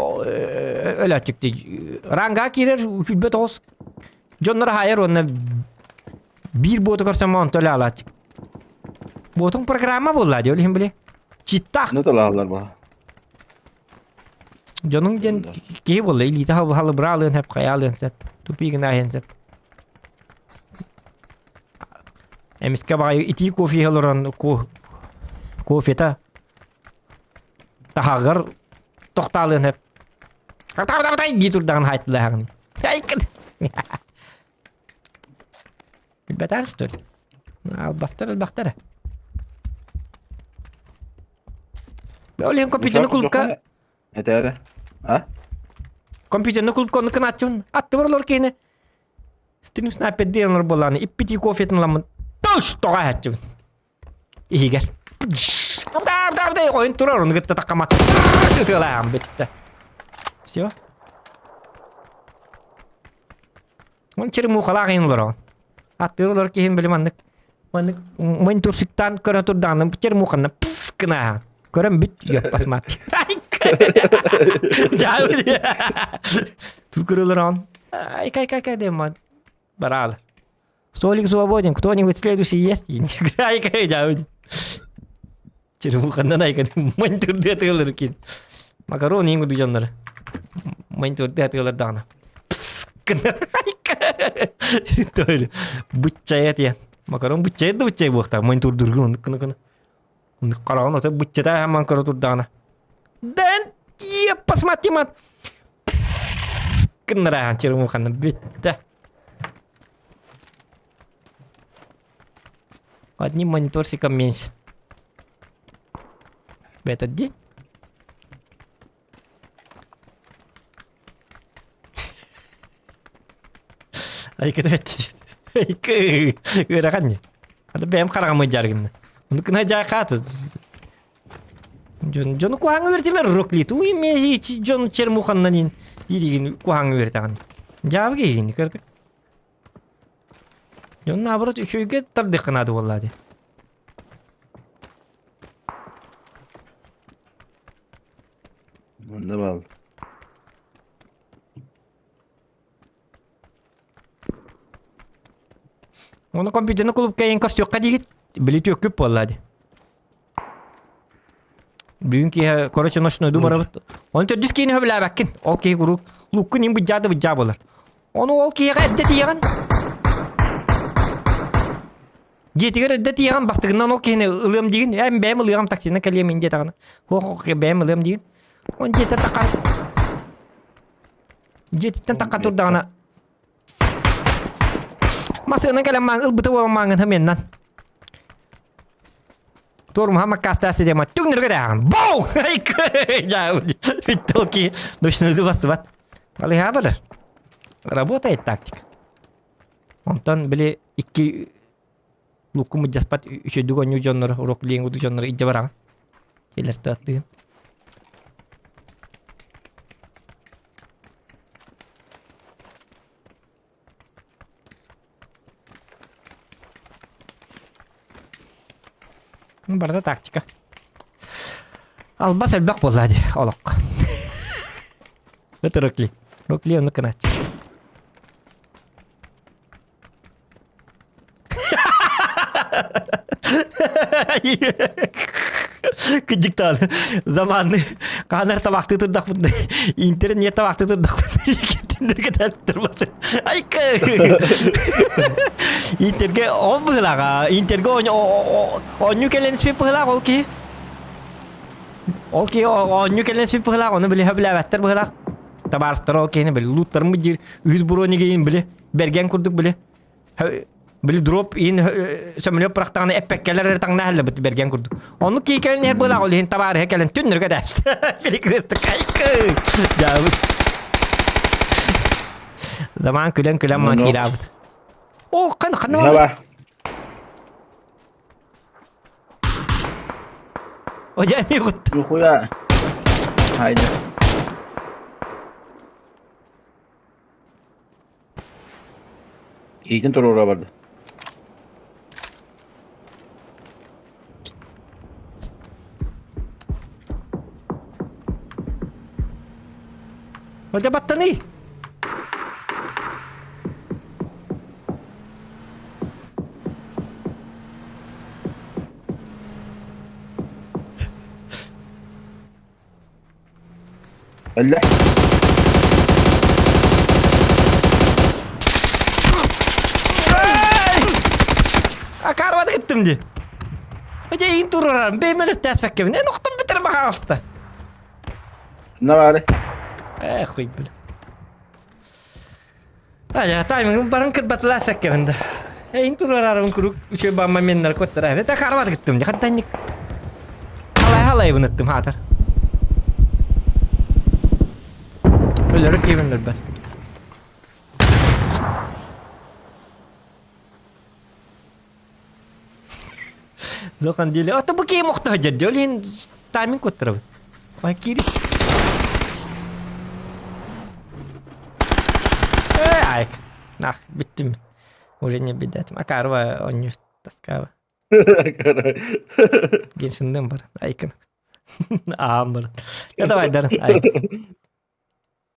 өлөөччүктүй. Ранга киирэр күлбэт оҕус дьоннор хаайар уонна биир буоту көрсөн онто өлө алааччык. Буотуҥ программа буолла дии ол иһин били. Читтах. Ну талаалар ба. Дьонуҥ диэн киһи буолла илиитэ халыбыраалыан сөп, хайаалыан сөп, тупик гына сөп. Эмискэ баҕайы итии кофе иһэ олорон кофета таһаҕар тохтаалыан сөп. Атаабатаабатай дии турдаҕын хаайтылааһаҕын. Билбэтэр что ли? Албастар элбэхтэр. Ол иһин компьютерный клубка Этээрэ. А? Компьютерный клубка ону кынааччыбын. Аттыбар олор киһини стрим снайпер диэн олор буоллаҕына иппитии кофетын ыламмын туш тоҕо аһааччыбын. Иһигэр. Абда ойун турар ону кытта таккама ытыалаан бүттэ. Все. Он черемухалаах иһин олороҕун. Аттыыр олор киһин били маннык маннык монитурщиктаан көрө турдаҕына черемуханна пс гына көрөн бүт ёп посмотри. Ту көрө олороҕун. Ай кай кай кай дем бараалы. Столик свободен, кто-нибудь следующий есть? Ай кай жабы. Черемуханнан айкан монитурдуя тыалыр кин. Макарон ең курдук дьоннор. Монитурдуя тыалар даҕаны. Той быччайа тиэн. Макарон быччайа да быччай буохтаах монитурдургун оннук гына гына. Оннук хараҕын ото быччата хаман көрө турдаҕына. Дэн посмотри мат. Гыннарахан черемуханна бүттэ. Одним мониторсиком меньше. В этот день. Айкы Айкы ыарахан не. Аты бэйэм хараҕым ыдьааргынна. Ону кына дьаакаат. Дьон дьону куһаҥҥа үөрэтимэр роклит. Уй ме дьон чермуханнан ин дииригин куһаҥҥа үөрэтэҕин. Дьаабы киһигин кырдык. Дьон наоборот үчүгэйгэ тардыахха наада буоллаа дии. Манна баал. Оны компьютерный клубка ең көрсүөххэ диигит. Били түөккүп буоллаа дии. Бүгүн киэһэ короче ночнойду барабыт. Оны төрдүс киини хөбүлээбэккин. Ол киһи куруук луккун им быдьаа да быдьаа буолар. Ону ол киһиэхэ эрдэ тиийэҕин. Дьиэтигэр эрдэ тиийэҕин бастакынан ол киһини ылыам диигин. Эм бэйэм ылыаҕым таксинан кэлиэм ин диэтэҕинэ. Хуох бэйэм ылыам диигин. Он дьиэтэ такан дьиэтиттэн такка турдаҕына Масыынан кэлэн маан ылбыта буолан мааҥын хэмиэннэн. Туорумха маккаастаа сидема түҥнүргэ дааҕын. Боу! Бүттолки ночнойду бассыбат. Балыһа барар. Работает тактика. Онтон били икки лукку муддьаспат үчүдүк оонньуу дьоннор урок билиэн курдук дьоннор илдьэ бараҕын. Келерте аттыгын. Барыта тактика. Албас элбэх буолла дии олоххо. Это Рокли. Рокли ону кынааччы. Кыдьыктаан заманны хаанар табахтыы турдахпытына интернет табахтыы турдахпытына Тиндерге турбаты. Айка! Интерге ол быһылаҕа. Интерге оонньуу кэлэн испит быһылаах ол киһи. Ол киһи оонньуу кэлэн испит быһылаах, ону били сөбүлээбэттэр быһылаах. Табаарыстар ол киһини били лууттармыт диир үһүс бронигейин били бэргэн курдук били били дроп иин сөмөлүөт бырахтаҕына эппэккэлэр эрэ таҥна иһэллэр бэргэн курдук. Оннук киһи кэлэн иһэр быһылаах ол иһин табаарыһа кэлэн түннүргэ дээст. Били кырыстык айкы. Дьаабыт. Заман күлэн-күлэн маан киираабыт. О, хан ханна бар? О, дьэ, эмиэ кутта. Нихуя. Хайда. Иитин туруора барды. Оля баттаный! Өллө. Акарвады кыттым ди. Өте иин турарам, беймелер тәспәккебин. Эн охтум битер баһаалста. Ne var? Э, хуй бил. Ая, таймингым барын кырбатыла сәккебин да. Эйин турарарым курук үчө ба моменттар коттара. Это карвады кыттым ди. Хаттанник. Халай халай быныттым хатар. Өлөрүк кебин өлбөт. Зохан диэли, ото бу киһи мохто сылдьар дии, ол иһин тайминг куттарабыт. Ой, киирис. Э, айк. Нах, бүттүм. Уже не бедэтим. Акарва онньу таскаба. Геншинден бар. Айкын. Аам бар. Я давай, Дарын, айк.